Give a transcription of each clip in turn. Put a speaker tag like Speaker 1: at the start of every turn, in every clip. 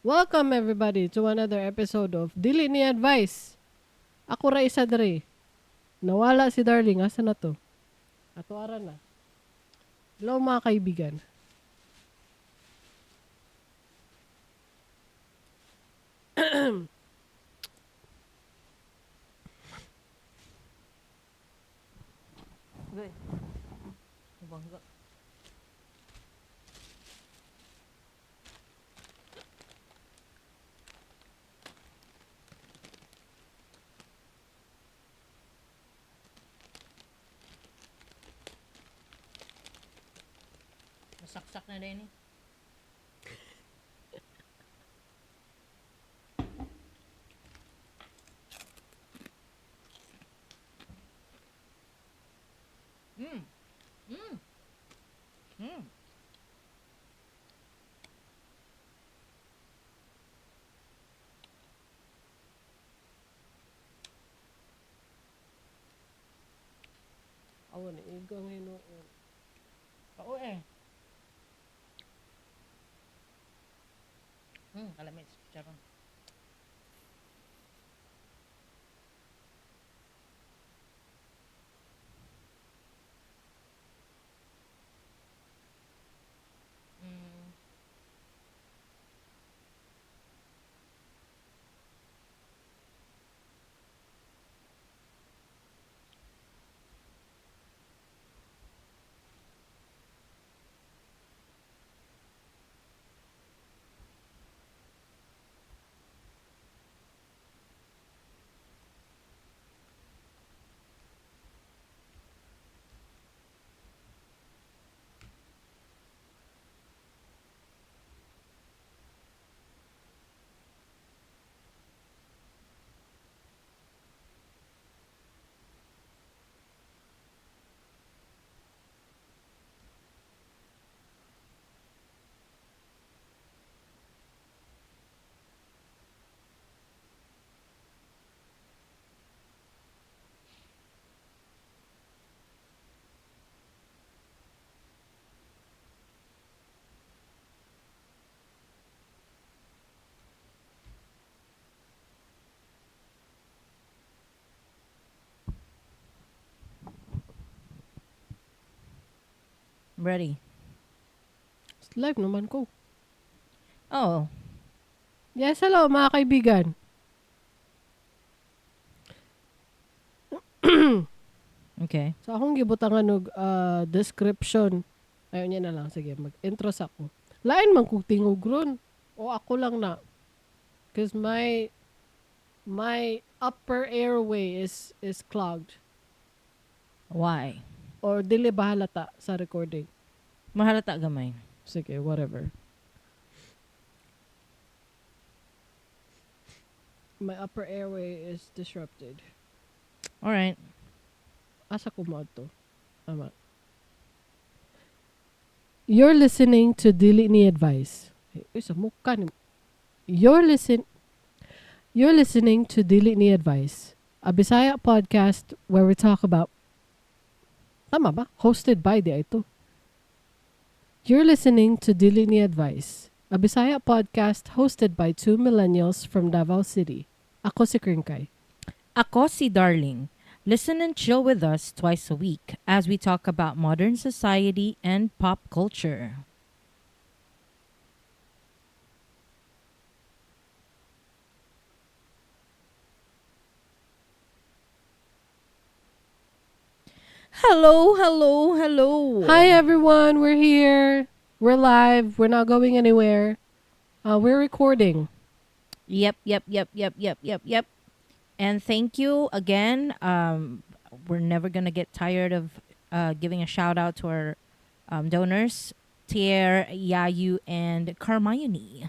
Speaker 1: Welcome, everybody, to another episode of Dili Ni Advice. Ako ra isa diri. Nawala si Darling. Asa na to? Ato ara na. Hello, mga kaibigan.
Speaker 2: Gay. Bangga. Masaksak na din eh.
Speaker 1: Awa ni igang hinuon.
Speaker 2: Oo eh. Kalamit sa chicharon. Ready.
Speaker 1: It's live naman ko.
Speaker 2: Oh.
Speaker 1: Yes, hello, mga kaibigan.
Speaker 2: Okay.
Speaker 1: So akong gibutangan og description. Ayaw niya na lang. Sige, mag-intro sa ako. Lain man kog tingog ron. O ako lang na. 'Cause my upper airway is clogged.
Speaker 2: Why?
Speaker 1: Or dili ba halata sa recording?
Speaker 2: Mahalata gamay.
Speaker 1: Sige, whatever. My upper airway is disrupted.
Speaker 2: All right.
Speaker 1: Asa ko mo to? Tama. You're listening to Dili Ni Advice. Ay, sa mukha ni. You're listening to Dili Ni Advice, a Bisaya podcast where we talk about. Tama ba? Hosted by di ito. You're listening to Dili Ni Advice, a Bisaya podcast hosted by two millennials from Davao City. Ako si Kringkay.
Speaker 2: Ako si Darling. Listen and chill with us twice a week as we talk about modern society and pop culture. Hello, hello, hello.
Speaker 1: Hi, everyone. We're here. We're live. We're not going anywhere. We're recording.
Speaker 2: Yep. And thank you again. We're never going to get tired of giving a shout out to our donors, Tier, Yayu, and Carmione.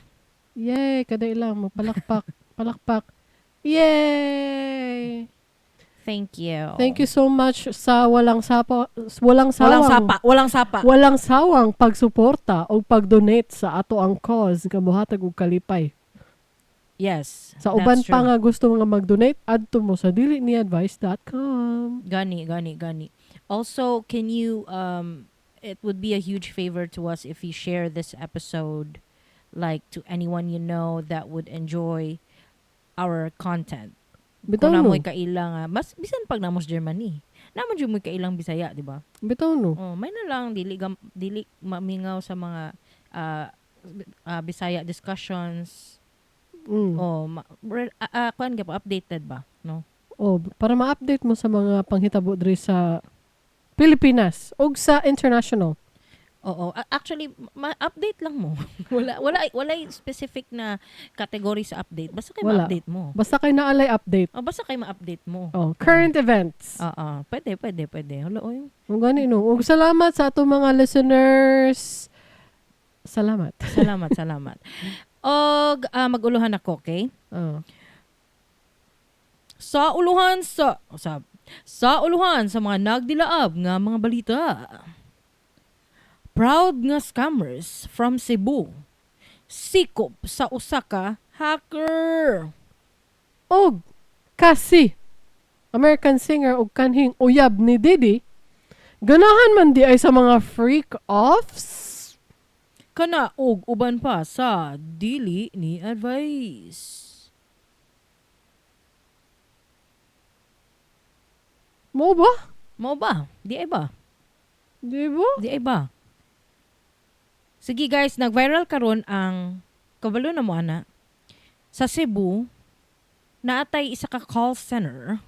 Speaker 1: Yay! Kada ilang. Magpalakpak. Palakpak. Yay!
Speaker 2: Thank you.
Speaker 1: Thank you so much sa walang sapa, walang sawang,
Speaker 2: Walang sapa, walang sapa.
Speaker 1: Walang sawang pagsuporta o pag-donate sa ato ang cause nga mohatag og kalipay.
Speaker 2: Yes,
Speaker 1: Sa uban
Speaker 2: that's
Speaker 1: pa
Speaker 2: true.
Speaker 1: nga gusto nga mag-donate, adto mo sa diliniadvice.com.
Speaker 2: Gani, gani, gani. Also, it would be a huge favor to us if you share this episode. like to anyone you know that would enjoy our content.
Speaker 1: Bitaw
Speaker 2: Kung
Speaker 1: no.
Speaker 2: namoy kaila nga, mas bisan pag namos Germany. Namo jud moy kailang Bisaya, di ba?
Speaker 1: Bitaw no.
Speaker 2: Oh, may na lang dili dili mamingaw sa mga Bisaya discussions. Oh, kuan gyud updated ba, no?
Speaker 1: Oh, para ma-update mo sa mga panghitabo diri sa Pilipinas ug sa international.
Speaker 2: Oo, actually ma-update lang mo. Wala wala wala specific na category sa update. Basta kay
Speaker 1: Wala.
Speaker 2: ma-update mo.
Speaker 1: Basta kay naalay update.
Speaker 2: Oh, basta kay ma-update mo.
Speaker 1: Oh, current events.
Speaker 2: Oo, pwede pwede pwede. Hala oy.
Speaker 1: Ug gani no. Ug salamat sa atong mga listeners. Salamat.
Speaker 2: Salamat, salamat. Og mag-uluhan ako, okay?
Speaker 1: Oh.
Speaker 2: Sa uluhan sa sa sa uluhan sa mga nagdilaab nga mga balita. Proud nga scammers from Cebu. Sikop sa usa ka hacker.
Speaker 1: Og kasi American singer og kanhing uyab ni Diddy ganahan man di ay sa mga freak offs.
Speaker 2: Kana og uban pa sa dili ni advice.
Speaker 1: Mo ba?
Speaker 2: Mao ba? Di ay ba?
Speaker 1: Di ba?
Speaker 2: Di ay ba? Sige guys, nag-viral karon ang kabalo na mo ana. Sa Cebu, naatay isa ka call center.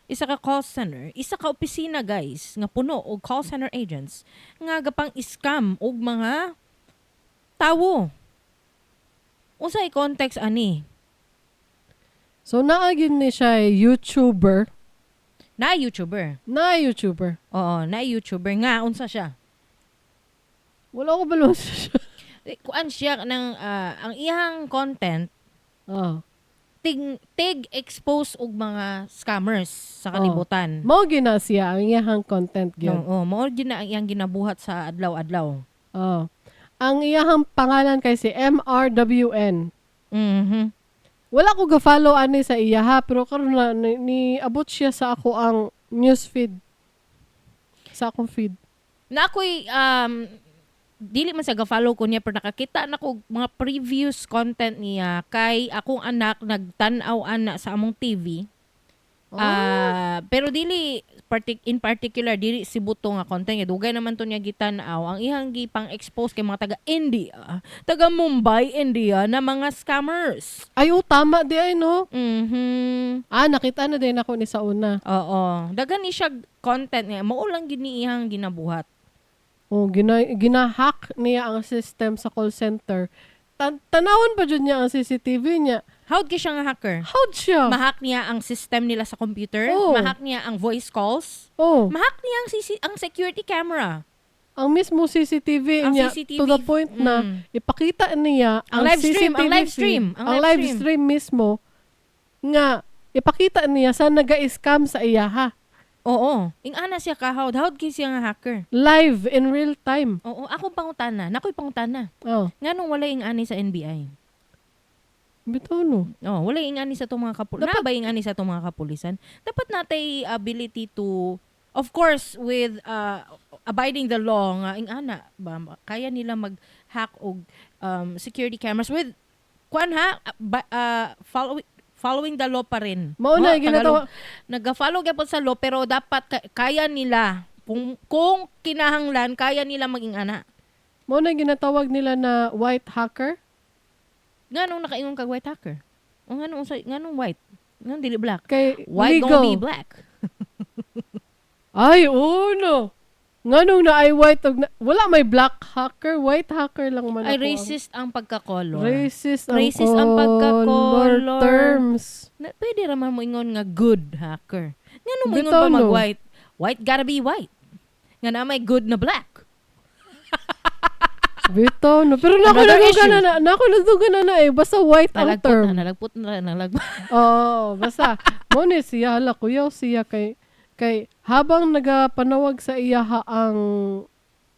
Speaker 2: Isa ka call center, isa ka opisina guys, nga puno og call center agents nga gapang scam og mga tawo. Unsay context ani?
Speaker 1: So naagin ni siya YouTuber.
Speaker 2: Na YouTuber.
Speaker 1: Na YouTuber.
Speaker 2: Oo, na YouTuber nga unsa siya?
Speaker 1: Wala ko balon siya.
Speaker 2: Eh, kuan siya ng ang iyang content tig expose og mga scammers sa kalibutan.
Speaker 1: Mao gina siya ang iyang content gyud.
Speaker 2: Oo, mao gyud na ang iyang ginabuhat sa adlaw-adlaw.
Speaker 1: Oh. Ang iyang pangalan kay si MRWN.
Speaker 2: Mhm.
Speaker 1: Wala ko ga-follow ani sa iya ha, pero karon na ni abot siya sa ako ang news feed. Sa akong feed.
Speaker 2: Na ako'y dili man sa ga-follow ko niya pero nakakita na ko mga previous content niya kay akong anak nagtan-aw ana sa among TV. Pero dili in particular dili si Buto nga content kay dugay naman to niya gitan-aw ang iyang gipang-expose kay mga taga India, taga Mumbai, India na mga scammers.
Speaker 1: Ay, oh, tama di ay no.
Speaker 2: Mhm.
Speaker 1: Ah, nakita na din ako ni sa una.
Speaker 2: Oo, daghan ni siya content niya. Mao lang gid ni iyang ginabuhat.
Speaker 1: Oh, gina-hack niya ang system sa call center. Tanawon pa jud niya ang CCTV niya.
Speaker 2: How'd kay siya nga hacker?
Speaker 1: How'd siya?
Speaker 2: Mahack niya ang system nila sa computer,
Speaker 1: Oh.
Speaker 2: mahack niya ang voice calls,
Speaker 1: Oh,
Speaker 2: mahack niya ang ang security camera.
Speaker 1: ang mismo CCTV
Speaker 2: Ang
Speaker 1: niya
Speaker 2: CCTV,
Speaker 1: to the point na ipakita niya
Speaker 2: Ang live stream, ang
Speaker 1: CCTV
Speaker 2: live stream,
Speaker 1: feed, ang live stream mismo nga ipakita niya sa naga-scam sa iya ha.
Speaker 2: Oo. Ing-ana siya ka how'd kay siya nga hacker.
Speaker 1: Live in real time.
Speaker 2: Oo, akong pangutana, nakoy pangutana.
Speaker 1: Oh,
Speaker 2: Nganong wala ing-ani sa NBI?
Speaker 1: bitaw no.
Speaker 2: Oh, wala ing-ani sa itong mga kapulisan. Na ba ing-ani sa itong mga kapulisan? Dapat natay ability to, of course, with abiding the law nga ing-ana ba kaya nila mag-hack og security cameras with kuan ha following the law pa rin.
Speaker 1: Mao na
Speaker 2: No,
Speaker 1: ginatawa.
Speaker 2: Nag-follow gyapon sa law pero dapat kaya nila kung kinahanglan kaya nila maging ana.
Speaker 1: Mao na ginatawag nila na white hacker.
Speaker 2: Nganong nakaingon kag white hacker? O nganong nganong white? Nganong dili black?
Speaker 1: Kay
Speaker 2: White
Speaker 1: legal.
Speaker 2: gonna be black.
Speaker 1: Ay, oo no. Nganong na ay white og wala may black hacker, white hacker lang man
Speaker 2: Ay
Speaker 1: ako.
Speaker 2: racist ang pagka-color.
Speaker 1: Racist ang
Speaker 2: Racist ang
Speaker 1: color
Speaker 2: pagka-color.
Speaker 1: terms.
Speaker 2: Na, pwede raman mo ingon nga good hacker. Nganong mo ingon
Speaker 1: Bitaw,
Speaker 2: pa mag
Speaker 1: no?
Speaker 2: white? White gotta be white. Nga na may good na black.
Speaker 1: Bitaw no. Pero nako
Speaker 2: Another
Speaker 1: nadugan
Speaker 2: issue.
Speaker 1: na nako nadugan na eh basta white ang
Speaker 2: Nalagpot
Speaker 1: term.
Speaker 2: na, nalagpot na, nalagpot.
Speaker 1: Oo, basta mo ni siya hala kuyaw siya kay kay habang nagapanawag sa iya ha ang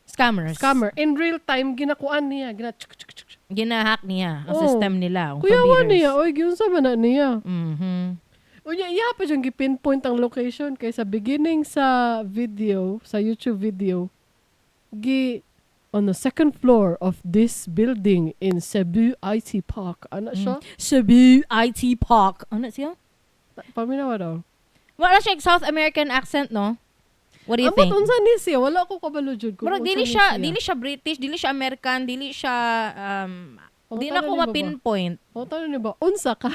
Speaker 2: Scammers.
Speaker 1: scammer in real time ginakuan niya gina tsk, tsk, tsk, tsk.
Speaker 2: Ginahack niya ang
Speaker 1: Oo.
Speaker 2: system nila, ang
Speaker 1: Kuyawan
Speaker 2: computers.
Speaker 1: niya oy giunsa man na niya.
Speaker 2: Mhm.
Speaker 1: Unya iya pa jud gipinpoint ang location kay sa beginning sa video, sa YouTube video, gi On the second floor of this building in Cebu IT Park. Ano siya?
Speaker 2: Cebu IT Park. Ano siya?
Speaker 1: Paminawa daw.
Speaker 2: Wala siya South American accent, no? What do you
Speaker 1: Ambot
Speaker 2: think?
Speaker 1: unsa ni siya? Wala ko kabalo jud kung
Speaker 2: Murag
Speaker 1: unsa
Speaker 2: dili
Speaker 1: ni
Speaker 2: siya, dili siya British, dili siya American, dili siya di na
Speaker 1: Pangutana
Speaker 2: ko
Speaker 1: ni ba ba?
Speaker 2: ma-pinpoint.
Speaker 1: Pangutana ni ba? Unsa ka?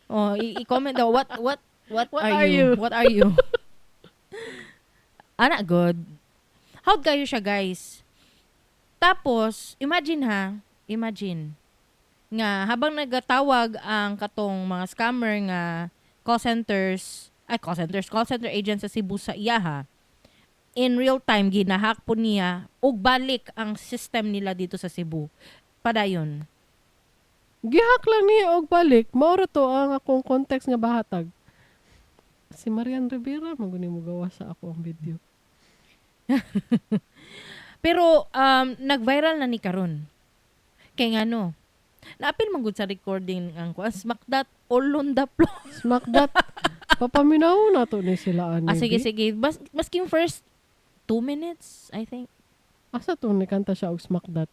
Speaker 2: Oh, i-comment daw what
Speaker 1: What
Speaker 2: are
Speaker 1: are
Speaker 2: you?
Speaker 1: you?
Speaker 2: What are you? Ana good. How kayo siya, guys? Tapos, imagine ha, imagine nga habang nagatawag ang katong mga scammer nga call centers, ay call center agents sa Cebu sa iya ha. In real time ginahack po niya ug balik ang system nila dito sa Cebu. Padayon.
Speaker 1: Gihack lang niya og balik. Mao ra to ang akong context nga bahatag. Si Marian Rivera maguni mo gawa sa ako ang video.
Speaker 2: Pero nag-viral na ni karon. Kay ngano? Naapil man gud sa recording ang kuan smack that all on the floor.
Speaker 1: Smack that. Papaminaw na to ni sila ani.
Speaker 2: Ah, sige sige. Masking first 2 minutes, I think.
Speaker 1: Asa to ni kanta siya og smack that?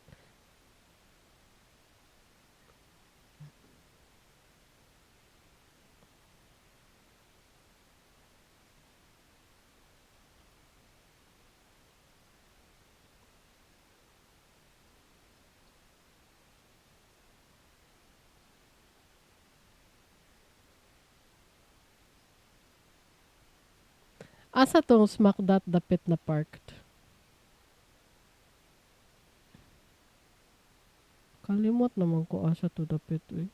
Speaker 1: Asa tong smack that dapit na parked? Kalimot naman ko asa to dapit eh.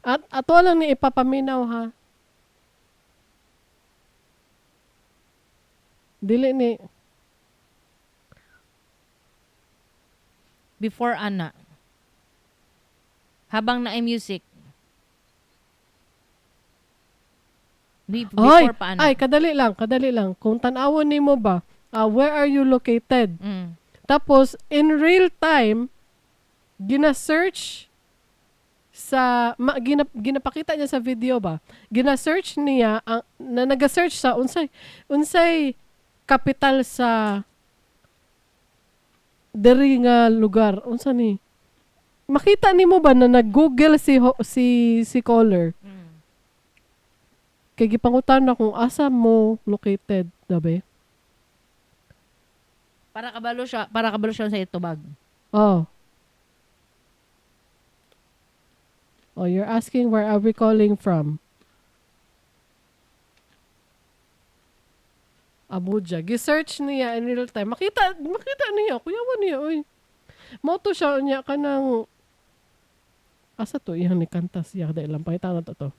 Speaker 1: At ato lang ni ipapaminaw ha. Dili ni
Speaker 2: Before ana. Habang naay music.
Speaker 1: Ay,
Speaker 2: Before pa ana.
Speaker 1: ay kadali lang, kadali lang. Kung tan-awon nimo ba, where are you located? Tapos in real time gina-search sa ginapakita niya sa video ba? Gina-search niya ang na naga-search sa unsay capital sa diri nga lugar. Unsa ni? Makita nimo ba na nag-Google si caller? Kay gipangutan na kung asa mo located, dabe.
Speaker 2: Para kabalo siya sa itubag.
Speaker 1: Oh. Oh, you're asking where are we calling from? Abuja. Gi-search niya in real time. Makita niya. Kuyawan niya, oy. Mao to siya niya kanang asa to iyang nikanta siya dahil lang pakita na to.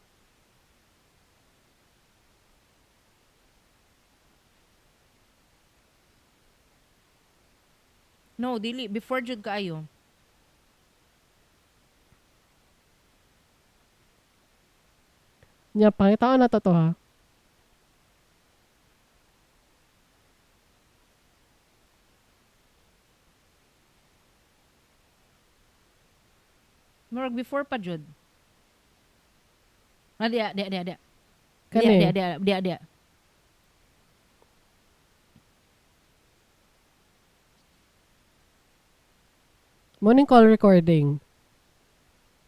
Speaker 2: No, dili before jud kaayo.
Speaker 1: Nya pakita na to ha.
Speaker 2: Murag before pa jud. Ah, dia.
Speaker 1: Kani?
Speaker 2: Dia.
Speaker 1: Morning call recording.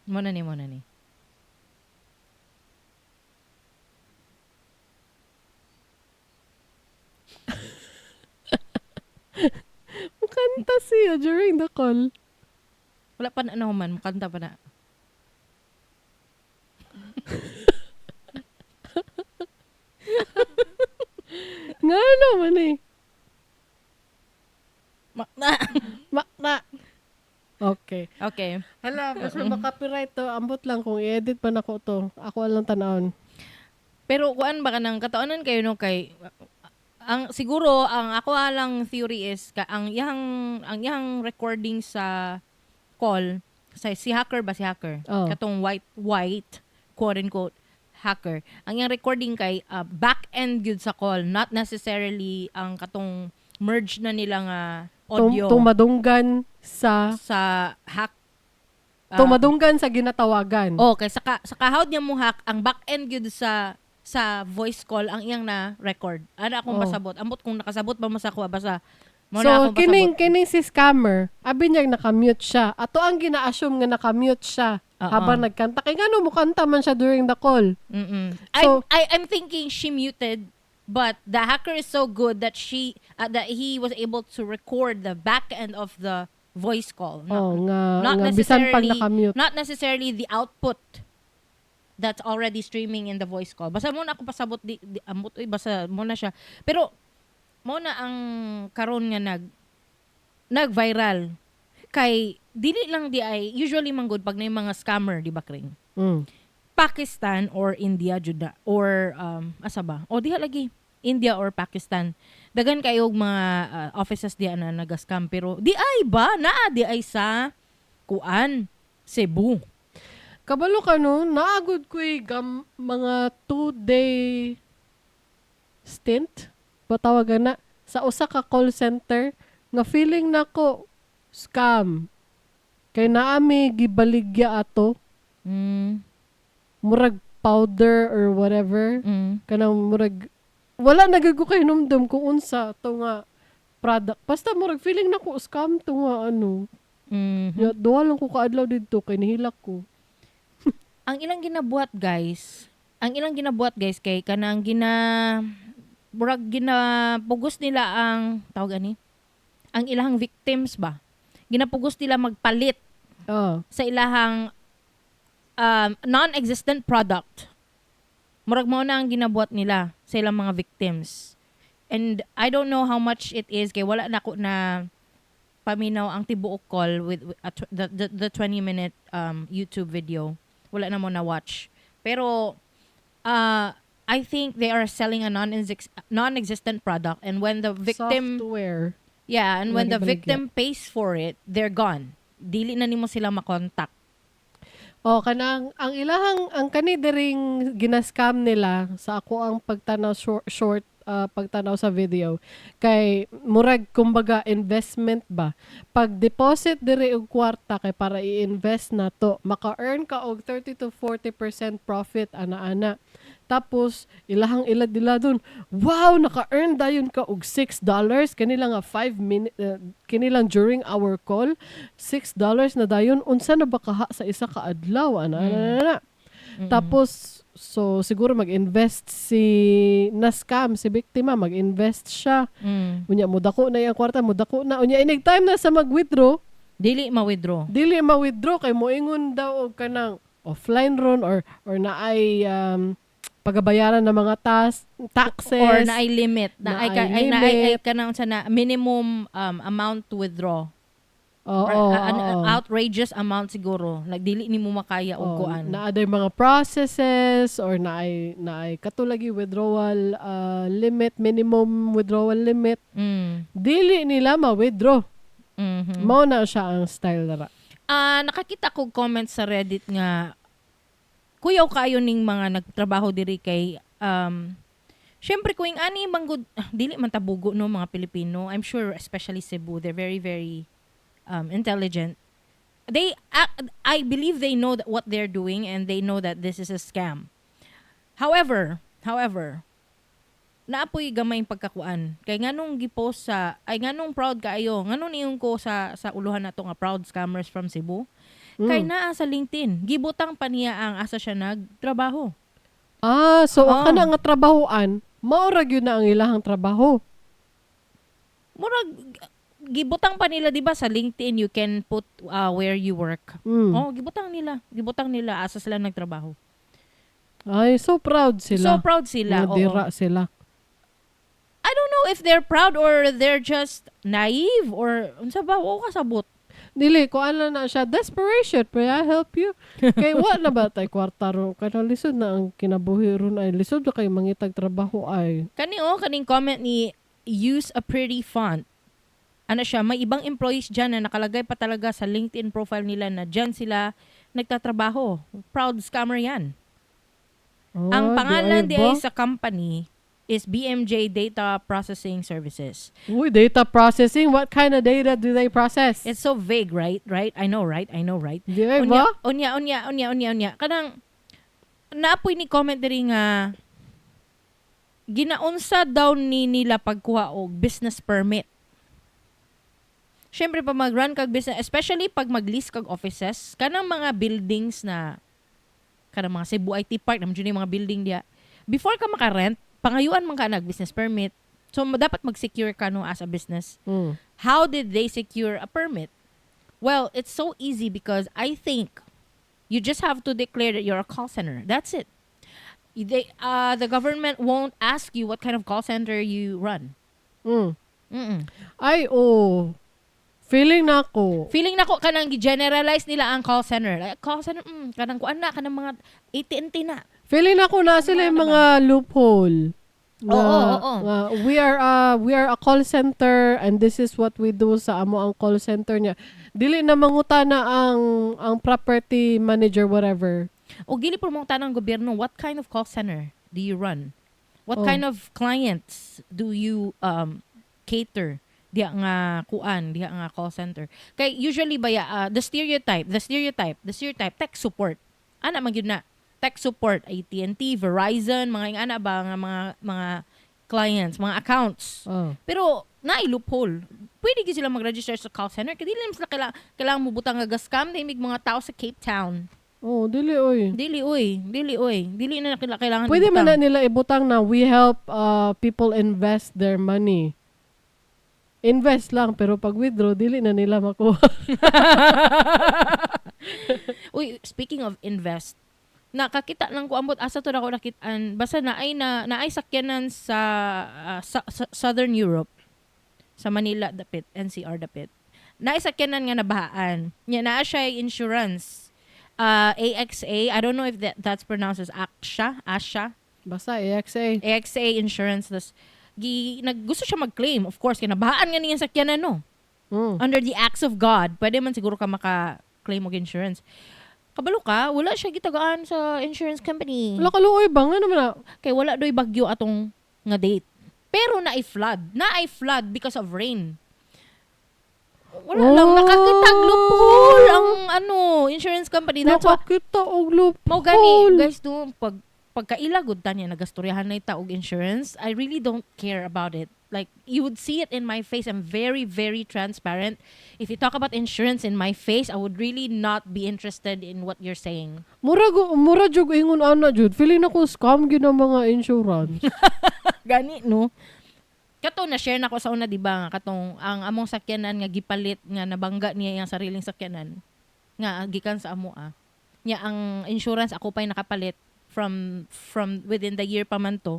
Speaker 2: Muna ni.
Speaker 1: Mukanta siya during the call.
Speaker 2: Wala pa na naman, mukanta pa na.
Speaker 1: Nga naman eh.
Speaker 2: Makna.
Speaker 1: Makna. Okay.
Speaker 2: Okay.
Speaker 1: Hala, basta maka-copyright to. Ambot lang kung i-edit pa nako to. Ako lang tanawon.
Speaker 2: Pero kuan ba kanang kataonan kayo no kay ang siguro ang ako alang theory is ka, ang iyang recording sa call sa si hacker ba si hacker?
Speaker 1: Oh.
Speaker 2: Katong white quote unquote hacker. Ang iyang recording kay back end gyud sa call, not necessarily ang katong merge na nila nga audio.
Speaker 1: Tumadunggan sa
Speaker 2: sa hack.
Speaker 1: Tumadunggan sa ginatawagan.
Speaker 2: Oh, kay sa kahawd niya mo hack ang back end gyud sa sa voice call ang iyang na record. Ana akong pasabot. Ambot kung nakasabot ba mo sa kuha, basta mo
Speaker 1: So
Speaker 2: na akong
Speaker 1: kining
Speaker 2: pasabot.
Speaker 1: Kining si scammer, abi niya nakamute siya. Ato ang gina-assume nga nakamute siya habang nagkanta. Kay ngano mo kanta man siya during the call?
Speaker 2: I'm thinking she muted, but the hacker is so good that he was able to record the back end of the voice call. Not,
Speaker 1: Oh, nga
Speaker 2: not
Speaker 1: nga bisan pag nakamute.
Speaker 2: Not necessarily the output that's already streaming in the voice call. Basta mo na ako pasabot di ambot oy, basta mo na siya. Pero mo na ang karon nga nag viral kay dili lang di ay usually man gud pag na yung mga scammer, di ba, Kring?
Speaker 1: Mm.
Speaker 2: Pakistan or India jud na or asa ba? O diha lagi, India or Pakistan. Daghan kayo og mga offices diha na naga-scam, pero di ay ba naa di ay sa kuan, Cebu.
Speaker 1: Kabalo ka no, naagod ko'y gam, mga 2-day stint, patawagan na, sa usa ka call center, nga feeling nako scam. Kay naami gibaligya ato, murag powder or whatever. Kanang murag, wala na gyud ko kahinumdum kung unsa to nga product. Basta murag feeling nako scam to nga ano. Ya, duha lang ko kaadlaw didto kay nihilak ko.
Speaker 2: Ang ilang ginabuhat, guys, kay kanang gina murag ginapugos nila ang tawag ani, ang ilang victims ba, ginapugos nila magpalit sa ilahang non-existent product. Murag mao na ang ginabuhat nila sa ilang mga victims. And I don't know how much it is kay wala na ko na paminaw ang tibuok call with the 20 minute YouTube video. Wala na mo na watch. Pero I think they are selling a non-existent product and when the victim
Speaker 1: Software.
Speaker 2: Yeah, and when the
Speaker 1: Lagi baligya.
Speaker 2: victim pays for it, they're gone. Dili na nimo sila makontak.
Speaker 1: Oh, kanang ang ilahang ang kani diring gina-scam nila sa ako ang pagtanaw short pagtanaw sa video kay murag kumbaga investment ba. Pag deposit diri og kwarta kay para i-invest na to, maka-earn ka og 30 to 40% profit ana-ana. Tapos ilahang ilad nila dun, wow, naka-earn dayon ka og $6 kanila nga 5 minute kini lang during our call, $6 na dayon, unsa na ba kaha sa isa ka adlaw ana ana ana, ana. Tapos so siguro mag-invest si na scam, si biktima, mag-invest siya. Unya mudako na iyang kwarta, mudako na. Unya inig time na sa mag-withdraw,
Speaker 2: Dili ma-withdraw.
Speaker 1: Dili ma-withdraw kay moingon daw og kanang offline ron or naay pagabayaran ng mga taxes
Speaker 2: Or naay limit, naay ka,
Speaker 1: Naay
Speaker 2: ay, naay ay
Speaker 1: limit.
Speaker 2: kanang sa na minimum amount to withdraw. Or, an outrageous amount siguro. Like dili nimo makaya og kuan.
Speaker 1: Naa day mga processes or naay katulagi withdrawal limit, minimum withdrawal limit. Dili nila ma-withdraw. Mao na siya ang style ra.
Speaker 2: Ah, nakakita ko comment sa Reddit nga kuyaw kayo ning mga nagtrabaho diri kay syempre kung ani manggod, dili man tabugo no mga Pilipino. I'm sure especially Cebu, they're very, very intelligent. They I believe they know that what they're doing and they know that this is a scam. However, naapoy gamay pagkakuan kay nganong gipost sa ay nganong proud kaayo, nganong niyon ko sa uluhan nato nga proud scammers from Cebu, kay naa sa LinkedIn, gibutang pa niya ang asa siya nagtrabaho.
Speaker 1: Ah, so ang
Speaker 2: Oo.
Speaker 1: kana nga trabahoan, mao ra gyud na ang ilahang trabaho.
Speaker 2: Murag gibutang pa nila, di ba sa LinkedIn you can put where you work? Oh, gibutang nila asa sila nagtrabaho.
Speaker 1: Ay, so proud sila.
Speaker 2: So proud sila.
Speaker 1: Nga
Speaker 2: Oo.
Speaker 1: dira sila.
Speaker 2: I don't know if they're proud or they're just naive or unsa ba, wa ko kasabot.
Speaker 1: Dili ko ano na siya, desperation, may I help you? Kay wa na ba tay kwarta ron? Kay lisod na ang kinabuhi ron ay lisod na kay mangitag trabaho ay.
Speaker 2: Kani oh, kaning comment ni use a pretty font. Ano siya, may ibang employees dyan na nakalagay pa talaga sa LinkedIn profile nila na dyan sila nagtatrabaho. Proud scammer yan.
Speaker 1: Oh,
Speaker 2: Ang pangalan
Speaker 1: di
Speaker 2: di
Speaker 1: ay
Speaker 2: ay
Speaker 1: ba?
Speaker 2: sa company is BMJ Data Processing Services.
Speaker 1: Uy, data processing. What kind of data do they process?
Speaker 2: It's so vague, right? Right? I know, right? I know, right?
Speaker 1: Di ay
Speaker 2: Unya,
Speaker 1: ba?
Speaker 2: unya, unya, unya, unya, unya. Kanang, naapoy ni comment diri nga, Ginaunsa daw ni nila pagkuha og business permit. Syempre, pag mag-run kag business, especially pag mag-lease kag offices, kanang mga buildings na kanang mga Cebu IT Park, naman yung mga building diya. Before ka maka-rent, pangayuan man ka nag business permit. So dapat mag-secure ka, no, as a business. How did they secure a permit? Well, it's so easy because I think you just have to declare that you're a call center. That's it. The government won't ask you what kind of call center you run.
Speaker 1: Ay, oh. Feeling na ako.
Speaker 2: Feeling nako kanang gi-generalize nila ang call center. Like, call center, kanang kuan na, kanang mga AT&T na.
Speaker 1: Feeling na ako na sila yung
Speaker 2: Ano ba?
Speaker 1: Mga loophole. Na,
Speaker 2: Oo.
Speaker 1: nga, we are a call center and this is what we do sa amo ang call center niya. Dili na mangutana ang property manager, whatever.
Speaker 2: O dili po mong tanang gobyerno, what kind of call center do you run? What
Speaker 1: Oh.
Speaker 2: kind of clients do you cater? Diha nga kuan, diha nga call center. Kay usually baya the stereotype, tech support. Ana man gyud na. Tech support, AT&T, Verizon, mga ana ba nga mga clients, mga accounts.
Speaker 1: Oh.
Speaker 2: Pero naay loophole. Pwede gyud sila mag-register sa call center kay dili naman sila kailangan mobutang nga scam dig mga tao sa Cape Town.
Speaker 1: Oh, dili oy.
Speaker 2: Dili uy, dili uy. Dili na kailangan
Speaker 1: Pwede man na
Speaker 2: ibutang.
Speaker 1: nila ibutang na we help people invest their money. Invest lang, pero pag withdraw, dili na nila makuha.
Speaker 2: Uy, speaking of invest, nakakita lang ko, ambot asa to nako nakitaan, basta naay sakyanan sa Southern Europe, sa Manila dapit, NCR dapit. Naay sakyanan nga nabahaan. Nya naa siya insurance. AXA, I don't know if that's pronounced as Aksha, Asha.
Speaker 1: Basta AXA.
Speaker 2: AXA insurance, tas gi nag gusto siya mag-claim, of course, kay nabahaan nga niyang sakyanan, no? Under the acts of God, pwede man siguro ka maka-claim og insurance. Kabalo ka, wala siya gitagaan sa insurance company.
Speaker 1: Wala, kaluoy ba? Nga naman na.
Speaker 2: Kay wala doy bagyo atong nga date. Pero naay flood. Naay flood because of rain. Wala lang nakakita loophole ang ano, insurance company. That's why
Speaker 1: Nakakita og loophole.
Speaker 2: mao gani, guys, do pag pagkaila gud ta niya nagastoryahan na ita og insurance, I really don't care about it. Like, you would see it in my face. I'm very, very transparent. If you talk about insurance in my face, I would really not be interested in what you're saying.
Speaker 1: Mura jug ingon ana jud. Feeling nako scam gyud ang mga insurance.
Speaker 2: Gani, no? Kato na share na ko sa una, di ba, nga katong ang among sakyanan nga gipalit nga nabangga niya iyang sariling sakyanan nga gikan sa amo ah. Nya ang insurance, ako pa'y nakapalit from within the year pa man to.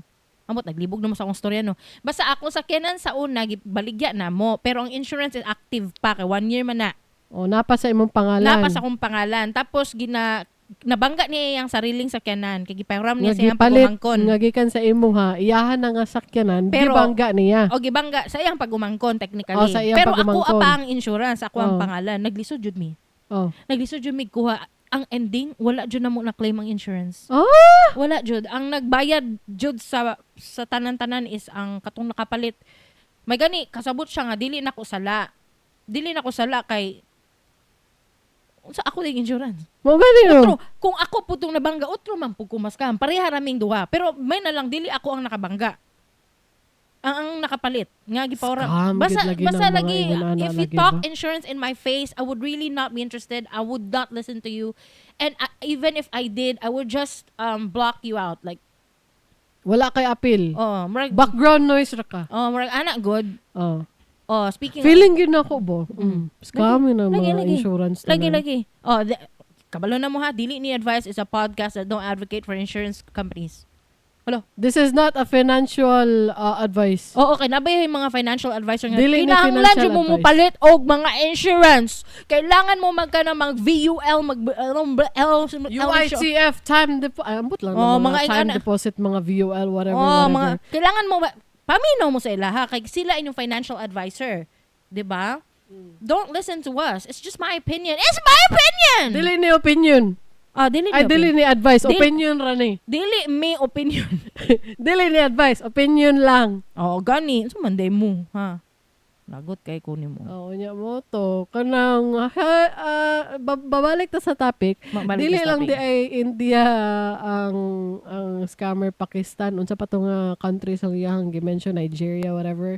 Speaker 2: Amot naglibog naman sa akong storya, no. Basta akong sakyanan sa una gibaligya na mo, pero ang insurance is active pa kay one year man na.
Speaker 1: O napa sa imong pangalan.
Speaker 2: Napa sa akong pangalan. Tapos gina nabangga niya iyang sariling sakyanan kay gipahiram niya
Speaker 1: nga
Speaker 2: sa iyang
Speaker 1: gipalit
Speaker 2: pagumangkon.
Speaker 1: Nga gikan sa imo ha. Iyahan na nga sakyanan, gibangga niya.
Speaker 2: O gibangga sa iyang pagumangkon technically.
Speaker 1: Oh, sa iyang
Speaker 2: Pero ako
Speaker 1: pagumangkon.
Speaker 2: pa ang insurance, ako ang pangalan. Naglisod jud mi. Naglisod jud mi kuha. Ang ending, wala jud na mo na claim ang insurance. Wala jud. Ang nagbayad jud sa tanan-tanan is ang katong nakapalit. May gani kasabot siya nga dili na ko sala. Dili na ko sala kay unsa ako ding insurance.
Speaker 1: Mao gani, no.
Speaker 2: Otro, kung ako pud tong nabangga, otro man pud ko maskam. Pareha raming duha. Pero may na lang dili ako ang nakabangga. Ang nakapalit nga gipawra.
Speaker 1: Scam
Speaker 2: Basta
Speaker 1: gid lagi
Speaker 2: basta
Speaker 1: ng mga
Speaker 2: lagi
Speaker 1: ingon ana
Speaker 2: if you
Speaker 1: lagi
Speaker 2: talk
Speaker 1: ba?
Speaker 2: insurance in my face, I would really not be interested. I would not listen to you. And even if I did, I would just block you out. Like,
Speaker 1: Wala kay appeal.
Speaker 2: Oh, murag,
Speaker 1: Background noise ra ka.
Speaker 2: oh, murag ana good.
Speaker 1: Oh.
Speaker 2: Oh, speaking of,
Speaker 1: Feeling gyud nako bo. Scam yun ang
Speaker 2: Lagi,
Speaker 1: mga
Speaker 2: lagi.
Speaker 1: insurance
Speaker 2: Lagi
Speaker 1: tanan.
Speaker 2: lagi. Oh, kabalo na mo ha, Dili Ni Advice is a podcast that don't advocate for insurance companies.
Speaker 1: This is not a financial advice.
Speaker 2: Oo, okay. Nabay yung mga financial advisor nga.
Speaker 1: Dili ni
Speaker 2: Kinahanglan
Speaker 1: financial
Speaker 2: jud mo
Speaker 1: advice.
Speaker 2: mopalit og mga insurance. Kailangan mo magka ng mga VUL, mag ano, L,
Speaker 1: UITF time deposit. Ay, ambot lang
Speaker 2: Oh,
Speaker 1: ng mga,
Speaker 2: mga
Speaker 1: time deposit, mga VUL, whatever,
Speaker 2: Oh,
Speaker 1: whatever.
Speaker 2: mga kailangan mo paminaw mo sa ila ha kay sila inyong financial advisor, 'di ba? Don't listen to us. It's just my opinion. It's my opinion.
Speaker 1: Dili ni opinion.
Speaker 2: Ah, dili ni
Speaker 1: Ay, dili
Speaker 2: opinion.
Speaker 1: ni advice. Opinion ra ni.
Speaker 2: Dili may opinion.
Speaker 1: Dili ni advice. Opinion lang.
Speaker 2: Oh, gani. Unsa man day mo, ha? Lagot kay ko nimo.
Speaker 1: Oo, nya mo to. Kanang, ha, ah, Babalik ta sa topic.
Speaker 2: Balik
Speaker 1: Dili
Speaker 2: sa
Speaker 1: lang
Speaker 2: topic.
Speaker 1: di ay India ang scammer, Pakistan, unsa pa to nga countries ang iyang gi-mention, Nigeria, whatever.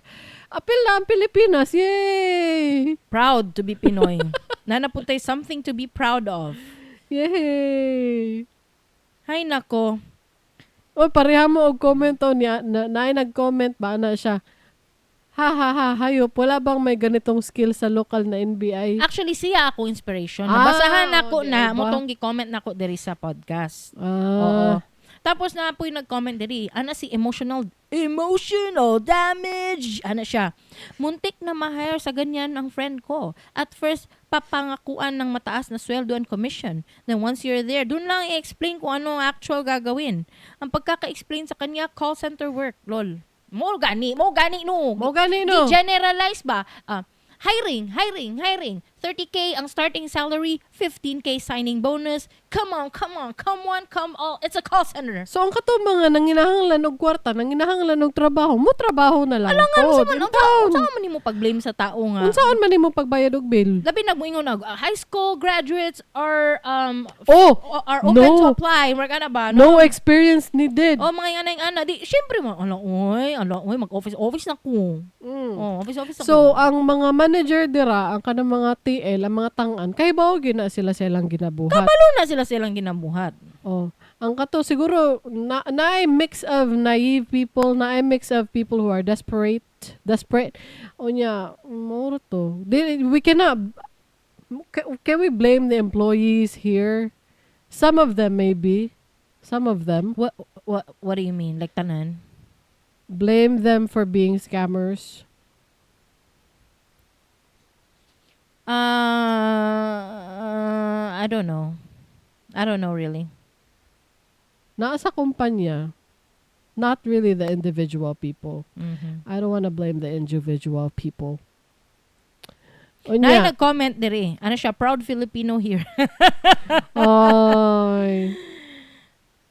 Speaker 1: Apil na ang Pilipinas. Yay!
Speaker 2: Proud to be Pinoy. Naa na pud tay something to be proud of.
Speaker 1: Yay!
Speaker 2: Hay nako.
Speaker 1: O pareha mo og comment o niya na, naay nag-comment ba na siya. "Ha ha ha, hayop, wala bang may ganitong skill sa local na NBI?"
Speaker 2: Actually, siya ako inspiration.
Speaker 1: Ah,
Speaker 2: Nabasahan nako
Speaker 1: oh, di
Speaker 2: na
Speaker 1: ba?
Speaker 2: mao tong gi-comment nako diri sa podcast.
Speaker 1: Ah.
Speaker 2: Oo. Tapos naa poy nag-comment diri, ana si emotional damage. Ana siya. "Muntik na ma-hire sa ganyan ang friend ko. At first, papangakuan ng mataas na sweldo and commission. Then once you're there, dun lang i-explain kung ano ang actual gagawin. Ang pagkaka-explain sa kanya, call center work. Lol." Mo gani no.
Speaker 1: Mo gani no.
Speaker 2: Gi-generalize ba? Ah, hiring, hiring, hiring. 30K ang starting salary, 15K signing bonus. Come on, come on, come on, come all. It's a call center.
Speaker 1: So ang kato mga nanginahanglan og kwarta, nanginahanglan og trabaho, mo trabaho na lang.
Speaker 2: Alangan
Speaker 1: pod.
Speaker 2: sa man,
Speaker 1: Intawn.
Speaker 2: unsa man nimo pag-blame sa tao nga?
Speaker 1: Unsaon man nimo pagbayad og bill?
Speaker 2: Labi na moingon na high school graduates are
Speaker 1: Oh,
Speaker 2: are open
Speaker 1: no.
Speaker 2: to apply. Murag ana ba?
Speaker 1: No experience needed.
Speaker 2: Oh, mga ingana ana di syempre mo ala oy, mag office office na ko. Oh, office office ako.
Speaker 1: So ang mga manager dira, ang kanang mga TL, ang mga tangan, kay bao gina sila silang ginabuhat.
Speaker 2: Kabalo na sila silang ginabuhat.
Speaker 1: Oh, ang kato siguro na naay mix of naive people, naay mix of people who are desperate, desperate. Unya, mao to. Di, we cannot can we blame the employees here? Some of them maybe. Some of them.
Speaker 2: What do you mean? Like tanan?
Speaker 1: Blame them for being scammers.
Speaker 2: I don't know. I don't know really.
Speaker 1: Naa sa kumpanya, not really the individual people. I don't want to blame the individual people.
Speaker 2: Naay
Speaker 1: Unya,
Speaker 2: nag-comment diri. Ano siya? "Proud Filipino here."
Speaker 1: Ay.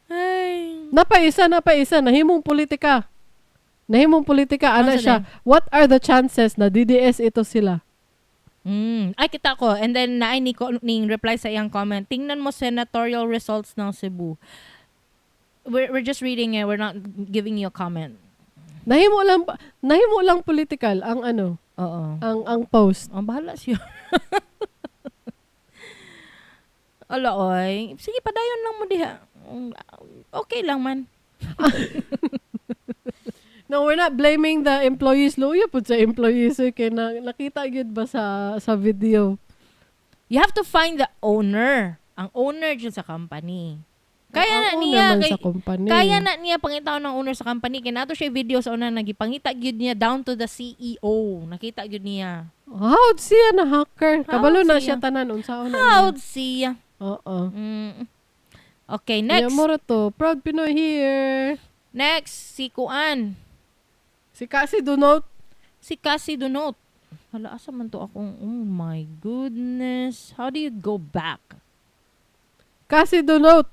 Speaker 2: Ay.
Speaker 1: Napaisa, napaisa. Nahimong politika. Nahimong politika. Ana
Speaker 2: Ano
Speaker 1: siya. "What are the chances na DDS ito sila?"
Speaker 2: Ay, kita ko. And then, naay ni, ning reply sa iyang comment. "Tingnan mo senatorial results ng Cebu." We're just reading it. We're not giving you a comment.
Speaker 1: Nahimo lang political ang ano,
Speaker 2: Oo.
Speaker 1: ang post.
Speaker 2: Oh, bahala siya. Ala, oy. Sige, padayon lang mo diha. Okay lang man.
Speaker 1: No, we're not blaming the employees. Luya pud sa employees eh, kay na, nakita gyud ba sa video.
Speaker 2: You have to find the owner. Ang owner dyan sa company. Kaya
Speaker 1: Ang
Speaker 2: na
Speaker 1: owner
Speaker 2: niya.
Speaker 1: man
Speaker 2: Kay,
Speaker 1: sa company.
Speaker 2: kaya na niya pangitaon ng owner sa company. Kaya nato siya video sa una, nagipangita gyud niya down to the CEO. Nakita gyud niya.
Speaker 1: How siya na hacker? Kabalo na
Speaker 2: siya?
Speaker 1: siya tanan unsaon na niya.
Speaker 2: How'd siya?
Speaker 1: Oo.
Speaker 2: Okay,
Speaker 1: Next.
Speaker 2: next.
Speaker 1: Mao ra to. Proud Pinoy here.
Speaker 2: Next, si Kuan.
Speaker 1: Si Cassie Dunot.
Speaker 2: Si Cassie Dunot. Hala, asa man to akong, oh my goodness. How do you go back?
Speaker 1: Cassie Dunot.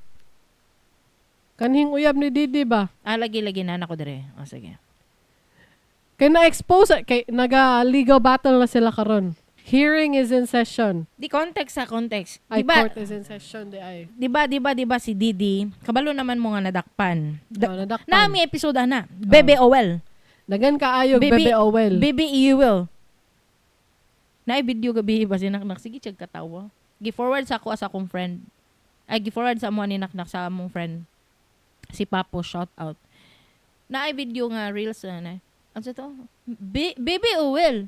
Speaker 1: Kanhing uyab ni Didi ba?
Speaker 2: Ah, lagi-lagi na ako dire. Oh, sige.
Speaker 1: Kay na-expose, kay naga legal battle na sila karon. Hearing is in session.
Speaker 2: Di context sa context.
Speaker 1: Ay,
Speaker 2: Di ba,
Speaker 1: court is in session di ay.
Speaker 2: di ba si Didi, kabalo naman mo nga nadakpan.
Speaker 1: Oh, nadakpan.
Speaker 2: Nami episode ana. Bebe Owel.
Speaker 1: Dagan kaayo
Speaker 2: Baby-
Speaker 1: Bebe Owel.
Speaker 2: Bebe Ewell. Naay video gabi ba si Naknak? Sige, tiyag katawa. Gi-forward sa ako sa akong friend. Ay, gi-forward sa amo ni Naknak sa among friend. Si Papo, shout out. Naay video nga reels na na. Ano sa to? Baby oil.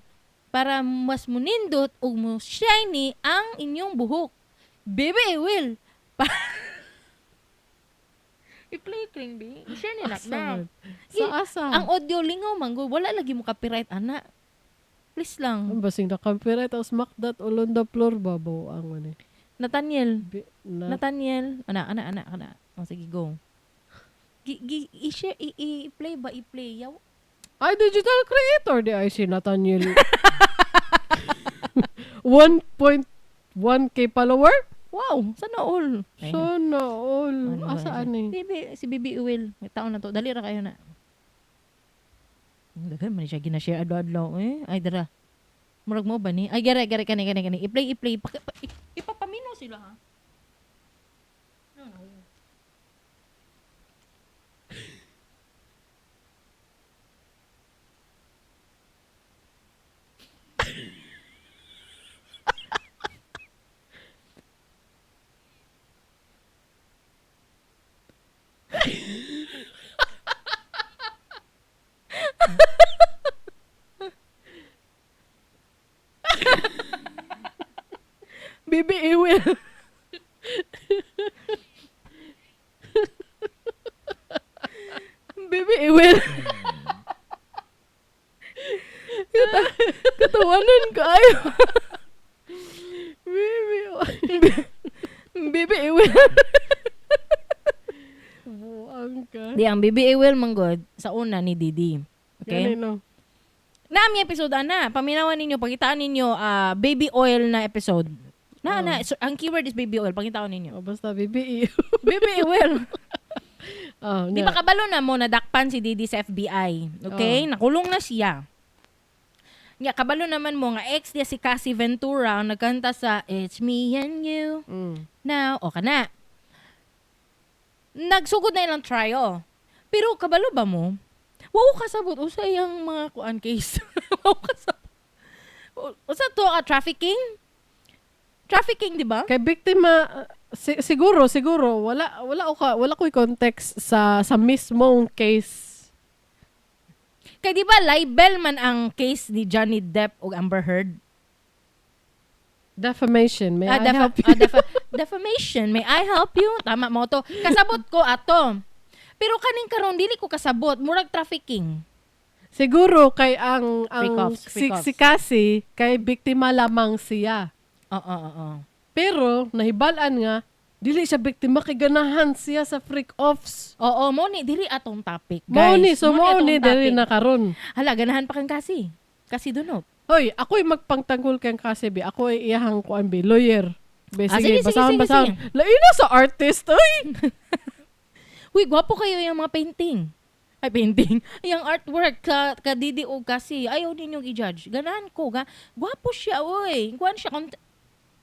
Speaker 2: Para mas munindot ug mo shiny ang inyong buhok. Baby oil. I-play kring bi. I-share ni
Speaker 1: Asa
Speaker 2: Naknak.
Speaker 1: man? Sa asa?
Speaker 2: Ang audio lingaw man gud, wala lagi mo copyright ana. Please lang.
Speaker 1: Ang basing na copyright ang smack that all on the floor ba ang ano eh.
Speaker 2: Nathaniel.
Speaker 1: Na,
Speaker 2: Nathaniel. Ana ana ana ana. Oh, sige go. Gi, gi i-share i-play ba i-play yaw.
Speaker 1: Ay, digital creator di ay si Nathaniel. 1.1K follower?
Speaker 2: Wow, sana all. Ay,
Speaker 1: Sana all.
Speaker 2: ano ba
Speaker 1: Asa
Speaker 2: siya?
Speaker 1: ani?
Speaker 2: Bibi, si Bibi Will. May taon na to. Dali ra kayo na. Ang daghan man siya gina-share adlaw-adlaw eh. Ay dara. Murag mo ba ni? Ay gare gare kani kani kani. I-play i-play. Ipapaminaw sila ha? No, no. Baby, will. Baby, will. Katawanan kayo.
Speaker 1: Baby,
Speaker 2: Baby, will.
Speaker 1: Buang ka.
Speaker 2: Di, ang Baby, will manggod sa una ni Didi. Okay?
Speaker 1: Gani, no?
Speaker 2: Naami episode ana. Paminawan ninyo, pakitaan ninyo baby oil na episode. Na
Speaker 1: Oh.
Speaker 2: na so, ang keyword is baby oil, pakitaan ninyo.
Speaker 1: Oh, basta baby.
Speaker 2: Baby oil.
Speaker 1: Oh,
Speaker 2: Di ba kabalo na mo nadakpan si Didi sa FBI? Okay?
Speaker 1: Oh.
Speaker 2: Nakulong na siya. Nya kabalo naman mo nga ex niya si Cassie Ventura ang nagkanta sa It's Me and You Now. O kana. Nagsugod na ilang trial. Pero kabalo ba mo? Wow kasabot usa iyang mga kuan case. Wow kasabot. Usa to a trafficking? Trafficking, di ba?
Speaker 1: Kay biktima siguro siguro wala wala ko wala ko'y context sa mismong case.
Speaker 2: Kay di ba libel man ang case ni Johnny Depp ug Amber Heard?
Speaker 1: Defamation, may I help you?
Speaker 2: Defamation, may I help you? Tama mo to. Kasabot ko ato. Pero kaning karon dili ko kasabot, murag trafficking.
Speaker 1: Siguro kay ang
Speaker 2: Freak offs, freak offs.
Speaker 1: si Cassie kay biktima lamang siya.
Speaker 2: Oo, oo, oo.
Speaker 1: Pero nahibal-an nga dili siya biktima kay ganahan siya sa freak offs.
Speaker 2: Oo, mo ni dili atong topic, guys.
Speaker 1: Mao ni so mao
Speaker 2: atong
Speaker 1: ni dili
Speaker 2: topic.
Speaker 1: na karon.
Speaker 2: Hala, ganahan pa kang kasi. Kasi dunop.
Speaker 1: Hoy, ako'y magpangtanggol kang Cassie be. Ako ay iyahang kuan be, lawyer. Be,
Speaker 2: Ah,
Speaker 1: sige,
Speaker 2: sige, sige,
Speaker 1: basahon,
Speaker 2: sige,
Speaker 1: basahon.
Speaker 2: sige.
Speaker 1: Lain na sa artist, oy!
Speaker 2: Uy, gwapo kayo yung mga painting. Ay, painting. Yung artwork ka Didi o kasi. Ayaw ninyong i-judge. Ganahan ko. Gwapo siya, uy. Kuan siya.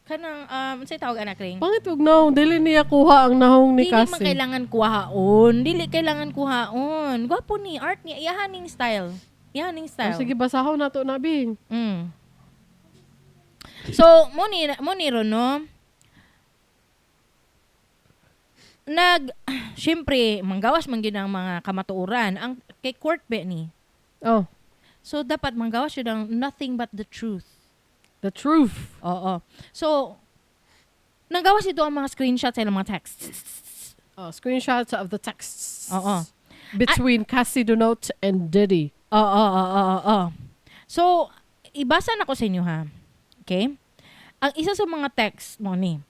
Speaker 2: Kanang, sa'yo tawag anak ring?
Speaker 1: Pangit wag naong, dili niya kuha ang nahong ni
Speaker 2: Dili man
Speaker 1: Cassie.
Speaker 2: kailangan kuhaon. Dili kailangan kuhaon. Gwapo ni, art niya. Iyahaning style. Iyahaning
Speaker 1: Oh,
Speaker 2: style.
Speaker 1: sige, basahon na to na, Bing.
Speaker 2: Mm. So, mo ni ron, no? Syempre, manggawas man gyud ang mga kamatuoran. Ang kay court be ni.
Speaker 1: Oh,
Speaker 2: So, dapat manggawas yun ang nothing but the truth.
Speaker 1: the truth.
Speaker 2: Oo. So, nanggawas ito ang mga screenshots sa ilang mga texts.
Speaker 1: Oh, screenshots of the texts.
Speaker 2: Oo.
Speaker 1: Between Cassie Dunot and Diddy.
Speaker 2: Oo, oo, oo, oo. So, ibasa na ko sa inyo ha. Okay? Ang isa sa mga text mo ni.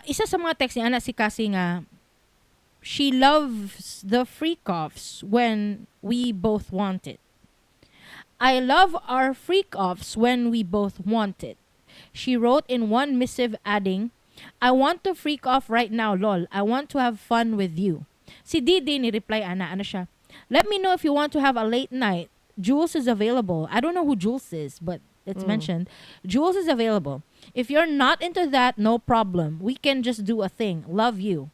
Speaker 2: Isa sa mga text ni Ana si Cassie nga, she loves the freak-offs when we both want it. I love our freak-offs when we both want it. She wrote in one missive adding, I want to freak off right now, lol. I want to have fun with you. Si Didi ni reply ana, ano siya? Let me know if you want to have a late night. Jules is available. I don't know who Jules is, but it's mentioned. Jules is available. If you're not into that, no problem. We can just do a thing. Love you.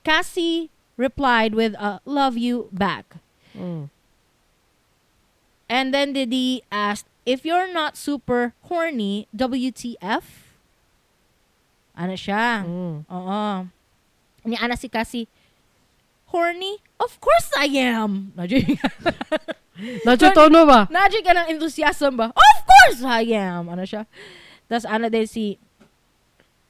Speaker 2: Cassie replied with a love you back.
Speaker 1: Mm.
Speaker 2: And then Didi asked, if you're not super horny, WTF? Ano siya?
Speaker 1: Mm.
Speaker 2: Oo. Ni Ana si Cassie, horny? Of course I am!
Speaker 1: Nadyo tono ba?
Speaker 2: Nadyo ka ng enthusiasm ba? Of course I am! Ano siya? Tapos ana din si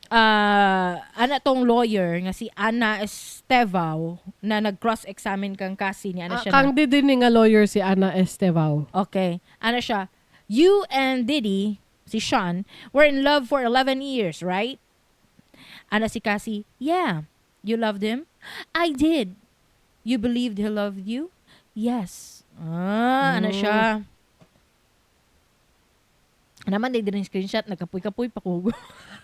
Speaker 2: ana tong lawyer nga si Ana Estevao na nag-cross-examine kang Cassie ni ana
Speaker 1: Ah,
Speaker 2: siya.
Speaker 1: kang Didi ni nga lawyer si Ana Estevao.
Speaker 2: Okay. Ano siya? You and Diddy, si Sean, were in love for 11 years, right? Ana si Cassie, yeah. You loved him? I did. You believed he loved you? Yes. Ah, ano siya? Naman, di din screenshot, nagkapoy-kapoy pa ko.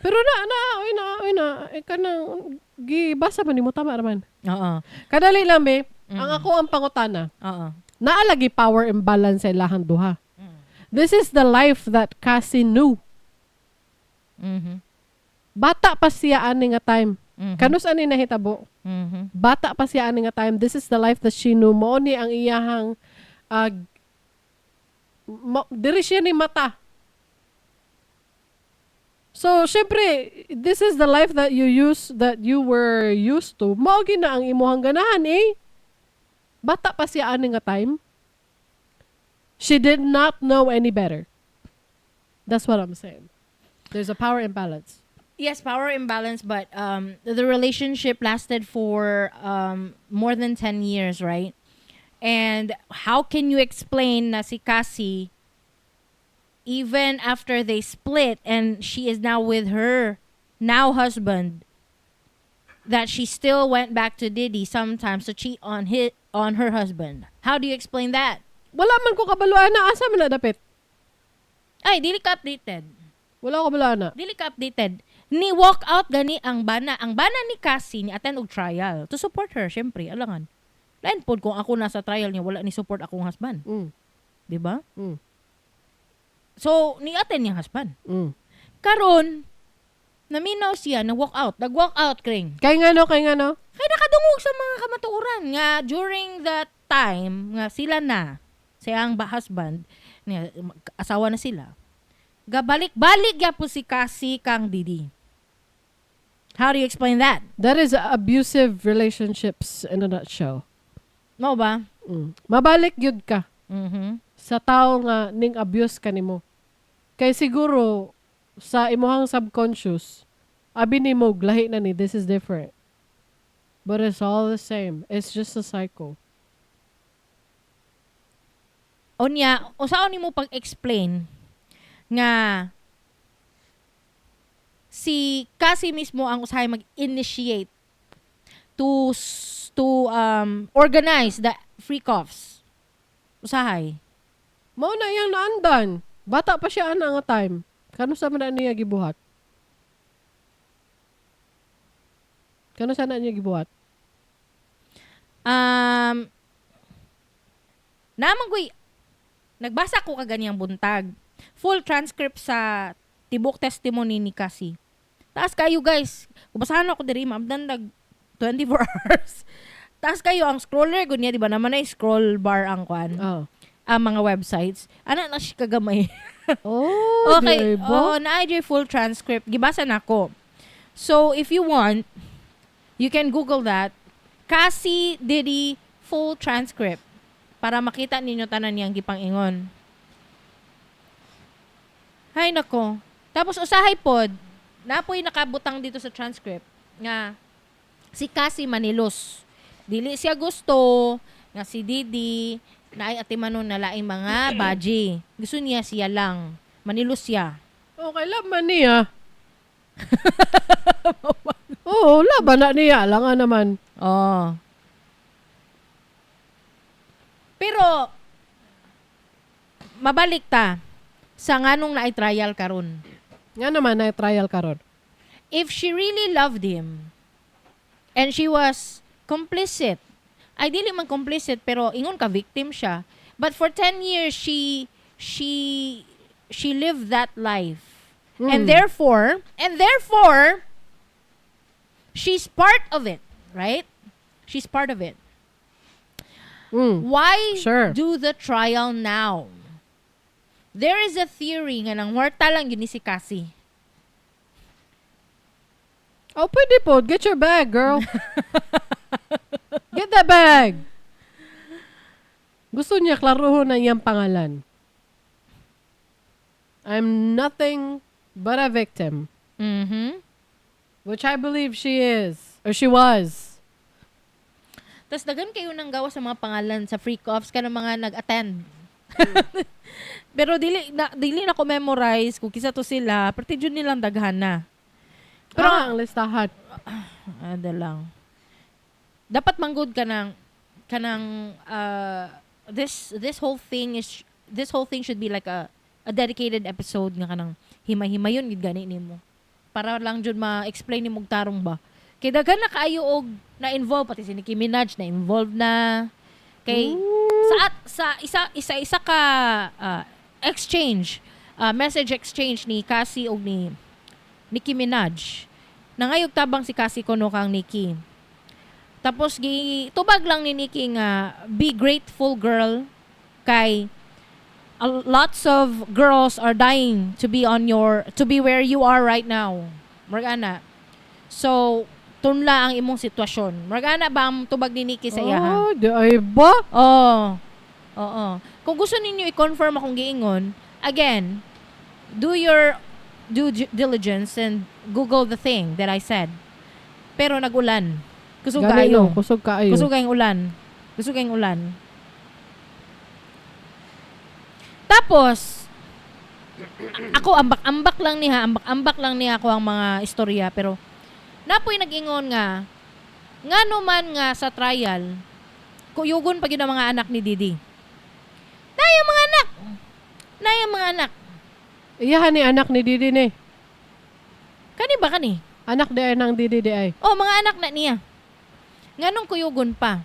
Speaker 1: Pero na, na, oy na, oy na. Eh, kanang, gibasa man nimo tama raman.
Speaker 2: Oo.
Speaker 1: Kadali lang, be. Ang ako ang pangutana.
Speaker 2: Oo.
Speaker 1: Naalagi power imbalance sa ilahang duha. This is the life that Cassie knew. Bata pa siya ani nga time. Kanus ani nahitabo? Bata pa siya ani nga time. This is the life that she knew. Mao ni ang iyahang diri siya ni mata. So, syempre, this is the life that you were used to. Mao gyud na ang imuhang ganahan eh. Bata pa siya ani nga time. She did not know any better. That's what I'm saying. There's a power imbalance.
Speaker 2: Yes, power imbalance, but the relationship lasted for more than 10 years, right? And how can you explain na si Cassie, even after they split and she is now with her now husband, that she still went back to Diddy sometimes to cheat on her husband? How do you explain that?
Speaker 1: Wala man ko kabalo ana. Asa man na dapit?
Speaker 2: Ay, dili ka updated.
Speaker 1: Wala ko kabalo ana.
Speaker 2: Dili ka updated. Ni walk out gani ang bana. Ang bana ni Cassie ni attend og trial to support her, syempre, alangan. Lain pod kung ako nasa trial niya, wala ni support akong husband, di ba?
Speaker 1: Mm.
Speaker 2: So, ni attend niyang husband. Karon, naminaw siya na walk out. Nag-walk out, Kring.
Speaker 1: Kay ngano, kay ngano?
Speaker 2: Kay nakadungog sa mga kamatuoran nga during that time nga sila na siyang ba husband niya, asawa na sila. Gabalik-balik gyapon si Cassie kang Diddy. How do you explain that?
Speaker 1: That is abusive relationships in a nutshell.
Speaker 2: Mao ba?
Speaker 1: Mabalik gyud ka sa tao nga ning abuse kanimo. Kay siguro sa imuhang subconscious, abi nimo lahi na ni, this is different. But it's all the same. It's just a cycle.
Speaker 2: Unya, usaon nimo pag-explain nga si Cassie mismo ang usahay mag-initiate to organize the freak offs? Usahay.
Speaker 1: Mao na iyang naandan. Bata pa siya ana nga time. Kano sa man na niya gibuhat? Kano sa na niya gibuhat?
Speaker 2: Naman ko'y nagbasa ko kaganiyang buntag. Full transcript sa tibok testimony ni Cassie. Taas kayo, guys. Kung basahan ako diri, maabdan nag 24 hours. Taas kayo ang scroller gunya, di ba naman ay scroll bar ang kwan?
Speaker 1: Oh.
Speaker 2: Ang mga websites. Ana na siya kagamay.
Speaker 1: Oh,
Speaker 2: Okay.
Speaker 1: di ba?
Speaker 2: Oh, naay full transcript. Gibasa na ko. So, if you want, you can Google that. Cassie Diddy full transcript para makita ninyo tanan niyang gipang-ingon. Hay nako. Tapos usahay pod, napoy nakabutang dito sa transcript nga si Cassie Manilos. Dili siya gusto nga si Diddy naay atimanon na laing mga baji. Gusto niya siya lang. Manilos siya.
Speaker 1: Okay, laban niya. Oo, laban na niya. Lang nga naman.
Speaker 2: Oh. Pero mabalik ta sa nganong naay trial karon.
Speaker 1: Nga naman, na trial karon.
Speaker 2: If she really loved him and she was complicit, ay dili man complicit pero ingon ka victim siya. But for 10 years she lived that life. And therefore she's part of it, right? She's part of it. Why do the trial now? There is a theory nga nang warta lang yun ni si Cassie.
Speaker 1: Oh, pwede po. Get your bag, girl. Get that bag. Gusto niya klaruhon na iyang pangalan. I'm nothing but a victim. Which I believe she is. Or she was.
Speaker 2: Tapos daghan kayo nang gawa sa mga pangalan sa freak offs kanang mga nag-attend. Pero dili na ko memorize kung kisa to sila, pero jud nilang daghan na.
Speaker 1: Pero ang listahan.
Speaker 2: Ada lang. Dapat manggod ka ng kanang this whole thing should be like a dedicated episode nga kanang himay-himayon gid gani nimo. Para lang jud ma-explain nimo og tarong ba. Kay daghan na kaayo og na-involve pati si Nicki Minaj na involved na kay sa at sa isa isa isa ka exchange, message exchange ni Cassie og ni Nicki Minaj. Nangayog tabang si Cassie kuno kang Nicki. Tapos gi tubag lang ni Nicki nga, "Be grateful, girl, kay lots of girls are dying to be where you are right now." Murag ana. So tunla ang imong sitwasyon. Murag ana ba ang tubag ni Nicki sa iya, ha?
Speaker 1: Oh, diay ba?
Speaker 2: Oo. Oo. Kung gusto ninyo i-confirm akong giingon, again, do your due diligence and Google the thing that I said. Pero nagulan. Kusog
Speaker 1: Gani,
Speaker 2: kaayo.
Speaker 1: no, kusog kaayo.
Speaker 2: Kusog kayong ulan. Kusog kayong ulan. Tapos, ako ambak-ambak lang niya, ambak-ambak lang niya ako ang mga istorya, pero napoy nag-ingon nga ngano man nga sa trial kuyugon pa gyud ang mga anak ni Diddy. Nay ang mga anak. Nay ang mga anak.
Speaker 1: Iyahan ni anak ni Diddy ni.
Speaker 2: Kani ba kani?
Speaker 1: Anak di ay nang Diddy di ay.
Speaker 2: Oh, mga anak na niya. Nganong kuyugon pa?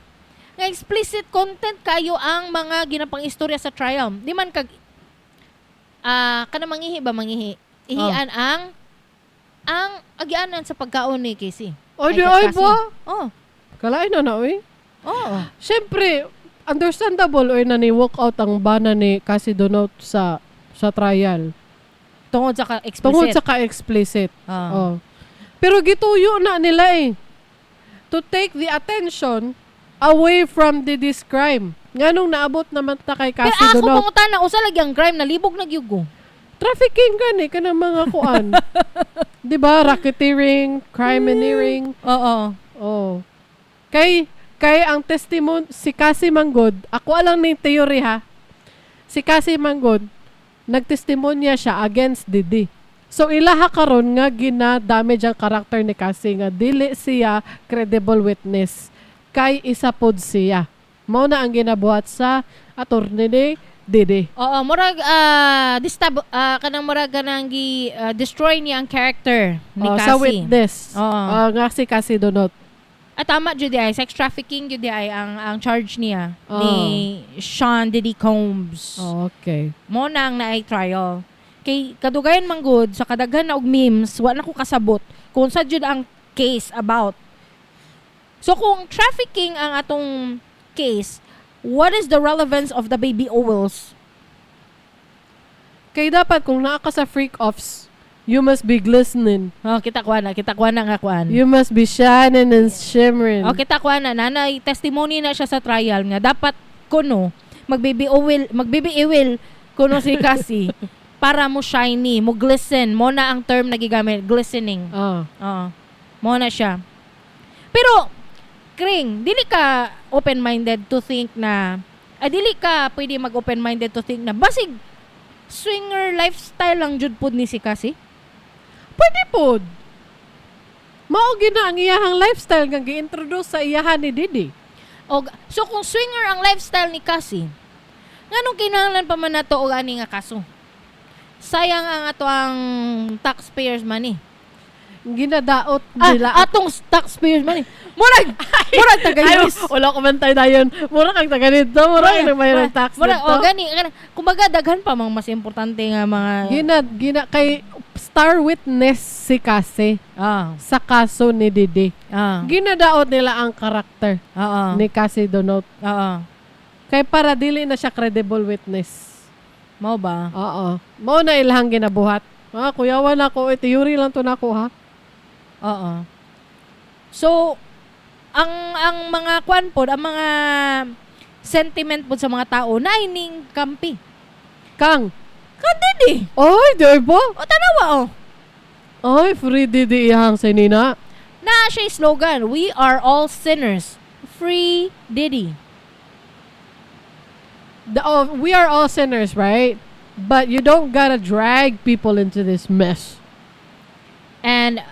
Speaker 2: Nga explicit content kayo ang mga ginapang istorya sa trial. Di man kag kana mangihi ba mangihi? Ihian ang agianan sa pagkaon ni Casey.
Speaker 1: Oy, di ay
Speaker 2: Cassie.
Speaker 1: ba?
Speaker 2: Oh.
Speaker 1: Kalain na na, oy.
Speaker 2: Oh.
Speaker 1: Siyempre, understandable oy na ni walk out ang bana ni Cassie Donot sa trial.
Speaker 2: Tungod sa ka-explicit.
Speaker 1: Tungod sa ka-explicit.
Speaker 2: Ah.
Speaker 1: Oh. Pero gituyo na nila eh. To take the attention away from this crime. Nganong naabot naman ta kay
Speaker 2: Pero
Speaker 1: Cassie
Speaker 2: ako
Speaker 1: Donot.
Speaker 2: pangutana usa lagi ang crime nalibog na gyud ko.
Speaker 1: Trafficking gani kanang mga kuan. 'Di ba? Racketeering, crimeneering.
Speaker 2: Oo.
Speaker 1: Oh. Kay kay ang testimony si Cassie Manggod, ako alang ning theory ha. Si Cassie Manggod nagtestimonya siya against Diddy. So ilaha karon nga gina-damage ang karakter ni Cassie nga dili siya credible witness kay isa pod siya. Mao na ang ginabuhat sa attorney ni Diddy.
Speaker 2: Oo, murag kanang murag kanang gi destroy niya ang character ni
Speaker 1: Oh,
Speaker 2: Cassie.
Speaker 1: sa witness.
Speaker 2: Oo.
Speaker 1: Oh, nga si Cassie Donot.
Speaker 2: Ah, tama jud ay sex trafficking jud ay ang charge niya
Speaker 1: Oo.
Speaker 2: ni Sean Diddy Combs.
Speaker 1: Oh, okay.
Speaker 2: Mo na ang naay trial. Kay kadugayan man gud sa kadaghan na og memes, wa na ko kasabot kung sa jud ang case about. So kung trafficking ang atong case, what is the relevance of the baby oils?
Speaker 1: Kay dapat kung naa ka sa freak offs, you must be glistening.
Speaker 2: Oh, kita ko na nga kuan.
Speaker 1: You must be shining and shimmering.
Speaker 2: Oh, kita ko na nanay testimony na siya sa trial nga dapat kuno magbaby oil kuno si Cassie para mo shiny, mo glisten, mo na ang term na gigamit, glistening.
Speaker 1: Ah.
Speaker 2: Oo. Mo na siya. Pero Kring, dili ka open-minded to think na ay dili ka pwede mag open-minded to think na basig swinger lifestyle lang jud pud ni si Cassie.
Speaker 1: Pwede pod. Mao gina ang iyahang lifestyle nga gi-introduce sa iyahan ni Diddy.
Speaker 2: Og so kung swinger ang lifestyle ni Cassie, nganong kinahanglan pa man nato og ani nga kaso? Sayang ang ato ang taxpayers money.
Speaker 1: Ginadaot
Speaker 2: Ah,
Speaker 1: nila.
Speaker 2: atong taxpayers money. Murag murag taga
Speaker 1: Ay,
Speaker 2: US.
Speaker 1: wala ko man tayo dayon. Mura kang taga dito. Mura kang nagbayad ng tax
Speaker 2: Murag
Speaker 1: dito.
Speaker 2: oh gani gani. Kumbaga daghan pa mang mas importante nga mga
Speaker 1: Gina, kay star witness si Cassie sa kaso ni Diddy. Ginadaot nila ang karakter ni Cassie Donot.
Speaker 2: Oo.
Speaker 1: Kay para dili na siya credible witness.
Speaker 2: Mao ba?
Speaker 1: Oo. Mao na ilahang ginabuhat. Ah, kuyawan ako. Eh, theory lang to nako ha.
Speaker 2: Oo. So ang mga kwan pod, ang mga sentiment pod sa mga tao na ining kampi.
Speaker 1: Kang.
Speaker 2: Kan Diddy.
Speaker 1: Oy, di ba?
Speaker 2: O tanawa oh.
Speaker 1: Oy, free Diddy iyahang sinina.
Speaker 2: Na siya slogan, "We are all sinners. Free Diddy."
Speaker 1: Oh, we are all sinners, right? But you don't gotta drag people into this mess.
Speaker 2: And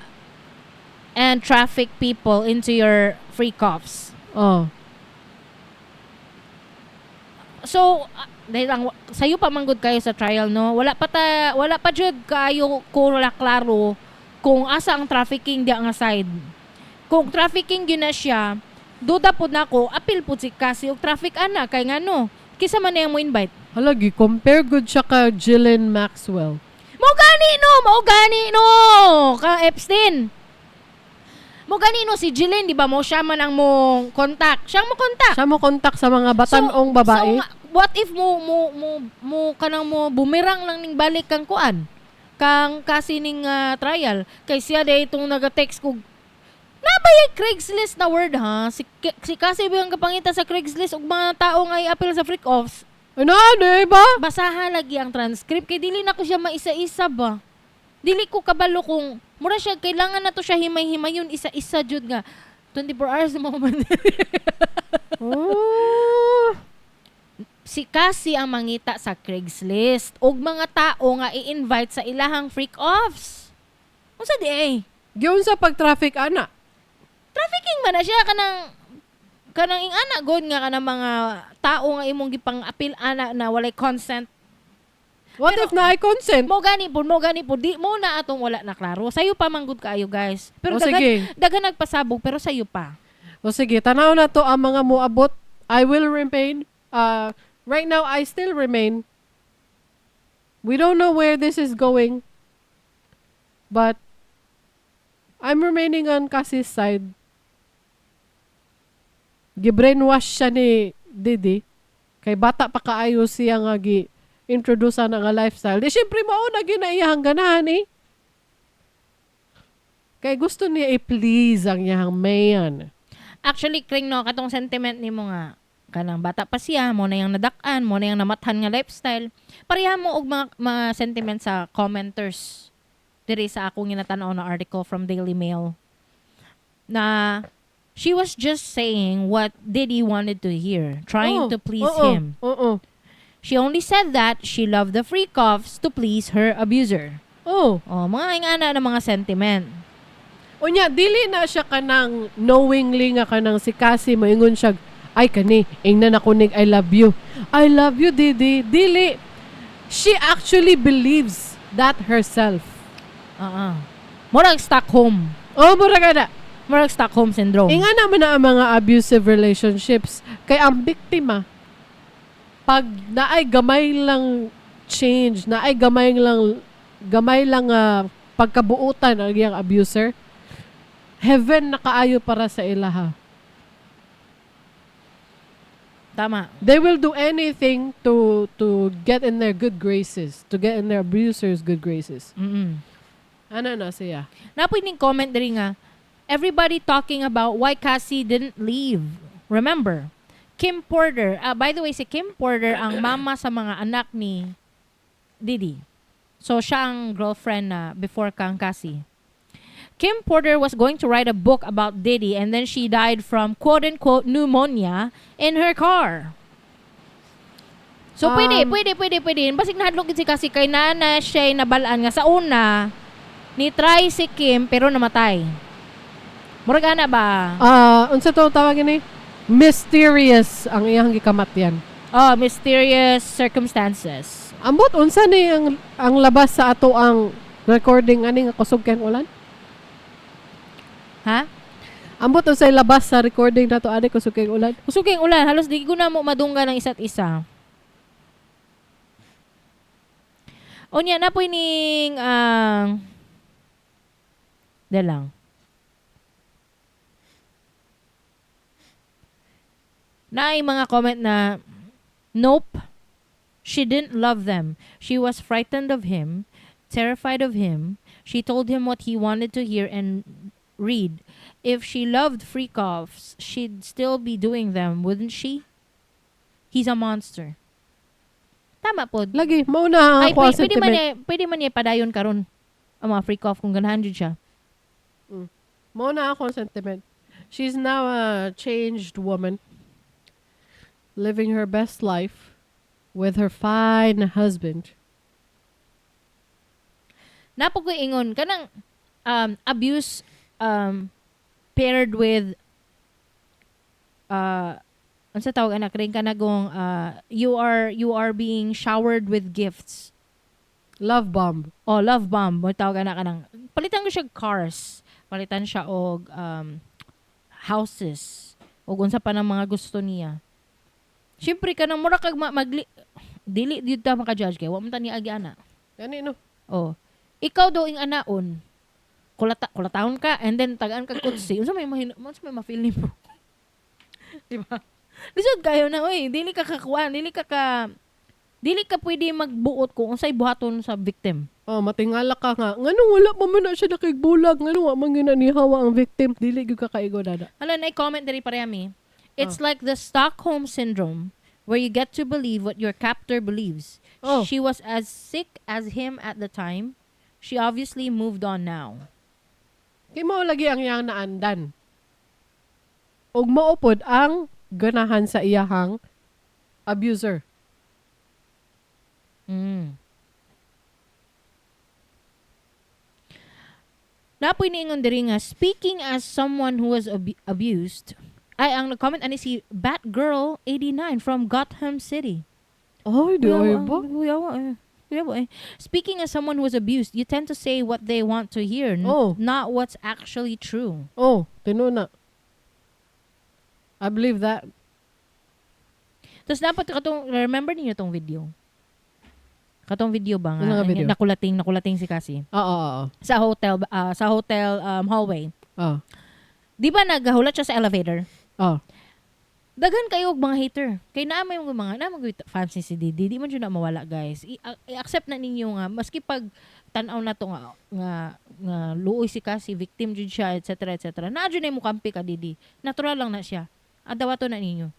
Speaker 2: traffic people into your freak offs.
Speaker 1: Oh.
Speaker 2: So, dahil ang sayo pa manggod kayo sa trial, no? Wala pa jud kayo ko wala klaro kung asa ang trafficking diya nga side. Kung trafficking gyud na siya, duda pud nako, apil pud si Cassie og traffic ana kay ngano, Kisa man niyang mo invite.
Speaker 1: Hala, gi-compare gud siya ka Ghislaine Maxwell.
Speaker 2: Mo gani no, mo gani no, ka Epstein. Mo gani no si Ghislaine, di ba mo siya man ang mo contact. Siya ang mo contact.
Speaker 1: Siya mo contact sa mga batanong babae.
Speaker 2: So, what if mo kanang mo bumerang lang ning balik kang kuan? Kang kasi ning trial kay siya day itong naga-text kog Nabay Craigslist na word ha. Si kasi ba yung kapangita sa Craigslist og mga tao nga i-appeal sa freak offs.
Speaker 1: Ano, ano eh ba?
Speaker 2: Basaha lagi ang transcript kay dili na ko siya maisa-isa ba. Dili ko kabalo kung mura siya kailangan na to siya himay-himayon isa-isa jud nga 24 hours mo man.
Speaker 1: Oh.
Speaker 2: Si Cassie ang mangita sa Craigslist og mga tao nga i-invite sa ilahang freak offs. Unsa di eh?
Speaker 1: Giun sa pag-traffic ana.
Speaker 2: Trafficking man na siya kanang ingana god nga kanang mga tao nga imong gipang-appeal ana na walay consent.
Speaker 1: What
Speaker 2: Pero-
Speaker 1: if na I consent?
Speaker 2: Mo gani po di mo na atong wala na klaro. Sayo pa manggod kaayo, guys. Pero
Speaker 1: O,
Speaker 2: daghan
Speaker 1: sige.
Speaker 2: daghan nagpasabog pero sayo pa.
Speaker 1: O sige, tanaw na to ang mga moabot. I will remain. Right now, I still remain. We don't know where this is going. But I'm remaining on Cassie's side. Gibrainwash siya ni Diddy. Kay bata pa kaayo siya nga gi introduce na nga lifestyle. Di syempre mao na gyud na iyang ganahan eh. Kay gusto niya i-please ang iyang man.
Speaker 2: Actually, Kring, no, katong sentiment nimo nga kanang bata pa siya, mo na yung nadak-an, mo na yung namathan nga lifestyle. Pareha mo og mga sentiment sa commenters diri sa akong ginatan-aw na article from Daily Mail na she was just saying what Diddy wanted to hear, trying
Speaker 1: Oo,
Speaker 2: to please him. She only said that she loved the freak offs to please her abuser. Oh, mga ingana na mga sentiment.
Speaker 1: Unya, dili na siya kanang knowingly nga kanang si Cassie moingon siya, "Ay kani, ingnan ako nig I love you. I love you, Diddy." Dili. She actually believes that herself.
Speaker 2: Oo. Murag Stockholm.
Speaker 1: Oh, mura ka na.
Speaker 2: Murag Stockholm syndrome.
Speaker 1: Inga naman na ang mga abusive relationships kay ang biktima pag naay gamay lang change, naay gamay lang pagkabuutan ang iyang abuser, heaven na kaayo para sa ilaha.
Speaker 2: Tama.
Speaker 1: They will do anything to get in their good graces, to get in their abuser's good graces. Ano na siya?
Speaker 2: Napoy ning comment diri nga, everybody talking about why Cassie didn't leave. Remember, Kim Porter, by the way, si Kim Porter ang mama sa mga anak ni Diddy. So, siya ang girlfriend na before kang Cassie. Kim Porter was going to write a book about Diddy and then she died from quote-unquote pneumonia in her car. So, pwede, pwede. Basig nahadlok gid si Cassie kay nana siya nabalaan nga sa una, ni try si Kim pero namatay. Murag ana ba?
Speaker 1: Ah, unsa to tawag ini? Mysterious ang iyang gikamatyan.
Speaker 2: Oh, mysterious circumstances.
Speaker 1: Ambot unsa ni ang labas sa ato ang recording ani nga kusog kay ulan?
Speaker 2: Ha?
Speaker 1: Ambot unsay labas sa recording nato ani kusog kay ulan?
Speaker 2: Kusog kayong ulan, halos di ko na mo madungga ng isa't isa. Unya na po ning ang uh, lang. Naay mga comment na nope, she didn't love them. She was frightened of him, terrified of him. She told him what he wanted to hear and read. If she loved freak offs, she'd still be doing them, wouldn't she? He's a monster. Tama po.
Speaker 1: Lagi mao na ang
Speaker 2: Ay,
Speaker 1: ako ang
Speaker 2: pwede man
Speaker 1: sentiment.
Speaker 2: niya, pwede man niya padayon karon ang mga freak off kung ganahan jud siya.
Speaker 1: Mao na ako ang sentiment. She's now a changed woman, living her best life with her fine husband.
Speaker 2: Napo ko ingon kanang abuse paired with unsa tawag anak rin kanagong you are being showered with gifts.
Speaker 1: Love bomb.
Speaker 2: Oh, love bomb mo tawag anak kanang palitan ko siya og cars, palitan siya og houses ug unsa pa ng mga gusto niya. Siyempre kanang mura kag dili gyud ta maka-judge kay wa man ta niagi ana.
Speaker 1: Gani no.
Speaker 2: Oh. Ikaw daw ing anaon. Kulata kulatahon ka and then tagaan kag kutsi. Unsa may ma-feel nimo? Di ba? Lisod kayo na oy, dili ka kakuan, dili ka pwede magbuot kung unsay buhaton sa victim.
Speaker 1: Oh, matingala ka nga. Nganong wala pa man na siya nakigbulag? Nganong wa man gyud na nihawa ang victim? Dili gyud ka kaigo dada.
Speaker 2: Hala na comment diri pareha mi. It's like the Stockholm syndrome where you get to believe what your captor believes.
Speaker 1: Oh.
Speaker 2: She was as sick as him at the time. She obviously moved on now.
Speaker 1: Kay mao lagi ang iyang naandan. Ug mao pod ang ganahan sa iyahang abuser.
Speaker 2: Napoy niingon diri nga, speaking as someone who was abused, ay, ang nag-comment ani si Batgirl89 from Gotham City.
Speaker 1: Ay, di ay ba?
Speaker 2: Kuyawa, eh. Kuyawa, eh. Speaking as someone who was abused, you tend to say what they want to hear, not what's actually true.
Speaker 1: Oh, tinuod na. I believe that.
Speaker 2: Tapos dapat katong, remember niyo tong video? Katong video ba nga?
Speaker 1: Ano nga video?
Speaker 2: Nakulating si Cassie.
Speaker 1: Oo, oo, oo.
Speaker 2: Sa hotel hallway.
Speaker 1: Oo.
Speaker 2: Di ba naghahulat siya sa elevator?
Speaker 1: Oo.
Speaker 2: Daghan kayo og mga hater. Kay naa may mga naa may fans ni si Didi, di man jud na mawala, guys. I-accept na ninyo nga maski pag tan-aw na to nga luoy si Cassie, victim jud siya, etc. etc. Naa jud na mo kampi ka Didi. Natural lang na siya. Adawato na ninyo.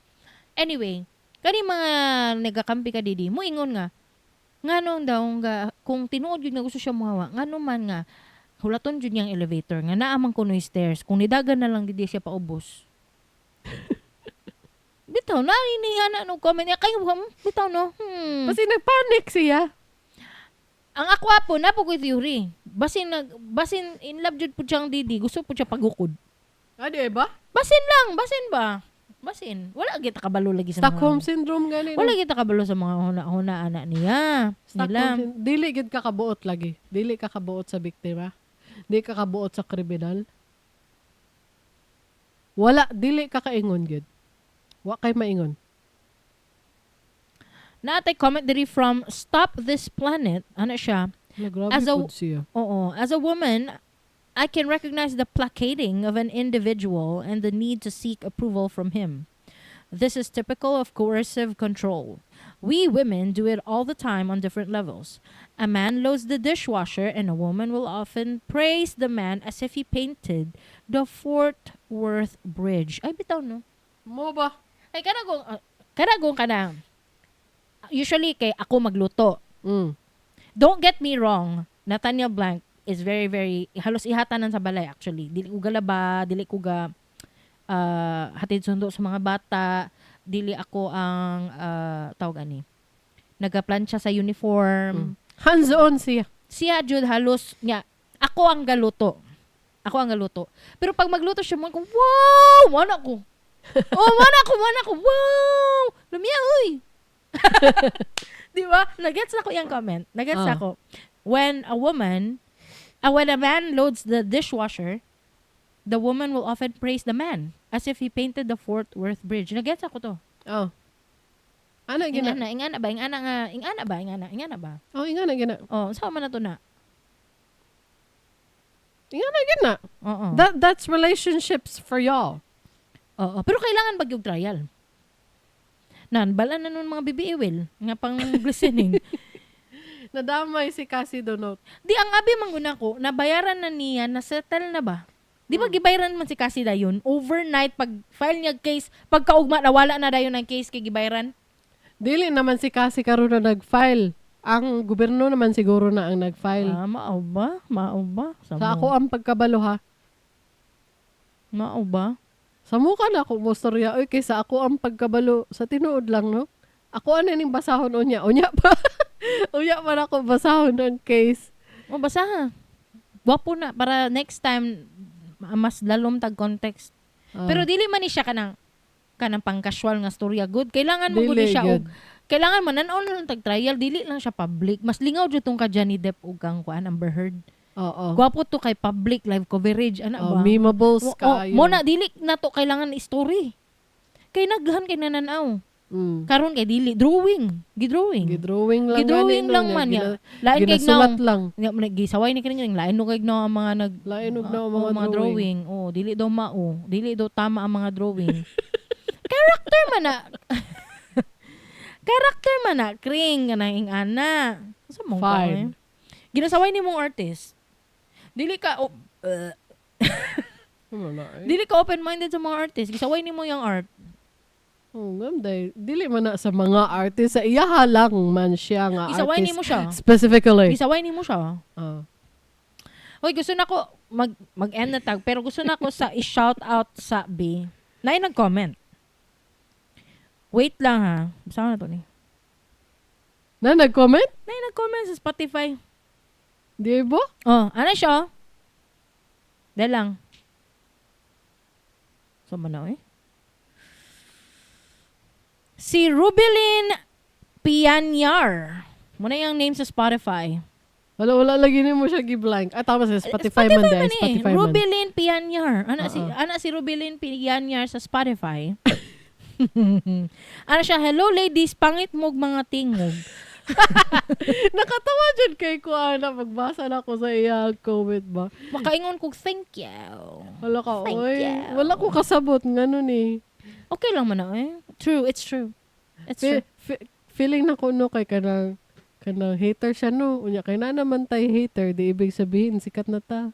Speaker 2: Anyway, kani mga nagakampi ka Didi, muingon nga nganong daw nga kung tinuod jud nga gusto siya muhawa, ngano man nga hulaton jud niyang elevator nga naa man kunoy stairs kung nidagan na lang didi siya paubos. Bitaw na ini ana no comment niya kayo bitaw no.
Speaker 1: Kasi nagpanic siya.
Speaker 2: Ang ako apo na po ko'y theory. Basin in love jud po siyang Didi, gusto po siya pagukod.
Speaker 1: Ah, di ba?
Speaker 2: Basin lang, basin ba? Basin. Wala kita kabalo lagi sa
Speaker 1: Stockholm
Speaker 2: mga
Speaker 1: syndrome gani. No?
Speaker 2: Wala kita kabalo sa mga huna-huna ana niya.
Speaker 1: Stockholm
Speaker 2: Nila.
Speaker 1: Dili gid ka kabuot lagi. Dili ka kabuot sa biktima. Dili ka kabuot sa kriminal. Wala, dili ka kaingon gid. Wa kay maingon.
Speaker 2: Naatay comment diri from Stop This Planet. Ano siya?
Speaker 1: Wala, grabe pod siya.
Speaker 2: Oo. As a woman, I can recognize the placating of an individual and the need to seek approval from him. This is typical of coercive control. We women do it all the time on different levels. A man loads the dishwasher, and a woman will often praise the man as if he painted the Fort Worth Bridge. Ay, bitaw, no?
Speaker 1: Mo ba?
Speaker 2: Ay, kanagong kanang. Usually, kay ako magluto. Don't get me wrong, Nathaniel Blank is very, very, halos ihatanan sa balay actually. Dili ko galaba, dili ko ga hatid sundo sa mga bata, dili ako ang tawag ani. Nagaplantsa sa uniform.
Speaker 1: Hands-on siya.
Speaker 2: Siya jud halos niya, ako ang galuto. Ako ang galuto. Pero pag magluto siya mo ko, wow, mana ko. Oh, mana ko. Wow! Lumiya, uy. Di ba? Nagets na ko yung comment. Nagets na ako. When a man loads the dishwasher, the woman will often praise the man as if he painted the Fort Worth Bridge. Nagets ako to.
Speaker 1: Oh. Ana gina.
Speaker 2: Ingana, ingana ba? Ingana nga, ingana ba? Ingana, ingana ba?
Speaker 1: Oh, ingana gina.
Speaker 2: Oh, saan man na to na?
Speaker 1: Ingana gina.
Speaker 2: Oo.
Speaker 1: That's relationships for y'all.
Speaker 2: Oo. Pero kailangan ba yung trial? Nan, bala na nun mga BBE will nga pang glistening.
Speaker 1: Nadamay si Cassie Donot.
Speaker 2: Di ang abi man ko, nabayaran na niya, na-settle na ba? Di ba gibayaran man si Cassie dayon? Overnight, pag file niya case, pagkaugma, nawala na dayon ang case kay gibayaran.
Speaker 1: Dili naman si Cassie karon na nag-file. Ang gobyerno naman siguro na ang nag-file.
Speaker 2: Ah, mao ba? Mao ba?
Speaker 1: Sa ako ang pagkabalo ha.
Speaker 2: Mao ba?
Speaker 1: Sa muka na ako mo storya oy kaysa ako ang pagkabalo sa tinuod lang no. Ako ano ning basahon unya unya pa. Unya pa na ako basahon ang case.
Speaker 2: O, basta ha. Gwapo na. Para next time, mas lalom tag context. Pero dili man ni siya kanang pang casual nga storya good. Kailangan mo gud
Speaker 1: Dili
Speaker 2: ni siya
Speaker 1: gyud.
Speaker 2: og kailangan man nan lang tag trial dili lang siya public. Mas lingaw jud tong ka Johnny Depp ug kang kuan Amber Heard.
Speaker 1: Oo.
Speaker 2: Gwapo to kay public live coverage ana
Speaker 1: Oh,
Speaker 2: ba?
Speaker 1: memeables
Speaker 2: O,
Speaker 1: kaayo.
Speaker 2: mo na dili na to kailangan story. Kay naghan kay nananaw. Karon kay dili drawing, gidrawing.
Speaker 1: Gidrawing lang
Speaker 2: Gidrawing
Speaker 1: gani, no,
Speaker 2: lang
Speaker 1: niya.
Speaker 2: man niya. Lain kay
Speaker 1: Ginasulat
Speaker 2: naong
Speaker 1: lang.
Speaker 2: Nya man gisaway ni kini lain no kay ang mga nag
Speaker 1: Lain og na ang
Speaker 2: oo,
Speaker 1: mga drawing.
Speaker 2: drawing. Oh, dili daw mao, dili daw tama ang mga drawing. Character man na. Character man na kring kanang ing-ana. Sa mong
Speaker 1: Fine.
Speaker 2: Ginasaway ni mong artist. Dili ka oh,
Speaker 1: Ano na eh.
Speaker 2: dili ka open-minded sa mga artist. Gisaway nimo yung art.
Speaker 1: Oh, ngam day. Dili man na sa mga artist. Sa iyaha lang man siya nga
Speaker 2: Gisaway
Speaker 1: artist.
Speaker 2: nimo siya.
Speaker 1: Specifically.
Speaker 2: Gisaway nimo siya.
Speaker 1: Ah.
Speaker 2: Hoy, gusto na ko mag-end na tag, pero gusto na ko sa i-shout out sa B. Naay nag-comment. Wait lang ha. Basta na to ni.
Speaker 1: Na nag-comment?
Speaker 2: Naay nag-comment sa Spotify.
Speaker 1: Di ba?
Speaker 2: Oh, ano siya? Dahil lang. So man na eh. Si Rubilin Pianyar. Muna yung name sa Spotify.
Speaker 1: Wala, wala lagi nimo siya gi-blank. Ah, tama sa Spotify, man dahil.
Speaker 2: man eh.
Speaker 1: Spotify man.
Speaker 2: Rubilin Pianyar. Ana si
Speaker 1: Oo.
Speaker 2: ana si Rubilin Pianyar sa Spotify. Ano siya, hello ladies, pangit mog mga tingog.
Speaker 1: Nakatawa dyan kay ko, ana. Pagbasa na ako sa iya comment ba.
Speaker 2: Makaingon kog thank you.
Speaker 1: Wala ka,
Speaker 2: Thank
Speaker 1: oy.
Speaker 2: you.
Speaker 1: Wala ko kasabot. Ngano ni.
Speaker 2: Okay lang man na eh. True, it's true. It's true.
Speaker 1: Feeling na ko no kay kanang hater siya no. Unya kay na naman tay hater, di ibig sabihin sikat na ta.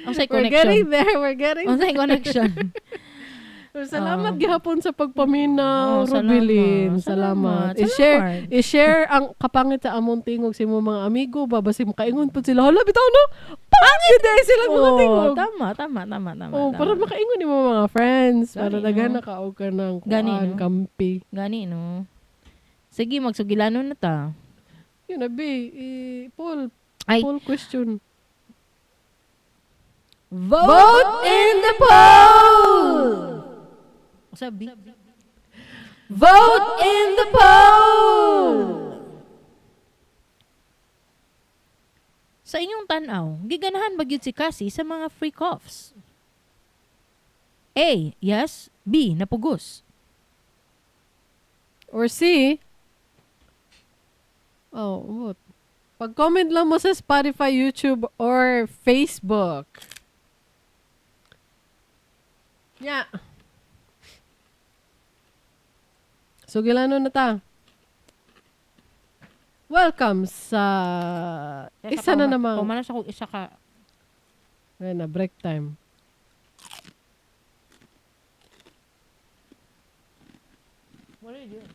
Speaker 2: Ang say
Speaker 1: We're
Speaker 2: connection.
Speaker 1: getting there, we're getting
Speaker 2: Ang say connection.
Speaker 1: there. Salamat
Speaker 2: Oo.
Speaker 1: gihapon sa pagpaminaw,
Speaker 2: Oo, salamat.
Speaker 1: Rubilin.
Speaker 2: Salamat.
Speaker 1: Salamat. I-share
Speaker 2: Salamat.
Speaker 1: i-share ang kapangit sa among tingog sa imong mga amigo, ba basi makaingon pud sila. Hala bitaw no. Pangit gyud eh silang mga
Speaker 2: Oo,
Speaker 1: tingog.
Speaker 2: tama, tama, tama, tama.
Speaker 1: Oh,
Speaker 2: tama.
Speaker 1: para makaingon nimo mga friends, para
Speaker 2: Gani,
Speaker 1: daghan
Speaker 2: no?
Speaker 1: na ka og kanang
Speaker 2: Gani,
Speaker 1: kuan
Speaker 2: no?
Speaker 1: kampi.
Speaker 2: Gani, no? Sige, magsugilano na ta.
Speaker 1: Yun na be, Paul,
Speaker 2: Ay.
Speaker 1: Paul question.
Speaker 2: Vote
Speaker 1: in the poll!
Speaker 2: Sabi.
Speaker 1: Vote in the poll!
Speaker 2: Sa inyong tanaw, giganahan ba gyud si Cassie sa mga free coughs? A. Yes. B. Napugos.
Speaker 1: Or C, oh, what? Pag-comment lang mo sa Spotify, YouTube, or Facebook. Yeah. So, gilano na ta? Welcome sa isa na namang
Speaker 2: Pumanas ako isa ka.
Speaker 1: Ayun na, break time.
Speaker 2: What are you doing?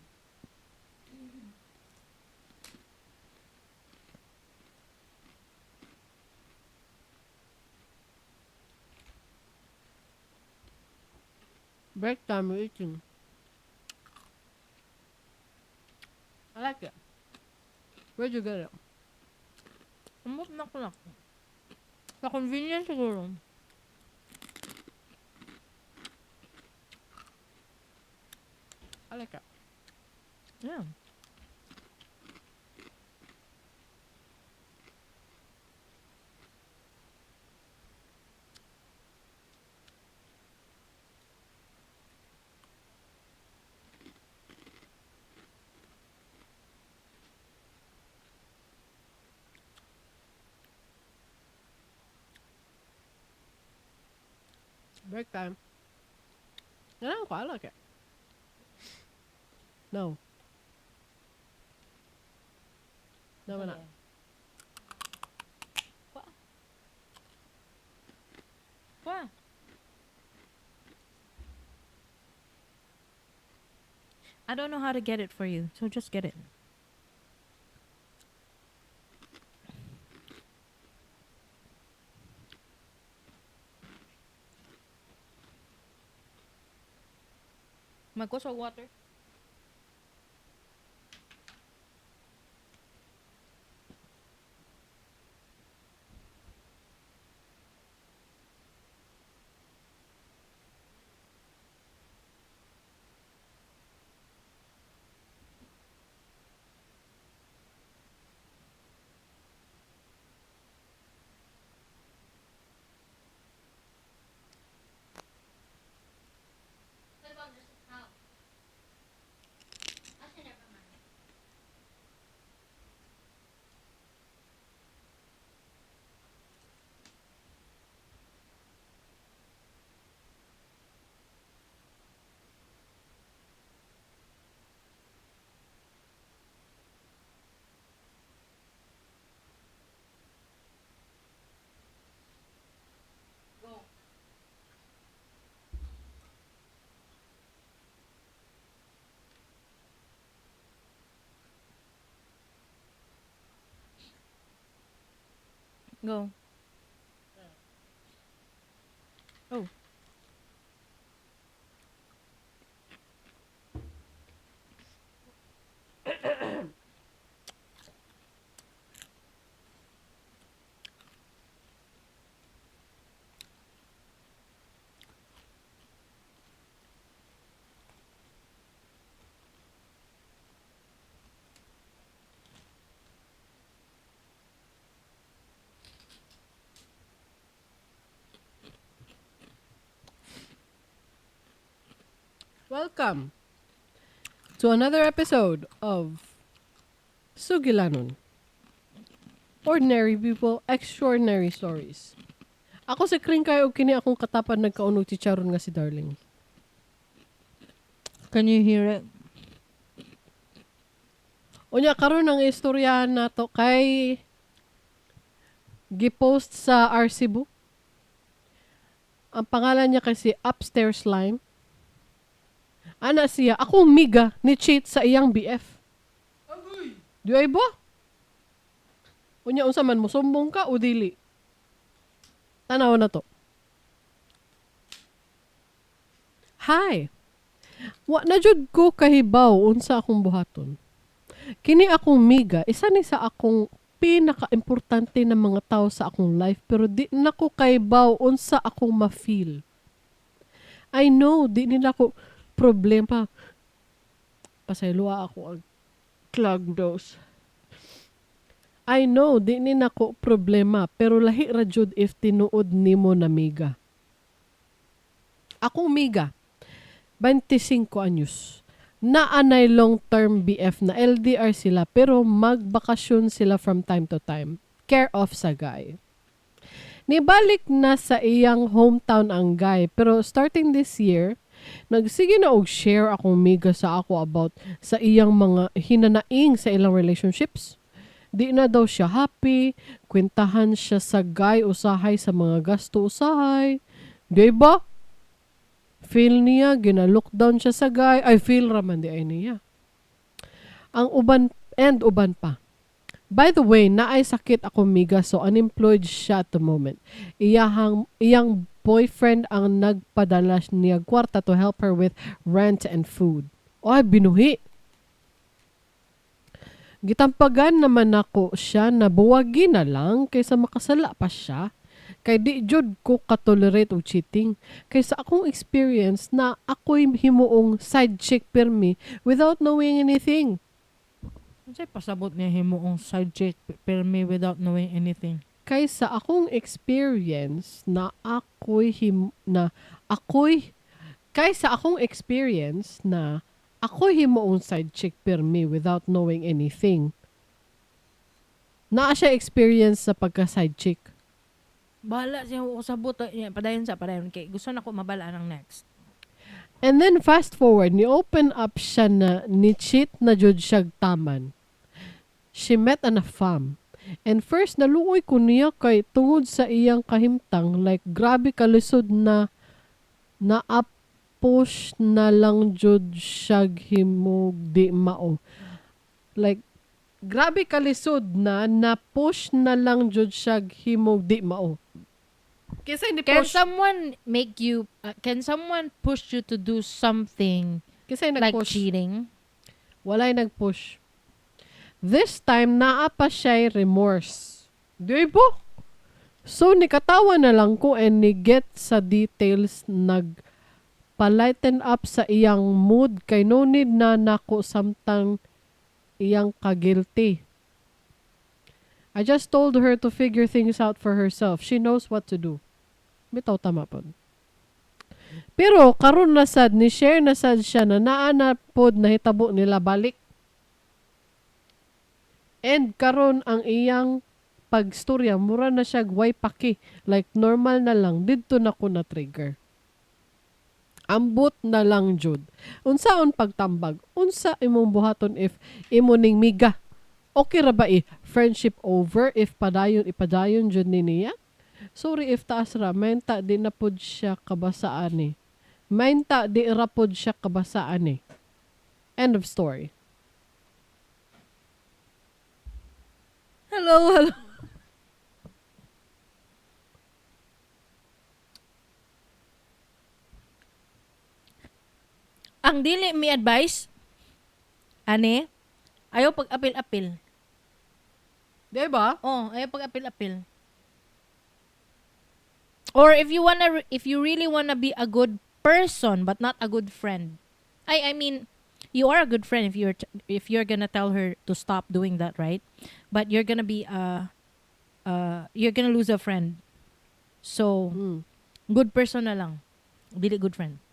Speaker 1: Break time, we're eating. I like it. Where'd you get it?
Speaker 2: Umot na ko na. Sa convenience siguro.
Speaker 1: I like it.
Speaker 2: Yeah.
Speaker 1: Break time. Ganun ko, I like it. No. No, na.
Speaker 2: Kwa. I don't know how to get it for you, so just get it. Magkusa water. Go. Oh.
Speaker 1: Welcome to another episode of Sugilanon. Ordinary people, extraordinary stories. Ako si Kringkay ug kini akong katapad nagkaunog chicharon nga si Darling.
Speaker 2: Can you hear it?
Speaker 1: Unya karon ang istorya nato kay gipost sa Arcibu. Ang pangalan niya kay si Upstairs Slime. Ana siya, akong miga ni cheat sa iyang BF. Di ay ba? Unya unsa man mo sumbong ka o dili? Tanaw na to. Hi. Wa na jud ko kahibaw unsa akong buhaton. Kini akong miga, isa ni sa akong pinaka-importante na mga tao sa akong life pero di na ko kahibaw unsa akong ma-feel. I know, di nila ko problema. Pasayloa ako ang clog nose. I know, di ni nako problema, pero lahi ra jud if tinuod nimo na miga. Akong miga, 25 anyos. Naanay long-term BF na LDR sila pero magbakasyon sila from time to time. Care of sa guy. Nibalik na sa iyang hometown ang guy pero starting this year, nagsige na og share akong miga sa ako about sa iyang mga hinanaing sa ilang relationships. Di na daw siya happy, kwentahan siya sa guy usahay sa mga gasto usahay. Di ba? Feel niya, gina-lockdown siya sa guy. Ay, feel raman di ay niya. Ang uban, and uban pa. By the way, naay sakit ako miga so unemployed siya at the moment. Iyang boyfriend ang nagpadala niya kwarta to help her with rent and food. Ay, binuhi. Gitampagan naman nako siya na buwagi na lang kaysa makasala pa siya. Kay di jud ko katolerate og cheating. Kay sa akong experience na ako'y himuong side chick pirmi without knowing anything.
Speaker 2: Unsay pasabot niya himuong side chick pirmi without knowing anything?
Speaker 1: Kay sa akong experience na ako'y him, na ako'y kay sa akong experience na ako'y himuong side chick pirmi without knowing anything. Naa siya experience sa pagka side chick.
Speaker 2: Bahala siya ko sabot niya padayon sa padayon kay gusto na ko mabala ang next.
Speaker 1: And then fast forward, ni open up siya na ni cheat na jud siya taman. She met an afam. And first naluoy ko niya kay tungod sa iyang kahimtang, like grabe kalisod na na-push na lang jud siya himog di mao. Like grabe kalisod na na-push na lang jud siya himog di mao. Kaysa ni
Speaker 2: Can
Speaker 1: push,
Speaker 2: someone make you can someone push you to do something
Speaker 1: kaysa
Speaker 2: like
Speaker 1: nag-push.
Speaker 2: cheating?
Speaker 1: Walay nag-push. This time, naa pa siya'y remorse. Di ba? So, nikatawa na lang ko and ni-get sa details, nag-palighten up sa iyang mood kay no need na nako samtang iyang kagilty. I just told her to figure things out for herself. She knows what to do. Bitaw tama pod. Pero karon na sad ni share na sad siya na naa na pod nahitabo nila balik. And karon ang iyang pagstorya mura na siya way paki, like normal na lang didto na ko na trigger. Ambot na lang jud. Unsaon pagtambag? Unsa imong buhaton if imo ning miga? Okay ra ba friendship over if padayon ipadayon jud ni niya? Sorry if taas ra, mainta di na pod siya kabasaan ni. Mainta di ra pod siya kabasaan ni. End of story. Hello, hello.
Speaker 2: Ang dili mi advice ani, ayaw pag apil-apil.
Speaker 1: Di ba?
Speaker 2: Oh, ayaw pag apil-apil. Or if you really wanna be a good person but not a good friend. I mean, you are a good friend if you're gonna tell her to stop doing that, right? But you're gonna lose a friend. So, good person na lang. Dili good friend.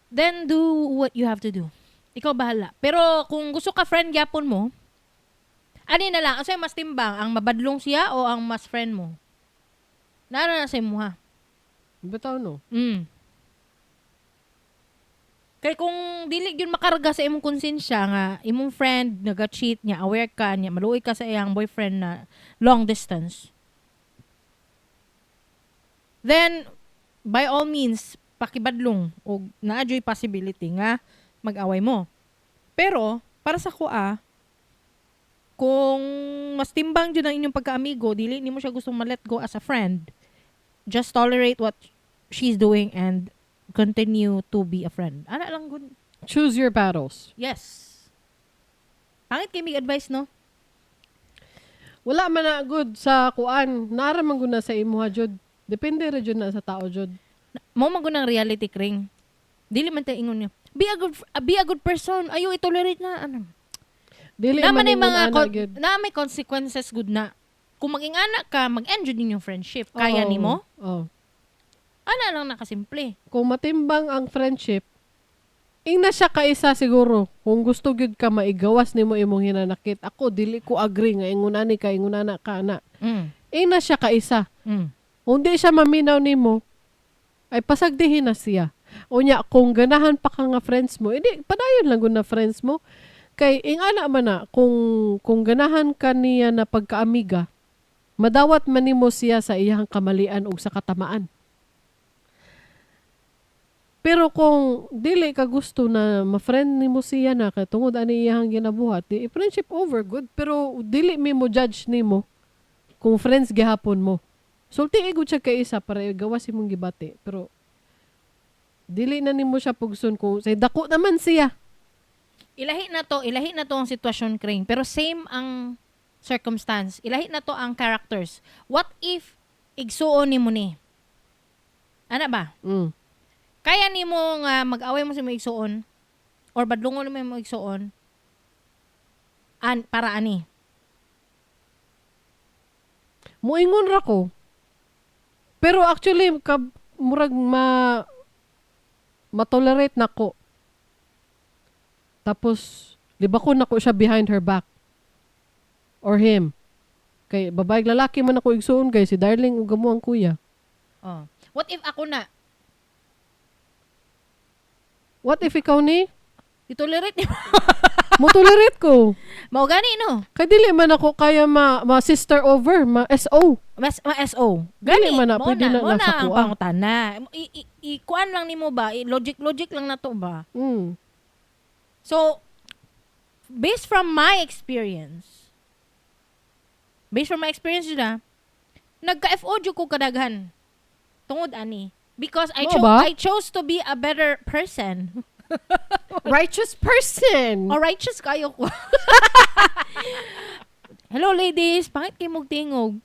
Speaker 2: Then do what you have to do. Ikaw bahala. Pero kung gusto ka friend gyapon mo, ani na lang, unsay mas timbang, ang mabadlong siya o ang mas friend mo? Nara na sa imuha.
Speaker 1: Bitaw, no?
Speaker 2: Kay kung dili gyud makarga sa imong konsensya nga imong friend naga-cheat niya, aware ka niya, maluoy ka sa iyang boyfriend na long distance. Then by all means pakibadlong og naa juy possibility nga mag-away mo. Pero para sa kuha, kung mas timbang jud ang inyong pagkaamigo, dili nimo siya gustong ma-let go as a friend, just tolerate what she's doing and continue to be a friend. Ana lang gud.
Speaker 1: Choose your battles.
Speaker 2: Yes. Pangit kay mig advice, no?
Speaker 1: Wala man na good sa kuan. Nara man gud na sa imuha jud. Depende ra jud na sa tao jud.
Speaker 2: Mao man gud ang reality, Kring. Dili man ta ingon niya, be a good person. Ayo i-tolerate na ano.
Speaker 1: Dili
Speaker 2: Na
Speaker 1: man
Speaker 2: man ay
Speaker 1: ingon
Speaker 2: mga
Speaker 1: ana gyud.
Speaker 2: Na may consequences gud na. Kung maging anak ka, mag-end jud inyong friendship. Kaya
Speaker 1: Oo.
Speaker 2: nimo?
Speaker 1: Oo.
Speaker 2: Ana lang nakasimple.
Speaker 1: Kung matimbang ang friendship, ingna siya kaisa siguro. Kung gusto gyud ka maigawas nimo imong hinanakit. Ako dili ko agree nga ingon ani ka, ingon ana ka ana. Ingna siya kaisa. Kung di siya maminaw nimo, ay pasagdihin na siya. Unya, kung ganahan pa ka nga friends mo, hindi, padayon lang gud na friends mo. Kay, ingana man na, kung ganahan ka niya na pagkaamiga, madawat man nimo siya sa iyang kamalian ug sa katamaan. Pero kung dili ka gusto na ma-friend nimo siya na kay tungod ani iyang ginabuhat, di friendship over good, pero dili mi mo judge nimo kung friends gihapon mo. Sulti gud siya kay isa para gawas imong gibati, pero dili na nimo siya pugson kung say dako naman siya.
Speaker 2: Ilahi na to ang sitwasyon, Kring. Pero same ang circumstance. Ilahi na to ang characters. What if igsuon nimo ni? Ana ba?
Speaker 1: Mm.
Speaker 2: Kaya nimo nga mag-away mo sa imong igsuon or badlungon mo imong igsuon an para ani?
Speaker 1: Muingon ra ko. Pero actually ka, murag ma ma-tolerate nako. Tapos libakon nako siya behind her back. Or him. Kay babae lalaki man ako igsuon kay si Darling ug amo ang kuya.
Speaker 2: Oh. What if ako na?
Speaker 1: What if ikaw ni?
Speaker 2: I-tolerate nimo?
Speaker 1: Mo tolerate ko.
Speaker 2: Mao gani, no?
Speaker 1: Kay dili man ako kaya ma sister over, ma SO.
Speaker 2: Mas ma SO.
Speaker 1: Dili
Speaker 2: Gani
Speaker 1: man na,
Speaker 2: mo
Speaker 1: pwede na
Speaker 2: mo
Speaker 1: nasa
Speaker 2: na ang
Speaker 1: kuha.
Speaker 2: pangutana. I kuan lang nimo ba? Logic logic lang na to ba? So, based from my experience jud ah, nagka-FO jud ko kadaghan. Tungod ani. Because
Speaker 1: Mao ba?
Speaker 2: I chose to be a better person.
Speaker 1: Righteous person.
Speaker 2: Or righteous kayo ko. Hello ladies, pangit kay mog tingog.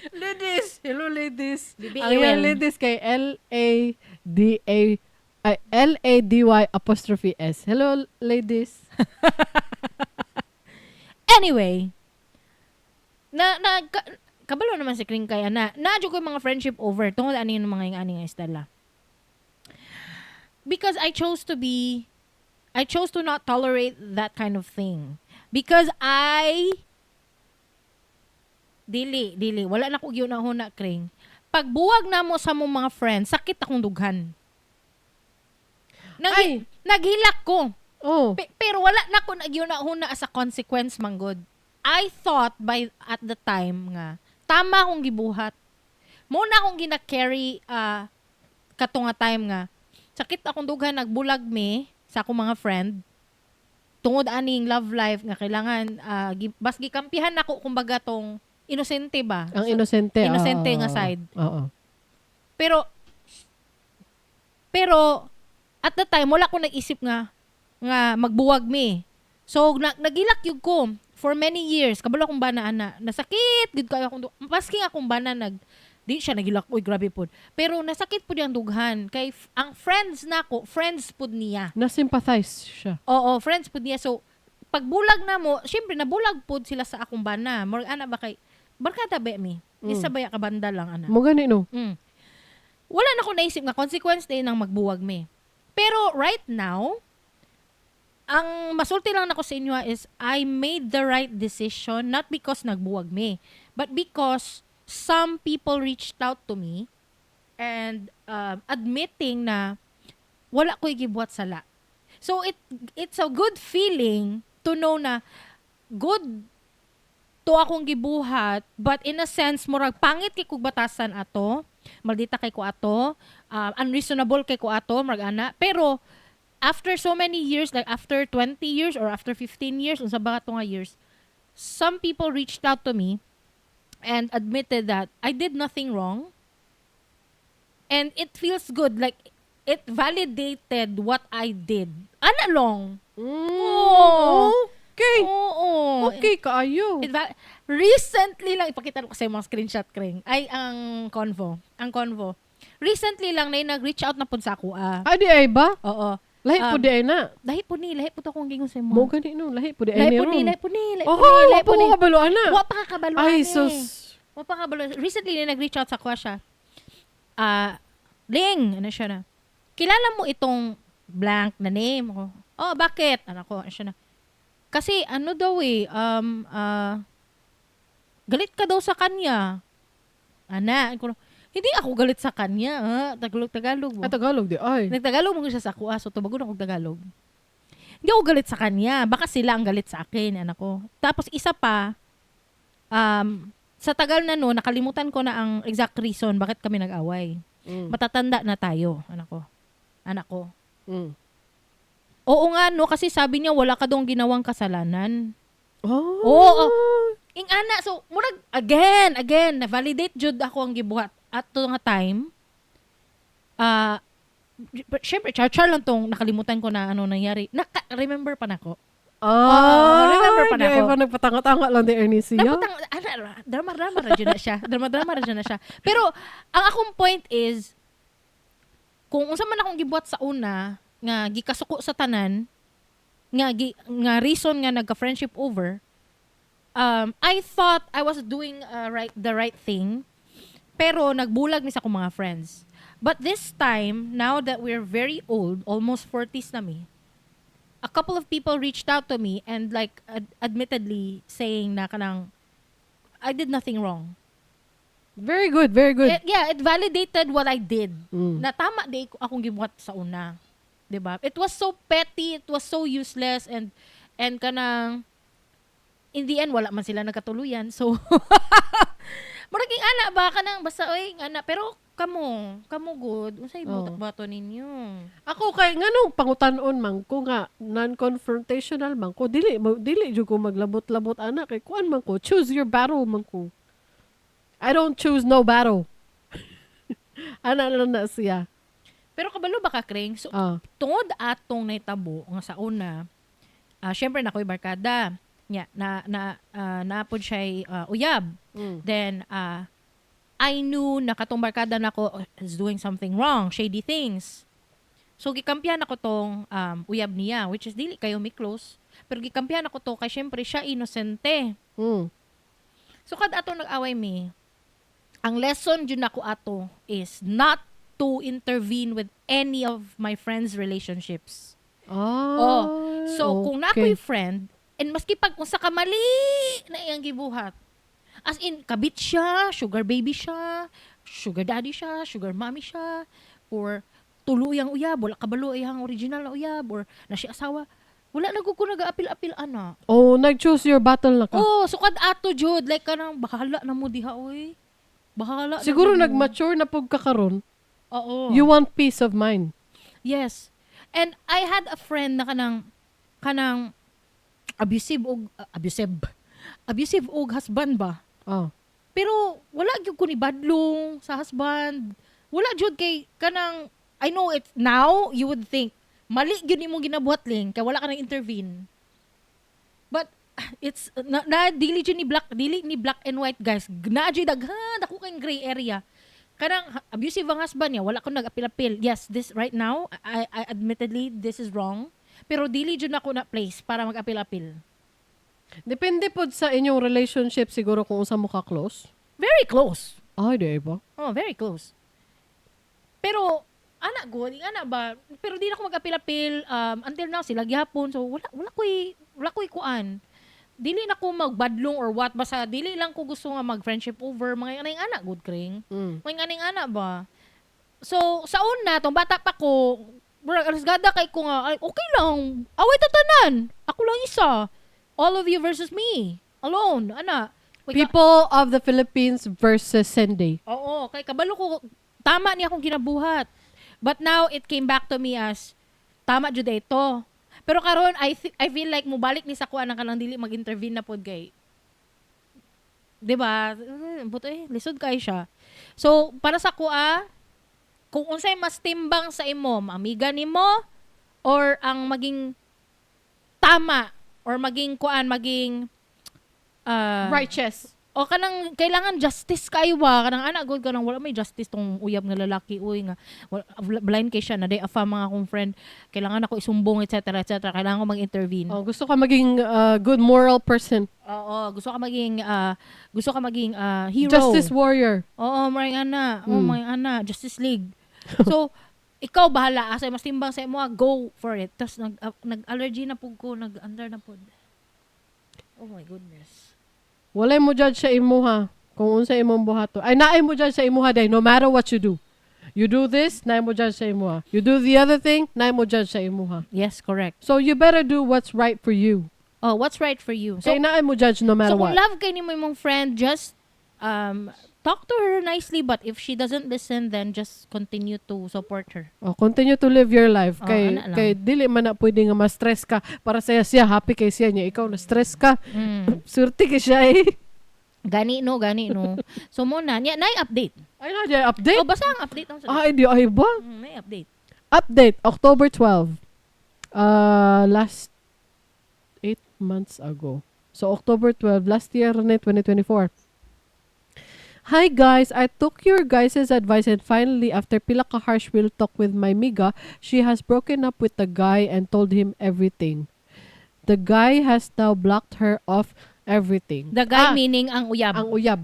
Speaker 1: Ladies, hello ladies.
Speaker 2: Bibi
Speaker 1: Ang iyang
Speaker 2: Ewell.
Speaker 1: ladies kay L A D A ay, LADY'S. Hello ladies.
Speaker 2: Anyway, na na ka, kabalo naman si Kring kaya na na ko yung mga friendship over tungod ani yung mga yung ani nga Estela. Because I chose to not tolerate that kind of thing. Because I dili dili wala na ko gyud-huna, Kring. Pagbuwag na mo sa mong mga friends, sakit akong dughan.
Speaker 1: Ay.
Speaker 2: Naghilak ko.
Speaker 1: Oh.
Speaker 2: Pero wala na ko nagyuna-huna as a consequence manggod. I thought by at the time nga tama akong gibuhat. Mo na akong gina-carry kato nga time nga sakit akong dughan, nagbulag mi sa akong mga friend tungod aning love life nga kailangan bas gikampihan nako kumbaga tong inosente ba.
Speaker 1: Ang inosente.
Speaker 2: Inosente
Speaker 1: Oo,
Speaker 2: nga
Speaker 1: oo,
Speaker 2: side.
Speaker 1: Oo.
Speaker 2: Pero Pero at the time wala ko nag-isip nga magbuwag mi. So nagilak gyud ko for many years. Kabalo akong bana ana. Nasakit gyud kayo akong maski nga akong bana di siya nagilak, uy, grabe pod. Pero nasakit pud yung dughan kay ang friends nako, friends pud niya.
Speaker 1: Na-sympathize siya.
Speaker 2: Oo, friends pud niya. So pagbulag na mo, syempre nabulag pud sila sa akong bana. Murag ana ba kay barkada ba mi? Isa ba ya ka banda lang ana.
Speaker 1: Mo gani, no?
Speaker 2: Wala na ko naisip nga consequence din ng magbuwag mi. Pero right now, ang masulti lang nako sa inyo is I made the right decision, not because nagbuwag mi, but because some people reached out to me and admitting na wala ko'y gibuhat sala. So it's a good feeling to know na good to akong gibuhat, but in a sense murag pangit kay kog batasan ato, maldita kay ko ato, unreasonable kay ko ato, murag ana. Pero after so many years, like after 20 years or after 15 years, unsa ba to nga years, some people reached out to me and admitted that I did nothing wrong, and it feels good, like it validated what I did ana long. Oo. Oo.
Speaker 1: Okay kaayo.
Speaker 2: Recently lang, ipakita ko sa mga screenshot, Kring. Ay, ang convo. Ang convo. Recently lang na nag-reach out na pud sa ako. Ah.
Speaker 1: Ah, di ay ba?
Speaker 2: Oo.
Speaker 1: Lahi po di ay na.
Speaker 2: Lahi po ni, lahi po to akong gingon sa imo.
Speaker 1: Mo gani, no, lahi po di ay
Speaker 2: Lahi
Speaker 1: ni
Speaker 2: po ni,
Speaker 1: ron.
Speaker 2: Lahi po ni, lahi
Speaker 1: Oh,
Speaker 2: po ni,
Speaker 1: wa
Speaker 2: lahi
Speaker 1: pa
Speaker 2: po ni.
Speaker 1: ko kabalo ana.
Speaker 2: Wa pa kakabalo
Speaker 1: Ay,
Speaker 2: ani.
Speaker 1: sus.
Speaker 2: Wa pa kabalo. Recently na nag-reach out sa ako siya. Ah, Ling, ano siya na? Kilala mo itong blank na name ko? Oh, bakit? Ano ko, ano siya na? Kasi ano daw eh, galit ka daw sa kanya. Ana, ko, hindi ako galit sa kanya. Ah, Tagalog, Tagalog mo.
Speaker 1: Ah, Tagalog di ay.
Speaker 2: Nagtagalog mo siya sa ako, ah, so tubagon ako Tagalog. Hindi ako galit sa kanya. Baka sila ang galit sa akin, anak ko. Tapos isa pa, sa tagal na no, nakalimutan ko na ang exact reason bakit kami nag-away. Matatanda na tayo, anak ko. Anak ko. Oo nga no, kasi sabi niya wala ka dong ginawang kasalanan.
Speaker 1: Oh.
Speaker 2: Oo. Ing ana, so murag again, again, na validate jud ako ang gibuhat at to nga time. Ah, but syempre char-char lang tong nakalimutan ko na ano nangyari. Naka remember pa nako.
Speaker 1: Ah,
Speaker 2: remember pa
Speaker 1: di ay
Speaker 2: nako.
Speaker 1: pa nagpatanga-tanga lang di ni siya.
Speaker 2: Naputang ana drama drama ra jud na siya. Drama drama ra jud na siya. Pero ang akong point is kung unsa man akong gibuhat sa una nga gikasuko sa tanan nga reason nga nagka-friendship over, I thought I was doing right the right thing, pero nagbulag ni sa akong mga friends. But this time, now that we're very old, almost 40s na mi, a couple of people reached out to me and like admittedly saying na kanang I did nothing wrong.
Speaker 1: Very good, very good.
Speaker 2: Yeah, it validated what I did. Na tama di ko akong gibuhat sa una. 'Di ba? It was so petty, it was so useless and kanang in the end wala man sila nagkatuluyan. So murag yung ana ba kanang basta oy ana, pero kamo kamo good unsay
Speaker 1: Oo.
Speaker 2: buhat bato ninyo?
Speaker 1: Ako kay nganong pangutan-on man ko nga non-confrontational man ko, dili jud ko maglabot-labot ana kay kuan man ko, choose your battle man ko. I don't choose no battle. Ana lang na siya.
Speaker 2: Pero kabalo ba ka, Kring? So tungod atong nahitabo nga sa una, syempre na ko'y barkada nya na na napod siya uyab. Then I knew na katong barkada nako is doing something wrong, shady things. So gikampihan ako tong uyab niya, which is dili kayo mi close, pero gikampihan ako to kay syempre siya inosente. So kad ato nag-away mi, ang lesson jud nako ato is not to intervene with any of my friends' relationships.
Speaker 1: Ah,
Speaker 2: Oh, so kung na ako'y friend, and maski pag unsa ka mali na iyang gibuhat. As in, kabit siya, sugar baby siya, sugar daddy siya, sugar mommy siya, or tuluyang uyab, wala kabalo iyang original na uyab, or na siya asawa. Wala na ko nag-aapil-apil ana.
Speaker 1: Oh, nag-choose your battle na ka.
Speaker 2: Oh, so kad ato jud, like kanang bahala na mo diha oy. Bahala na
Speaker 1: Siguro
Speaker 2: jud mo.
Speaker 1: nag-mature na pug ka karon.
Speaker 2: Oo.
Speaker 1: You want peace of mind.
Speaker 2: Yes. And I had a friend na kanang abusive og abusive og husband ba. Pero wala gyud ko ni badlong sa husband. Wala jud kay kanang I know it's now you would think mali gyud imong ginabuhat, Ling, kay wala ka nang intervene. But it's na dili jud ni black, dili ni black and white, guys. Naa jud daghan, dako kay gray area. Kanang abusive ang husband niya, wala ko nag-apil-apil. Yes, this right now, I admittedly this is wrong. Pero dili jud ako na place para mag-apil-apil.
Speaker 1: Depende pod sa inyong relationship siguro kung unsa mo ka close.
Speaker 2: Very close.
Speaker 1: Ay, di ba?
Speaker 2: Oh, very close. Pero ana ko, ana ba? Pero di na ako mag-apil-apil until now sila gihapon. So wala ko'y kuan. Dili na ko magbadlong or what, basta dili lang ko gusto nga mag-friendship over mga anay ana good kring. Mga anay ana ba? So sa una tong bata pa ko, murag alasgada kay ko nga ay, okay lang. Away ta tanan. Ako lang isa. All of you versus me. Alone. Ana. Wait,
Speaker 1: People of the Philippines versus Cindy.
Speaker 2: Oo, kay kabalo ko tama niya akong ginabuhat. But now it came back to me as tama jud ito. Pero karon I feel like mobalik ni sa kuan ang kanang dili mag-intervene na pod kay 'di ba? Buto eh, lisod kay siya. So, para sa kuha, kung unsay mas timbang sa imo, amiga nimo or ang maging tama or maging kuan, maging
Speaker 1: Righteous.
Speaker 2: O kanang kailangan justice kayo ba, kanang ana gud, kanang wala may justice tong uyab nga lalaki uy, nga blind kay siya na day afa mga akong friend, kailangan ako isumbong, etc., etc., kailangan ko mag-intervene.
Speaker 1: Oh, gusto ka maging good moral person.
Speaker 2: Oo, gusto ka maging hero.
Speaker 1: Justice warrior.
Speaker 2: Oo, mga ana, oo, mga ana, Justice League. So ikaw bahala asa mas timbang sa imo, go for it. Tapos nag-allergy na pud ko, nag-under na pud. Oh my goodness.
Speaker 1: Walay mo judge sa imuha kung unsa imong buhato. Ay, naay mo judge sa imuha day no matter what you do. You do this, naay mo judge sa imuha. You do the other thing, naay mo judge sa imuha.
Speaker 2: Yes, correct.
Speaker 1: So you better do what's right for you.
Speaker 2: Oh, what's right for you.
Speaker 1: So,
Speaker 2: So
Speaker 1: kay naay mo judge no matter
Speaker 2: So kung
Speaker 1: what.
Speaker 2: love kay nimo imong friend, just talk to her nicely, but if she doesn't listen, then just continue to support her.
Speaker 1: Oh, continue to live your life
Speaker 2: Oh,
Speaker 1: kay
Speaker 2: ana lang.
Speaker 1: kay dili man na pwede nga ma-stress ka para saya siya, happy kay siya niya, ikaw na stress ka. Swerte kay siya eh.
Speaker 2: Gani no, gani no. So mo na, niya nay update.
Speaker 1: Ay na di update.
Speaker 2: Oh, basta ang update ang sa.
Speaker 1: Ay di ay ba?
Speaker 2: May update.
Speaker 1: Update October 12. Last 8 months ago. So October 12 last year na 2024. "Hi guys, I took your guys' advice and finally, after pila ka harsh real talk with my miga, she has broken up with the guy and told him everything. The guy has now blocked her off everything."
Speaker 2: The guy
Speaker 1: Ah,
Speaker 2: meaning ang uyab.
Speaker 1: Ang uyab.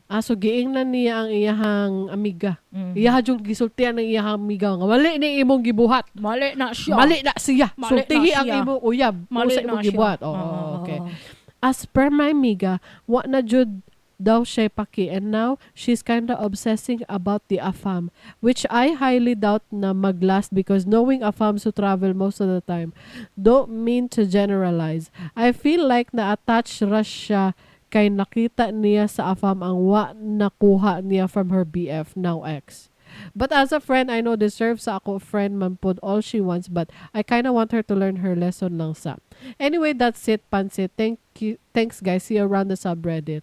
Speaker 1: Ah, so giingnan niya ang iyahang amiga. Iyaha yung gisultian ng iyahang amiga nga mali ni imong gibuhat.
Speaker 2: Mali na siya.
Speaker 1: Mali na siya.
Speaker 2: Mali na
Speaker 1: Sultihi ang
Speaker 2: siya.
Speaker 1: imong uyab.
Speaker 2: Mali
Speaker 1: Mali sa
Speaker 2: na
Speaker 1: imong
Speaker 2: siya.
Speaker 1: gibuhat. Oo, okay. "As per my miga, wa na jud daw siya paki and now she's kinda obsessing about the afam, which I highly doubt na maglast because knowing afams who travel most of the time, don't mean to generalize. I feel like na-attach ra siya kay nakita niya sa afam ang wa nakuha niya from her BF, now ex. But as a friend, I know deserve sa ako friend man pud all she wants, but I kinda want her to learn her lesson lang sa. Anyway, that's it, Pansit. Thank you. Thanks, guys. See you around the subreddit."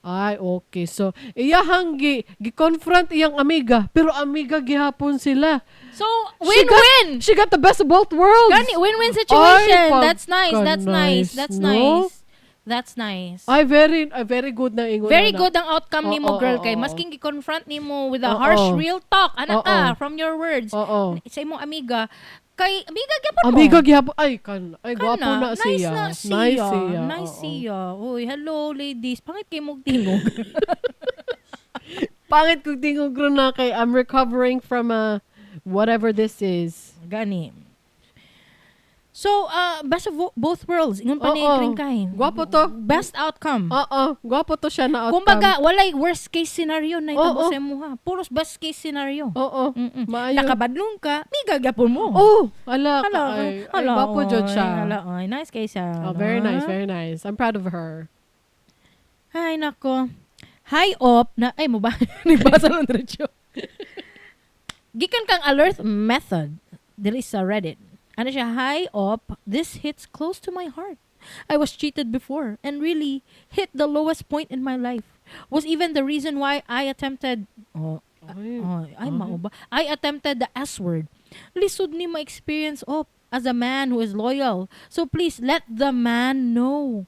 Speaker 1: Ay, okay. So, iyahang gi-confront iyang amiga, pero amiga gihapon sila.
Speaker 2: So,
Speaker 1: She
Speaker 2: win-win!
Speaker 1: She got the best of both worlds.
Speaker 2: Gani, win-win situation.
Speaker 1: Ay,
Speaker 2: That's nice. That's nice.
Speaker 1: pagka-nice,
Speaker 2: That's
Speaker 1: no?
Speaker 2: nice. That's nice.
Speaker 1: Ay, very good na ingon
Speaker 2: Very
Speaker 1: na.
Speaker 2: good ang outcome nimo, girl, kay masking gi-confront nimo with a harsh real talk, ana ka, from your words sa imong amiga, kay amiga gyapon mo.
Speaker 1: Amiga gihapon. Ay, kan. Ay,
Speaker 2: Kana,
Speaker 1: gwapo na
Speaker 2: nice
Speaker 1: siya.
Speaker 2: na siya.
Speaker 1: Nice siya.
Speaker 2: Nice siya. Uy, hello ladies. Pangit kay mong tingog.
Speaker 1: Pangit kog tingog ron na kay I'm recovering from a whatever this is.
Speaker 2: Gani. So, best of both worlds. Ingon pa ni
Speaker 1: Oo.
Speaker 2: Kringkain.
Speaker 1: Gwapo to.
Speaker 2: Best outcome.
Speaker 1: Oo, gwapo to siya na outcome.
Speaker 2: Kumbaga, walay worst case scenario na itabo
Speaker 1: Oo.
Speaker 2: sa imo ha. Puros best case scenario.
Speaker 1: Oo. Maayo.
Speaker 2: Nakabadlong ka, miga gyapon mo.
Speaker 1: Oh, ala,
Speaker 2: Hala,
Speaker 1: ay, ay,
Speaker 2: hala,
Speaker 1: gwapo jud
Speaker 2: oy,
Speaker 1: siya.
Speaker 2: Hala, oy, nice kay siya.
Speaker 1: Oh, very nice, very nice. I'm proud of her.
Speaker 2: Ay, nako. Hi, op. Na, ay, mo ba? Nagbasa lang diretso. Gikan kang Alert Method. Diri sa Reddit. Ano siya? "Hi, op. This hits close to my heart. I was cheated before and really hit the lowest point in my life. Was even the reason why I attempted" oh,
Speaker 1: Ay,
Speaker 2: Oh, ay,
Speaker 1: ay.
Speaker 2: Mao ba? "I attempted the S word. Lisod ni ma-experience op as a man who is loyal. So please let the man know.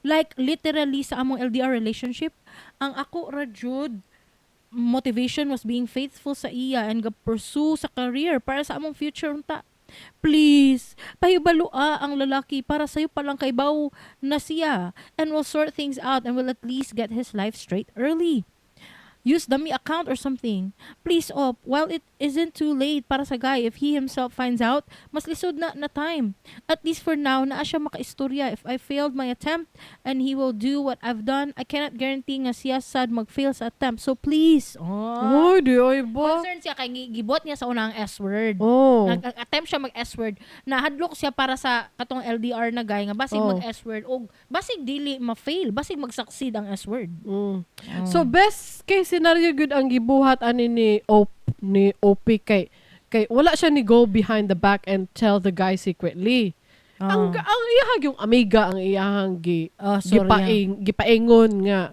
Speaker 2: Like literally sa among LDR relationship, ang ako ra jud motivation was being faithful sa iya and ga-pursue sa career para sa among future unta. Please, pahibalua ang lalaki para sa'yo pa lang kaibaw na siya and will sort things out and will at least get his life straight early. Use dummy account or something. Please, op, while it isn't too late para sa guy, if he himself finds out, mas lisod na na time. At least for now, naa siya makaistorya. If I failed my attempt and he will do what I've done, I cannot guarantee nga siya sad mag-fail sa attempt. So please." Oh.
Speaker 1: Ay, diay ba?
Speaker 2: Concerned siya kay gibot niya sa unang S word.
Speaker 1: Oh.
Speaker 2: Nag-attempt siya mag S word. Nahadlok siya para sa katong LDR na guy nga basig mag S word og basig dili ma-fail, basig mag-succeed ang S word.
Speaker 1: So best case scenario gud ang gibuhat ani ni OP kay wala siya ni go behind the back and tell the guy secretly. Ang iyahang yung amiga ang iyahang gi
Speaker 2: Oh, sorry.
Speaker 1: Gipaingon nga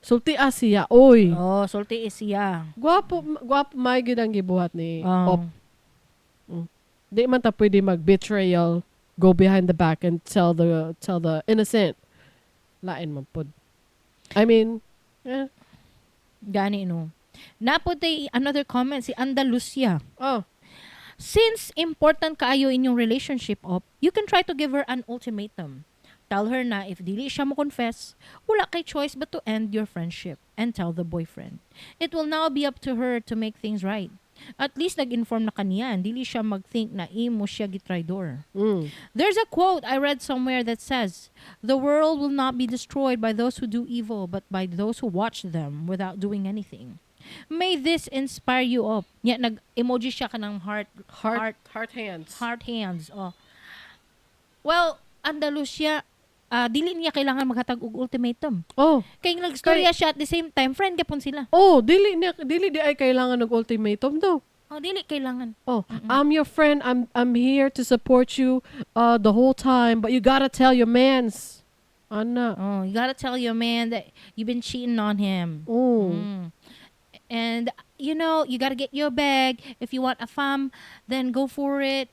Speaker 1: sulti siya oy.
Speaker 2: Oh, sulti is siya.
Speaker 1: Gwapo gwapo may gid ang gibuhat ni
Speaker 2: Oh.
Speaker 1: Op. Di man ta pwede mag betrayal, go behind the back and tell the innocent. Lain man pod. I mean, eh.
Speaker 2: Gani no. Naa pod tay another comment si Andalusia.
Speaker 1: Oh.
Speaker 2: "Since important kaayo inyong relationship op, you can try to give her an ultimatum. Tell her na if dili siya mo confess, wala kay choice but to end your friendship and tell the boyfriend. It will now be up to her to make things right. At least nag-inform na kaniya, and dili siya mag-think na imo siya gitraidor. There's a quote I read somewhere that says, 'The world will not be destroyed by those who do evil, but by those who watch them without doing anything.' May this inspire you up." Nya, nag-emoji siya kanang heart,
Speaker 1: Heart, heart hands.
Speaker 2: Heart hands. Oh. Well, Andalusia, dili niya kailangan maghatag og ultimatum.
Speaker 1: Oh.
Speaker 2: Kay nagstorya siya at the same time, friend gapon sila.
Speaker 1: Oh, dili niya dili diay kailangan og ultimatum do.
Speaker 2: Oh, dili kailangan.
Speaker 1: Oh, I'm your friend. I'm here to support you the whole time, but you gotta tell your mans. Ana.
Speaker 2: Oh, you gotta tell your man that you've been cheating on him.
Speaker 1: Oh.
Speaker 2: And you gotta get your bag. If you want a fam, then go for it.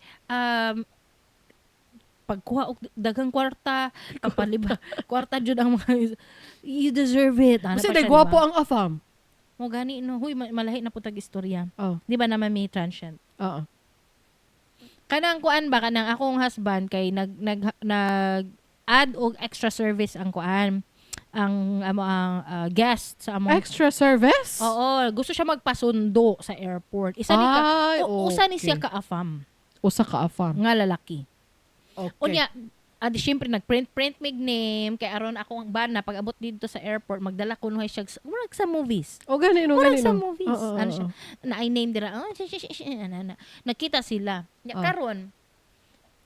Speaker 2: Pagkuha og daghang kwarta, kapaliba, kwarta jud ang mga you deserve it. Ano
Speaker 1: Kasi
Speaker 2: pa
Speaker 1: day
Speaker 2: siya,
Speaker 1: gwapo
Speaker 2: di ba?
Speaker 1: ang afam.
Speaker 2: Mo gani no, huy malahi na pud tag istorya.
Speaker 1: Oh.
Speaker 2: Di ba naman may transient?
Speaker 1: Oo.
Speaker 2: Kanang kuan ba, kanang akong husband kay nag add og extra service ang kuan ang amo ang guest sa among
Speaker 1: Extra service?
Speaker 2: Oo, gusto siya magpasundo sa airport. Isa ni ka
Speaker 1: Ay,
Speaker 2: usa ni siya
Speaker 1: okay.
Speaker 2: ka afam
Speaker 1: Usa ka afam.
Speaker 2: nga lalaki.
Speaker 1: Okay.
Speaker 2: Unya, adi syempre nagprint print mig name kay aron ako ang bana pag abot dito sa airport magdala kuno siya murag sa movies.
Speaker 1: O gani no,
Speaker 2: Murag
Speaker 1: gani
Speaker 2: sa
Speaker 1: no.
Speaker 2: movies.
Speaker 1: Oo,
Speaker 2: Ano
Speaker 1: oo,
Speaker 2: siya?
Speaker 1: oo.
Speaker 2: Na I name dira. Oh, siya, siya, siya, ana, ana. Nakita sila. Nya, karon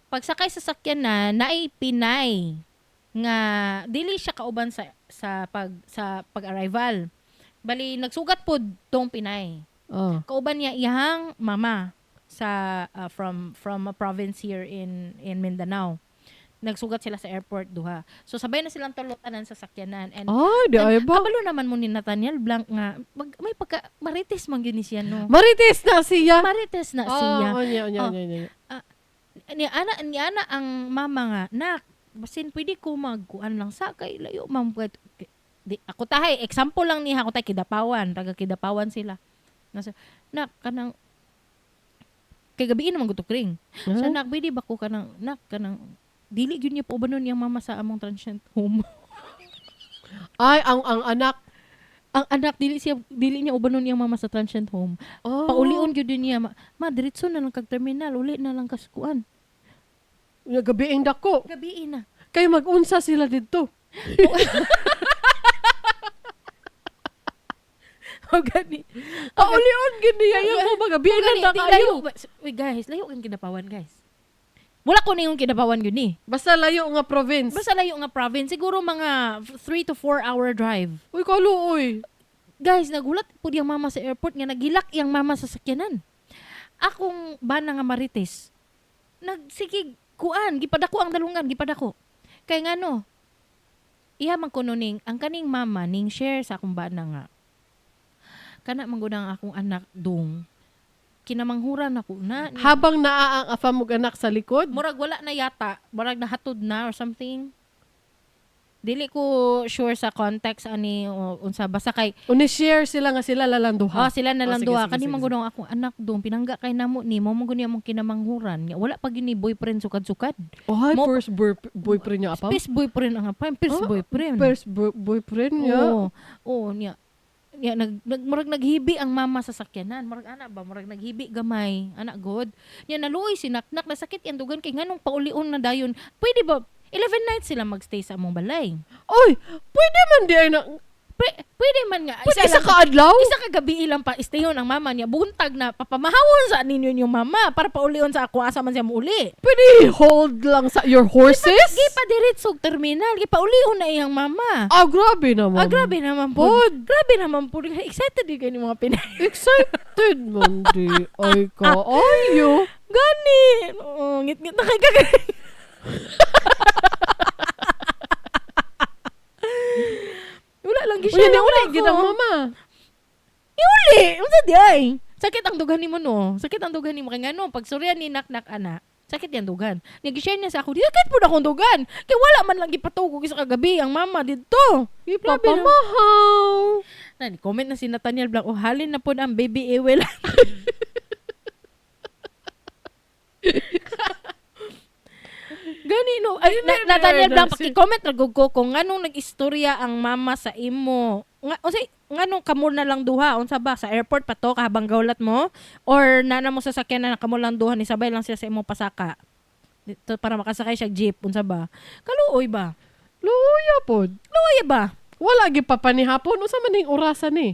Speaker 2: pagsakay sa sakyan na naay Pinay nga dili siya kauban sa pag-arrival. Bali nagsugat pod tong Pinay. Kauban niya iyang mama sa from a province here in Mindanao. Nagsugat sila sa airport duha. So sabay na silang tulo tanan sa sakyanan and
Speaker 1: Ay, di ay
Speaker 2: and
Speaker 1: ba?
Speaker 2: kabalo naman mo ni Nathaniel Blanc nga may pagka marites man gyud ni siya no.
Speaker 1: Marites na siya.
Speaker 2: Marites na siya.
Speaker 1: Oh, onya, onya,
Speaker 2: Oh.
Speaker 1: onya, onya.
Speaker 2: Ni ana ang mama nga, "Nak, basin pwede ko magkuan lang sa kay layo ma'am." Di, ako tahay example lang niya, ako tay Kidapawan, taga Kidapawan sila. Nasa, "Nak, kanang kay gabi naman gutok ring."
Speaker 1: Huh?
Speaker 2: So, "Nak, pwede ba ko kanang, nak, kanang," dili gyud niya po ba nun yung mama sa among transient home.
Speaker 1: Ay, ang anak.
Speaker 2: Ang anak dili niya ubanon niyang mama sa transient home.
Speaker 1: Oh.
Speaker 2: Paulion gyud din niya, "Ma, ma diretso na lang kag terminal, uli na lang kas kuan."
Speaker 1: Gabiing dako.
Speaker 2: Gabi na.
Speaker 1: Kay mag-unsa sila didto.
Speaker 2: O gani.
Speaker 1: Paulion gid niya yung mo magabi na
Speaker 2: Gani,
Speaker 1: na
Speaker 2: di
Speaker 1: kayo.
Speaker 2: layo ba? Wait guys, layo kang Kidapawan guys. Wala ko niyong Kidapawan yun eh.
Speaker 1: Basta layo nga province.
Speaker 2: Basta layo nga province, siguro mga 3 to 4 hour drive.
Speaker 1: Uy, kaluoy.
Speaker 2: Guys, nagulat po yung mama sa airport nga nagilak yung mama sa sakyanan. Akong bana nga marites, nagsigig kuan, gipadako ang dalungan, gipadako. Kay ngano, iya man kuno ning ang kaning mama ning share sa akong bana nga. Kana man gud ang akong anak dong. Kinamanghuran ako na.
Speaker 1: Habang naa ang afam ug anak sa likod.
Speaker 2: Murag wala na yata, murag nahatod na or something. Dili ko sure sa context ani o unsa, basta kay
Speaker 1: Uni-share sila nga sila lalanduha.
Speaker 2: Oh, sila na lang
Speaker 1: Oh, sige,
Speaker 2: duha.
Speaker 1: sige,
Speaker 2: Kani
Speaker 1: sige,
Speaker 2: man gud ang akong anak dong, pinangga kay namo ni mo, man gud niya among kinamanghuran. Nga wala pa gyud ni boyfriend sukad-sukad.
Speaker 1: Oh, hi,
Speaker 2: Mo-
Speaker 1: first boyfriend niya apam?
Speaker 2: First boyfriend ang apam, first
Speaker 1: Ah,
Speaker 2: boyfriend.
Speaker 1: First boyfriend niya.
Speaker 2: Oo. Oo, niya. Niya nag, nag murag naghibi ang mama sa sakyanan. Murag ana ba, murag naghibi gamay, ana god. Niya naluoy si naknak, nasakit yang dugan kay nganong paulion na dayon. Pwede ba 11 nights sila magstay sa among balay?
Speaker 1: Oy, pwede man di ay na
Speaker 2: Pwede man nga
Speaker 1: pwede isa ka adlaw?
Speaker 2: Isa ka gabi ilang pa istayon ang mama niya. Buntag na papamahawon sa ninyo yung mama para paulion sa ako asa man siya muuli.
Speaker 1: Pwede hold lang sa your horses?
Speaker 2: Gipa diretso og terminal, gipaulion na iyang mama.
Speaker 1: Ah, grabe naman.
Speaker 2: Ah, grabe naman po.
Speaker 1: Pod.
Speaker 2: Grabe naman po. Excited din kayo ni mga Pinay.
Speaker 1: Excited man di ay ka. Ayo.
Speaker 2: Gani. Oo, ngit-ngit na kay kagay. Wala lang
Speaker 1: Uy,
Speaker 2: gisiya.
Speaker 1: ni uli gid ang mama.
Speaker 2: Iuli. Unsa di ay? Sakit ang dugan nimo no. Sakit ang dugan nimo kay ngano pag surya ni naknak ana. Sakit yan dugan. Nag-share niya sa ako, di sakit po na akong dugan. Kay wala man lang gipatugog sa kagabi ang mama didto. Grabe na.
Speaker 1: Ipapamahaw.
Speaker 2: Na, comment na si Nathaniel Blanc, oh, halin na po ang baby Ewell. Gani no. Ay, Nathaniel Blanc, paki-comment ra gud ko kung nganong nag-istorya ang mama sa imo. Nga, unsay nganong kamo na lang duha, unsa ba sa airport pa to kahabang gaulat mo or nana mo sa sakyan na kamo lang duha ni sabay lang siya sa imong pasaka. Dito para makasakay siya jeep, unsa ba? Kaluoy ba?
Speaker 1: Luya pod.
Speaker 2: Luoy ba?
Speaker 1: Wala gi papanihapon. Unsa man ning orasan ni?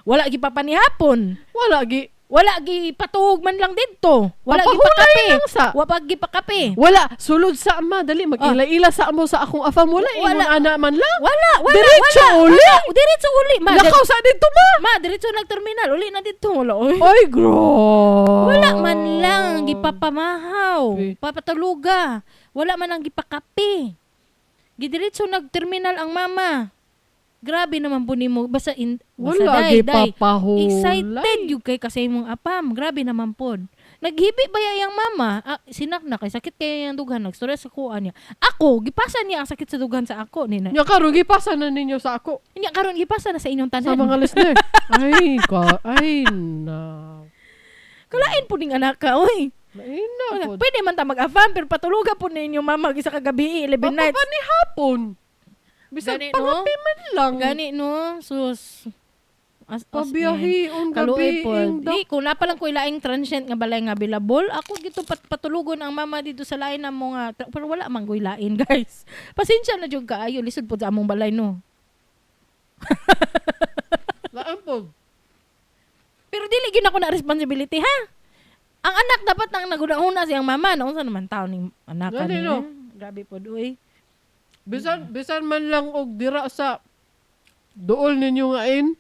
Speaker 2: Wala gi papanihapon.
Speaker 1: Wala gi
Speaker 2: Wala gi patuog man lang didto. Wala gi
Speaker 1: Papahulay
Speaker 2: pakape.
Speaker 1: lang sa.
Speaker 2: Wa pa gi pakape.
Speaker 1: Wala sulod sa ama dali mag-ila-ila sa amo sa akong afam wala
Speaker 2: Wala.
Speaker 1: ingon ana man lang.
Speaker 2: Wala, wala,
Speaker 1: Diretso
Speaker 2: wala.
Speaker 1: uli.
Speaker 2: Wala. Diretso uli. Ma,
Speaker 1: Lakaw sa dito ma.
Speaker 2: ma, diretso nagterminal. Uli na didto. Wala, oy.
Speaker 1: Oy, grabe.
Speaker 2: Wala man lang gipapamahaw,
Speaker 1: Grabe.
Speaker 2: papatuluga. Wala man lang gipakape. Gidiretso nagterminal ang mama. Grabe naman po nimo basta in basta
Speaker 1: Wala
Speaker 2: day, day.
Speaker 1: gipapahulay.
Speaker 2: Excited yun kay kasi imong apam. Grabe naman pod. Naghibi ba ya iyang mama? Ah, sinak na kay sakit kay iyang dughan. Nagstorya sa kuha niya. Ako, gipasa niya ang sakit sa dughan sa ako. Nina.
Speaker 1: Nya karon gipasa na ninyo sa ako
Speaker 2: Nya karon gipasa na sa inyong tanan.
Speaker 1: sa mga listener. Ay ka, ay na.
Speaker 2: Kalain po ning anak ka, oy.
Speaker 1: Maina
Speaker 2: Wala.
Speaker 1: pod.
Speaker 2: Pwede man ta mag-afam pero patuluga po ninyo mama isa kagabi 11 nights.
Speaker 1: Papapanihapon. Bisag
Speaker 2: Gani, no?
Speaker 1: pangapi man lang.
Speaker 2: Gani no, sus. As
Speaker 1: Pabiyahion
Speaker 2: Kaluoy
Speaker 1: gabi
Speaker 2: po.
Speaker 1: ing
Speaker 2: Di, kung na palang ko ilaing transient nga balay nga available, ako gito patulugon ang mama dito sa lain na mga, pero wala man ko ilain, guys. Pasensya na jud kaayo, lisod po sa among balay no.
Speaker 1: Laan po.
Speaker 2: Pero dili gyud ako na responsibility ha. Ang anak dapat nang naguna-una siyang mama, naunsa naman taon ning anak
Speaker 1: Gani,
Speaker 2: ani.
Speaker 1: no?
Speaker 2: Eh? Grabe pod uy.
Speaker 1: Bisan bisan man lang og dira sa duol ninyo nga in.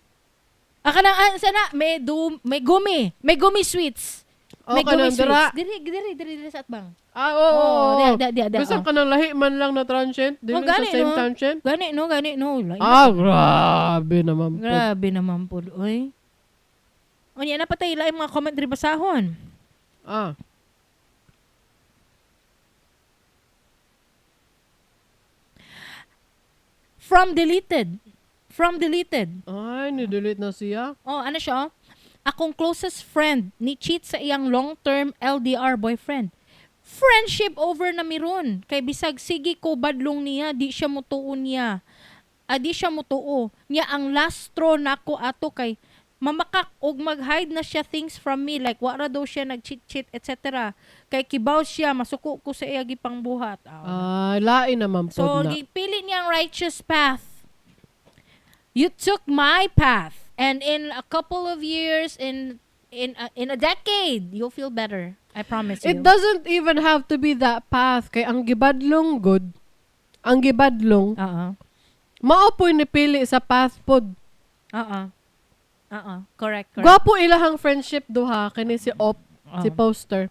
Speaker 2: Ah, kanang ah, sana may du, may gumi, may gumi sweets.
Speaker 1: O,
Speaker 2: May gumi
Speaker 1: kanang dira.
Speaker 2: sweets. Diri diri diri diri sa atbang.
Speaker 1: Ah, oo.
Speaker 2: Oo,
Speaker 1: oo,
Speaker 2: diya,
Speaker 1: oo.
Speaker 2: diya, diya, diya,
Speaker 1: Bisan
Speaker 2: oh.
Speaker 1: kanang lahi man lang na transient, dili
Speaker 2: Oh,
Speaker 1: sa
Speaker 2: gani,
Speaker 1: same
Speaker 2: no?
Speaker 1: transient.
Speaker 2: Gani no, gani no. Lain.
Speaker 1: Ah, grabe naman po.
Speaker 2: Grabe naman po, oy. Unya na patay ilaing mga comment diri basahon.
Speaker 1: Ah.
Speaker 2: From deleted. From deleted.
Speaker 1: Ay, ni-delete na siya.
Speaker 2: Oh, ano siya? oh? Akong closest friend ni cheat sa iyang long-term LDR boyfriend. Friendship over na miron. Kay bisag sige ko badlong niya, di siya mutuo niya. Ah, di siya mutuo. Niya ang last straw nako ato kay mamakak og mag-hide na siya things from me like wara daw siya nag-cheat-cheat etc. Kay kibaw siya masuko ko sa iya gipangbuhat. Ah,
Speaker 1: Ay, lain naman po
Speaker 2: So,
Speaker 1: na.
Speaker 2: gipili niya ang righteous path. You took my path. And in a couple of years, in a decade, you'll feel better. I promise you.
Speaker 1: It doesn't even have to be that path. Kay ang gibadlong good, ang gibadlong,
Speaker 2: Oo.
Speaker 1: mao po'y nipili sa path pod.
Speaker 2: Oo. Oo. Correct, correct.
Speaker 1: Gwapo ilahang friendship duha kini si Op, si
Speaker 2: Oo.
Speaker 1: poster.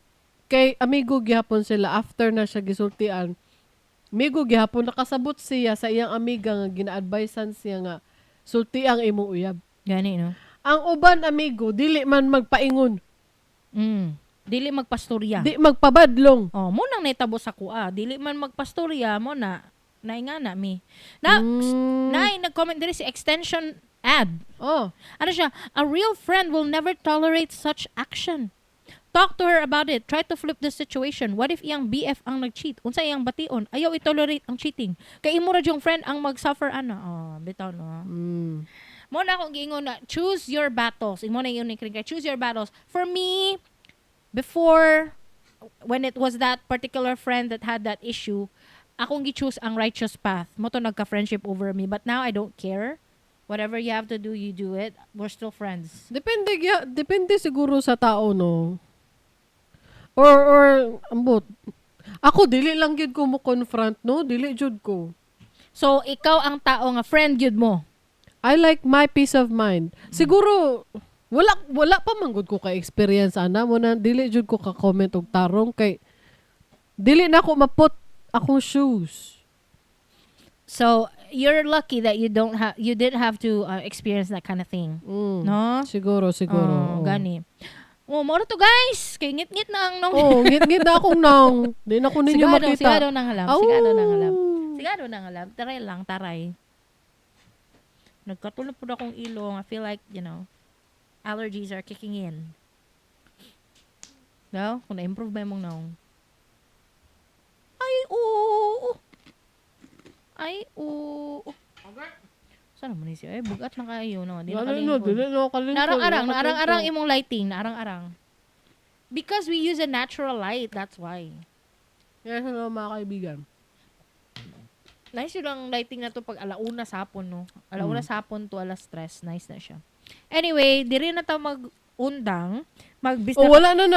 Speaker 1: Kay amigo gihapon sila after na siya gisultian. Amigo gihapon nakasabot siya sa iyang amiga nga gina-advisean siya nga sulti ang imong uyab.
Speaker 2: Gani, no?
Speaker 1: Ang uban amigo dili man magpaingon,
Speaker 2: Dili magpastorya.
Speaker 1: di magpabadlong.
Speaker 2: Oh, mo nang naitabo sa kuha. Dili man magpastorya mo na naingana mi. Na nay nag-comment diri si extension ad.
Speaker 1: Oh.
Speaker 2: Ano siya? A real friend will never tolerate such action. Talk to her about it. Try to flip the situation. What if iyang BF ang nag-cheat? Unsa iyang bation? Ayaw i-tolerate ang cheating. Kay imo ra yung friend ang mag-suffer ana. Oh, bitaw no. Mo na akong giingon na choose your battles. Imo na yun ni Kring, choose your battles. For me, before when it was that particular friend that had that issue, akong gi-choose ang righteous path. Mo to nagka-friendship over me. But now I don't care. Whatever you have to do, you do it. We're still friends.
Speaker 1: Depende depende siguro sa tao, no. Or ambot. Ako dili lang gyud ko mo confront, no, dili jud ko.
Speaker 2: So, ikaw ang tao nga friend gyud mo.
Speaker 1: I like my peace of mind. Siguro wala pa man gud ko ka experience ana mo na dili jud ko ka comment og tarong kay dili na ako maput akong shoes.
Speaker 2: So, you're lucky that you didn't have to experience that kind of thing. No?
Speaker 1: Siguro, siguro.
Speaker 2: Oh,
Speaker 1: Oo.
Speaker 2: gani. Oh, moro to guys. Kay ngit-ngit na ang nong.
Speaker 1: Oh, ngit-ngit na akong nang. Di na ko ninyo
Speaker 2: Sigado,
Speaker 1: makita.
Speaker 2: sigado nang alam.
Speaker 1: Aw.
Speaker 2: Sigado nang alam. Sigado nang alam. Taray lang, taray. Nagkatulog po akong ilong. I feel like, allergies are kicking in. No? Kung na-improve ba yung naong? Ay, oo. Ay, oo. Saan naman ni siya? Ay, bugat na kayo. No? Di na
Speaker 1: Wala no,
Speaker 2: kalingkod.
Speaker 1: dili na ako kalingkod.
Speaker 2: Naarang-arang,
Speaker 1: Wala
Speaker 2: naarang-arang
Speaker 1: kalingkod.
Speaker 2: imong lighting, naarang-arang. Because we use a natural light, that's why.
Speaker 1: Yes, hello mga kaibigan.
Speaker 2: Nice yun ang lighting na to pag alauna sa hapon, no? Alauna sa hapon to alas tres. Nice na siya. Anyway, diri na ta mag-undang. Mag-business.
Speaker 1: O wala na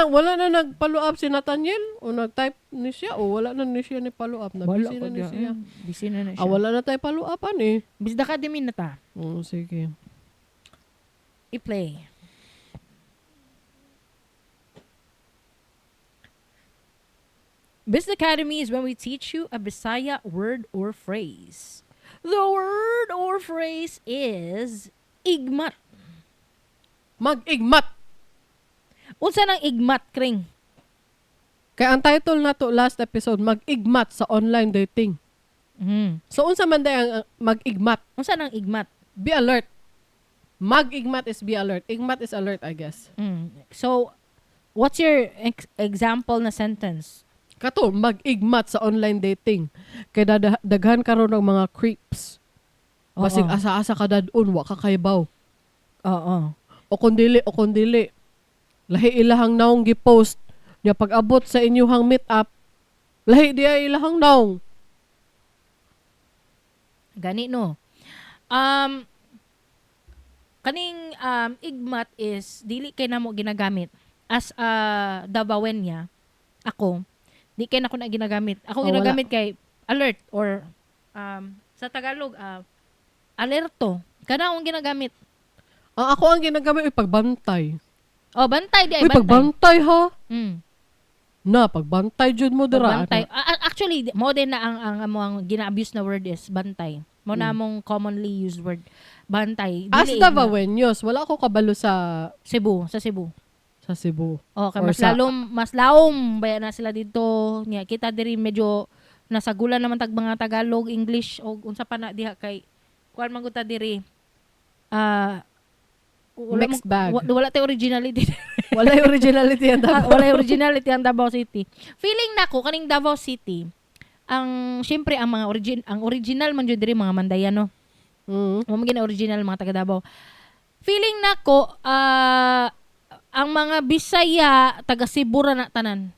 Speaker 1: nag-follow up si Nathaniel o nag-type ni siya o wala na ni siya ni follow up na busy na ni siya.
Speaker 2: Busy na na siya.
Speaker 1: Ah, wala na tayo follow up ani.
Speaker 2: Business Academy na ta.
Speaker 1: Oh, sige.
Speaker 2: I-play. Business Academy is when we teach you a Bisaya word or phrase. The word or phrase is igmat.
Speaker 1: Mag-igmat.
Speaker 2: Unsa nang igmat, Kring?
Speaker 1: Kaya ang title na to last episode, mag-igmat sa online dating. So unsa man day ang mag-igmat?
Speaker 2: Unsa nang igmat?
Speaker 1: Be alert. Mag-igmat is be alert. Igmat is alert, I guess.
Speaker 2: So, what's your example na sentence?
Speaker 1: Kato, mag-igmat sa online dating. Kay daghan karon ng mga creeps. Basig
Speaker 2: Oo.
Speaker 1: asa-asa ka dadun, wa ka kaybaw.
Speaker 2: Oo.
Speaker 1: O kung dili, o kung dili. Lahi ilahang naong gi-post. Nya pag-abot sa inyuhang meet up, lahi di ay ilahang naong.
Speaker 2: Gani no. Kaning igmat is dili kay namo ginagamit as a Dabawenya. Ako di kay nako na ginagamit. Ako
Speaker 1: Oh, wala.
Speaker 2: ginagamit kay alert or sa Tagalog alerto. Kana akong ginagamit.
Speaker 1: Ang ako ang ginagamit ay pagbantay.
Speaker 2: Oh, bantay di ay
Speaker 1: Uy,
Speaker 2: bantay.
Speaker 1: pagbantay ha. Na, pagbantay jud mo dira.
Speaker 2: Bantay. Actually, mo din na ang among gina-abuse na word is bantay. Mo na among commonly used word. Bantay.
Speaker 1: As
Speaker 2: Dili igmat.
Speaker 1: Davaoenos, wala ko kabalo sa
Speaker 2: Cebu, sa Cebu.
Speaker 1: sa Cebu.
Speaker 2: Oh, kay
Speaker 1: Or
Speaker 2: mas lalom, mas laom baya na sila dito. Nya kita diri medyo nasagulan naman tag mga Tagalog, English o unsa pa na diha kay kuan man gud ta diri. Wala
Speaker 1: Mixed bag.
Speaker 2: Wala tay originality.
Speaker 1: Wala yung originality ang Davao.
Speaker 2: Wala yung originality ang Davao City. Feeling nako kaning Davao City, ang syempre ang mga ang original man jud diri mga Mandayano. Mo man gina original mga taga Davao. Feeling nako ang mga Bisaya taga Cebu ra na tanan.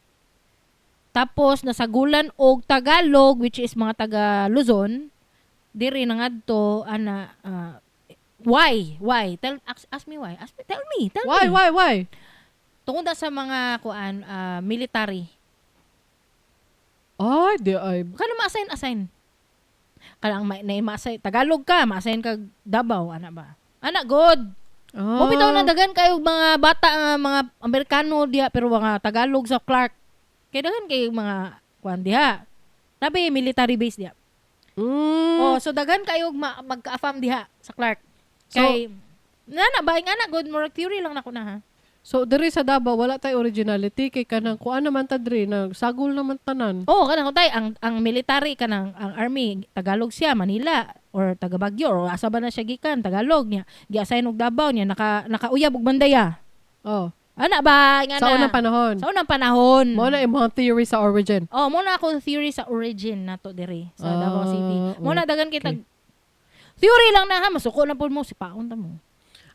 Speaker 2: Tapos nasagulan og Tagalog which is mga taga Luzon diri na ngadto ana why tell ask me why ask me tell me tell
Speaker 1: Why,
Speaker 2: me
Speaker 1: why?
Speaker 2: Tungod na sa mga kuan military.
Speaker 1: Ay, di ay.
Speaker 2: Kano ma-assign assign. Kanang ma na ma-assign Tagalog ka, ma-assign kag Davao ana ba? Ana good.
Speaker 1: Ah.
Speaker 2: Mo bitaw na daghan kayo mga bata nga mga Amerikano diha pero mga Tagalog sa Clark. Kay daghan kayo mga kuan diha. Nabi military base diha. Oh, so daghan kayo magka-afam diha sa Clark.
Speaker 1: So,
Speaker 2: Kay Nana ba nga na good, murag theory lang nako na ha.
Speaker 1: So diri sa Davao wala tay originality kay kanang kuan naman ta diri, nagsagol naman tanan.
Speaker 2: Oh, kanang tay ang military, kanang ang army, Tagalog siya, Manila or taga Baguio or asa ba na siya gikan, Tagalog niya. Gi-assign og Davao niya, nakauyab og Mandaya.
Speaker 1: Oh.
Speaker 2: Ana ba nga
Speaker 1: Sa
Speaker 2: na?
Speaker 1: unang panahon.
Speaker 2: Sa unang panahon.
Speaker 1: Mao na imong theory sa origin.
Speaker 2: Oh, mo na akong theory sa origin nato diri sa Davao City. Mo na dagan kita theory lang na ha, masuko na pud mo si paon ta mo.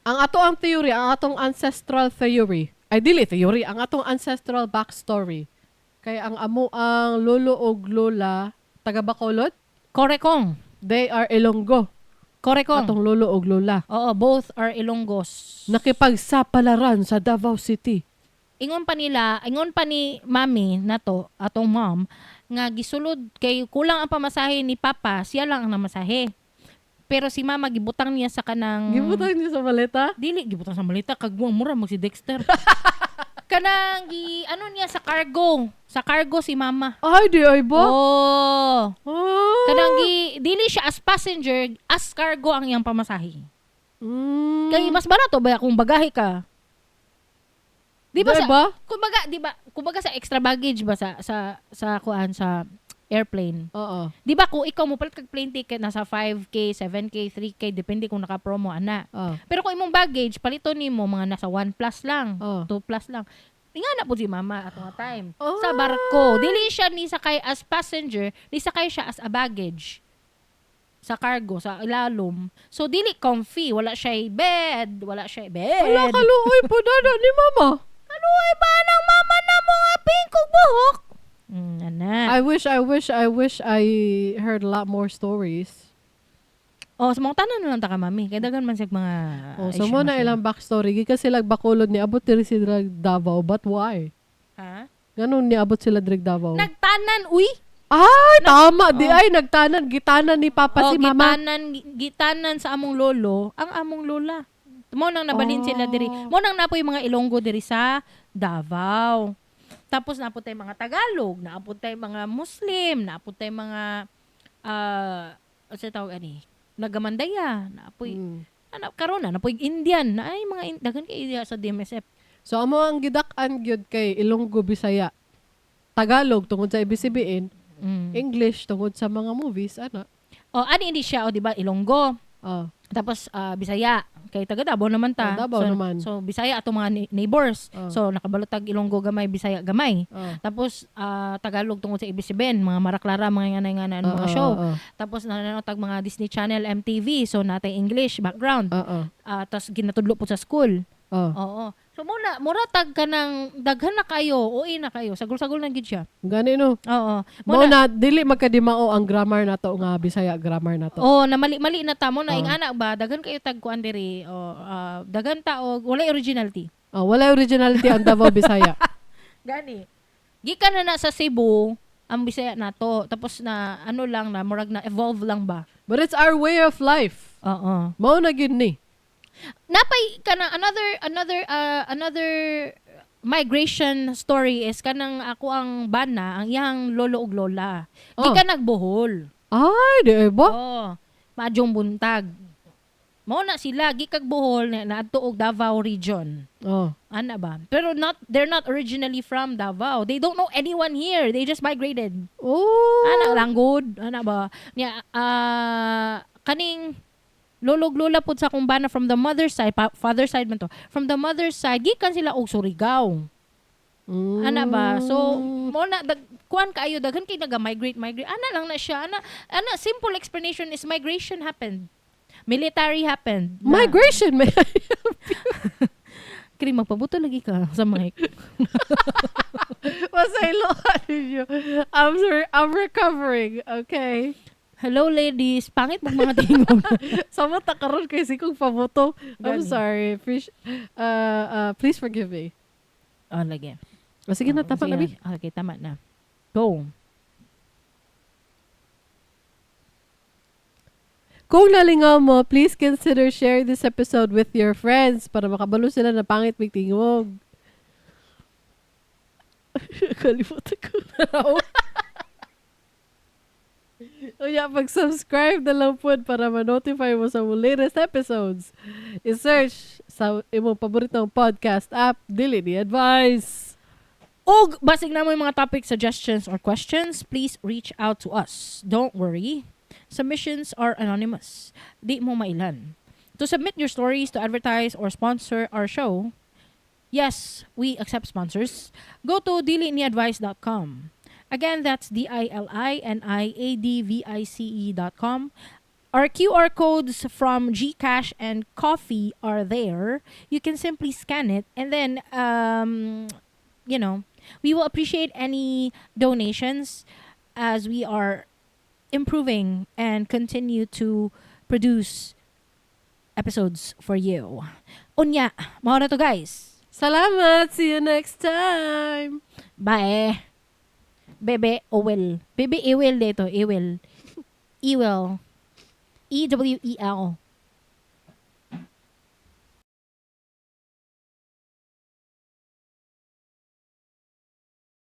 Speaker 1: Ang ato ang theory, ang atong ancestral theory. Ay dili theory, ang atong ancestral backstory. Kay ang amo ang lolo og lola taga Bacolod,
Speaker 2: Korekong.
Speaker 1: They are Ilonggo.
Speaker 2: Korekong.
Speaker 1: Atong lolo og lola.
Speaker 2: Oo, both are Ilonggos.
Speaker 1: Nakipagsapalaran sa Davao City.
Speaker 2: Ingon pa nila, ingon pa ni mami nato, atong mom, nga gisulod kay kulang ang pamasahe ni papa, siya lang ang namasahe. Pero si mama gibutang niya sa kanang
Speaker 1: Gibutang niya sa maleta?
Speaker 2: Dili gibutang sa maleta, kagwang mura mag si Dexter. Kanang gi ano niya sa cargo, sa cargo si mama.
Speaker 1: Ay, di ay ba?
Speaker 2: Oh.
Speaker 1: Ah.
Speaker 2: Kanang gi dili siya as passenger, as cargo ang iyang pamasahe. Kay mas barato ba kung bagahe ka? Di ba
Speaker 1: Di
Speaker 2: sa
Speaker 1: ba?
Speaker 2: Kumbaga, di ba, kumbaga sa extra baggage ba sa kuan sa airplane.
Speaker 1: Oo.
Speaker 2: Di ba kung ikaw mo palit kag plane ticket, nasa 5K, 7K, 3K, depende kung naka-promo ana.
Speaker 1: Oo.
Speaker 2: Pero kung imong baggage palito nimo mga nasa 1 plus lang,
Speaker 1: Oo.
Speaker 2: 2 plus lang. Nga na po si mama ato nga time.
Speaker 1: Ah.
Speaker 2: Sa barko, dili siya ni sakay as passenger, ni sakay siya as a baggage sa cargo, sa ilalom. So dili comfy, wala siya bed, wala siya bed.
Speaker 1: Wala, kaluoy po na ni mama.
Speaker 2: Kaluoy ba ng mama na mo nga pink ug buhok? Ana.
Speaker 1: I wish, I wish, I wish I heard a lot more stories.
Speaker 2: Oh, sa mga tanan na lang ta ka, mami. Kay daghan man siya mga
Speaker 1: Oh, so mo na
Speaker 2: issue.
Speaker 1: ilang backstory. Gikan sila Bacolod, niabot diri sila Davao, but why?
Speaker 2: Ha?
Speaker 1: Ganun niabot sila diri Davao?
Speaker 2: Nagtanan, uy.
Speaker 1: Ay, tama. Di ay nagtanan, gitanan ni Papa
Speaker 2: Oh,
Speaker 1: si Mama.
Speaker 2: gitanan sa among lolo, ang among lola. Mo nang nabalin sila diri.
Speaker 1: Oh.
Speaker 2: Mo nang napoy mga Ilonggo diri sa Davao. Tapos naapod tay mga Tagalog, naapod tay mga Muslim, naapod tay mga ano sa tawag ani? Nagamandaya, naapoy ana karon na napoy Indian, na ay mga daghan kay India sa DMSF.
Speaker 1: So amo ang gidak-an gyud kay Ilonggo, Bisaya, Tagalog tungod sa ABCBN, English tungod sa mga movies ana.
Speaker 2: Oh, ani hindi siya, oh, di ba Ilonggo.
Speaker 1: Ah.
Speaker 2: Tapos Bisaya, kay taga Davao naman ta.
Speaker 1: Oh, Davao
Speaker 2: So,
Speaker 1: naman.
Speaker 2: So Bisaya ato mga neighbors.
Speaker 1: Oh.
Speaker 2: So nakabalotag Ilonggo gamay, Bisaya gamay. Tapos Tagalog tungod sa ABS-CBN, mga Maraklara, mga nganay-nganay mga show. Tapos nanonood tag mga Disney Channel, MTV, so natay English background. Tapos ginatudlo po sa school. Oo. So muna mura tag ka ng daghan na kayo, uy na kayo. Sagol-sagol na gid siya.
Speaker 1: Gani no.
Speaker 2: Oo.
Speaker 1: Mao
Speaker 2: Muna,
Speaker 1: na dili magkadimao ang grammar nato nga Bisaya grammar nato.
Speaker 2: Oh, na mali-mali na ta mo na
Speaker 1: Oo.
Speaker 2: ingana ba daghan kayo tag kuan diri o daghan ta og walay originality.
Speaker 1: Ah, wala originality ang Davao Bisaya.
Speaker 2: Gani. Gikan na na sa Cebu ang Bisaya nato, tapos na ano lang na murag na evolve lang ba.
Speaker 1: But it's our way of life.
Speaker 2: Oo.
Speaker 1: Mao na gyud ni.
Speaker 2: Napay kana another migration story is kanang ako ang bana, ang iyang lolo ug lola.
Speaker 1: Oh.
Speaker 2: Gikan nagbohol.
Speaker 1: Ay, di ay ba?
Speaker 2: Oh, maadjong buntag. Mao na sila gikag Bohol na naadto og Davao region.
Speaker 1: Oh.
Speaker 2: Ana ba? Pero not they're not originally from Davao. They don't know anyone here. They just migrated.
Speaker 1: Oh.
Speaker 2: Ana lang good. Ana ba? Nya kaning lolog lola pud sa akong bana from the mother side, father side man to. From the mother side gikan sila og Surigao. Ana ba? So mo na dag, kuan kaayo daghan kay naga-migrate migrate. Ana lang na siya. Ana ana simple explanation is migration happened. Military happened. Na,
Speaker 1: Migration may.
Speaker 2: Kri magpabuto lagi ka sa mic.
Speaker 1: Masaylo ninyo. I'm sorry, I'm recovering, okay?
Speaker 2: Hello ladies, pangit mag mga tingog.
Speaker 1: Sa mata karon kay sikong pabuto. I'm
Speaker 2: Gani.
Speaker 1: sorry. Please forgive me.
Speaker 2: Oh, lagi.
Speaker 1: O, sige na,
Speaker 2: Oo,
Speaker 1: tama
Speaker 2: sige
Speaker 1: na, Bi.
Speaker 2: na. Okay, tama na. Go.
Speaker 1: Kung nalingaw mo, please consider sharing this episode with your friends para makabalo sila na pangit may tingog. Kalimutan ko. Unya, pag-subscribe na lang pod para ma-notify mo sa among latest episodes. I-search sa imong paboritong podcast app, Dili Ni Advice.
Speaker 2: Og basig naa moy mga topic suggestions or questions, please reach out to us. Don't worry. Submissions are anonymous. Di mo mailhan. To submit your stories, to advertise or sponsor our show, yes, we accept sponsors. Go to diliniadvice.com. Again, that's diliniadvice.com. Our QR codes from GCash and Ko-fi are there. You can simply scan it and then, we will appreciate any donations as we are improving and continue to produce episodes for you. Unya, mao na to, guys.
Speaker 1: Salamat! See you next time!
Speaker 2: Bye. Bebe Owel. Bebe Ewel dito. Ewel. Ewel. Ewel.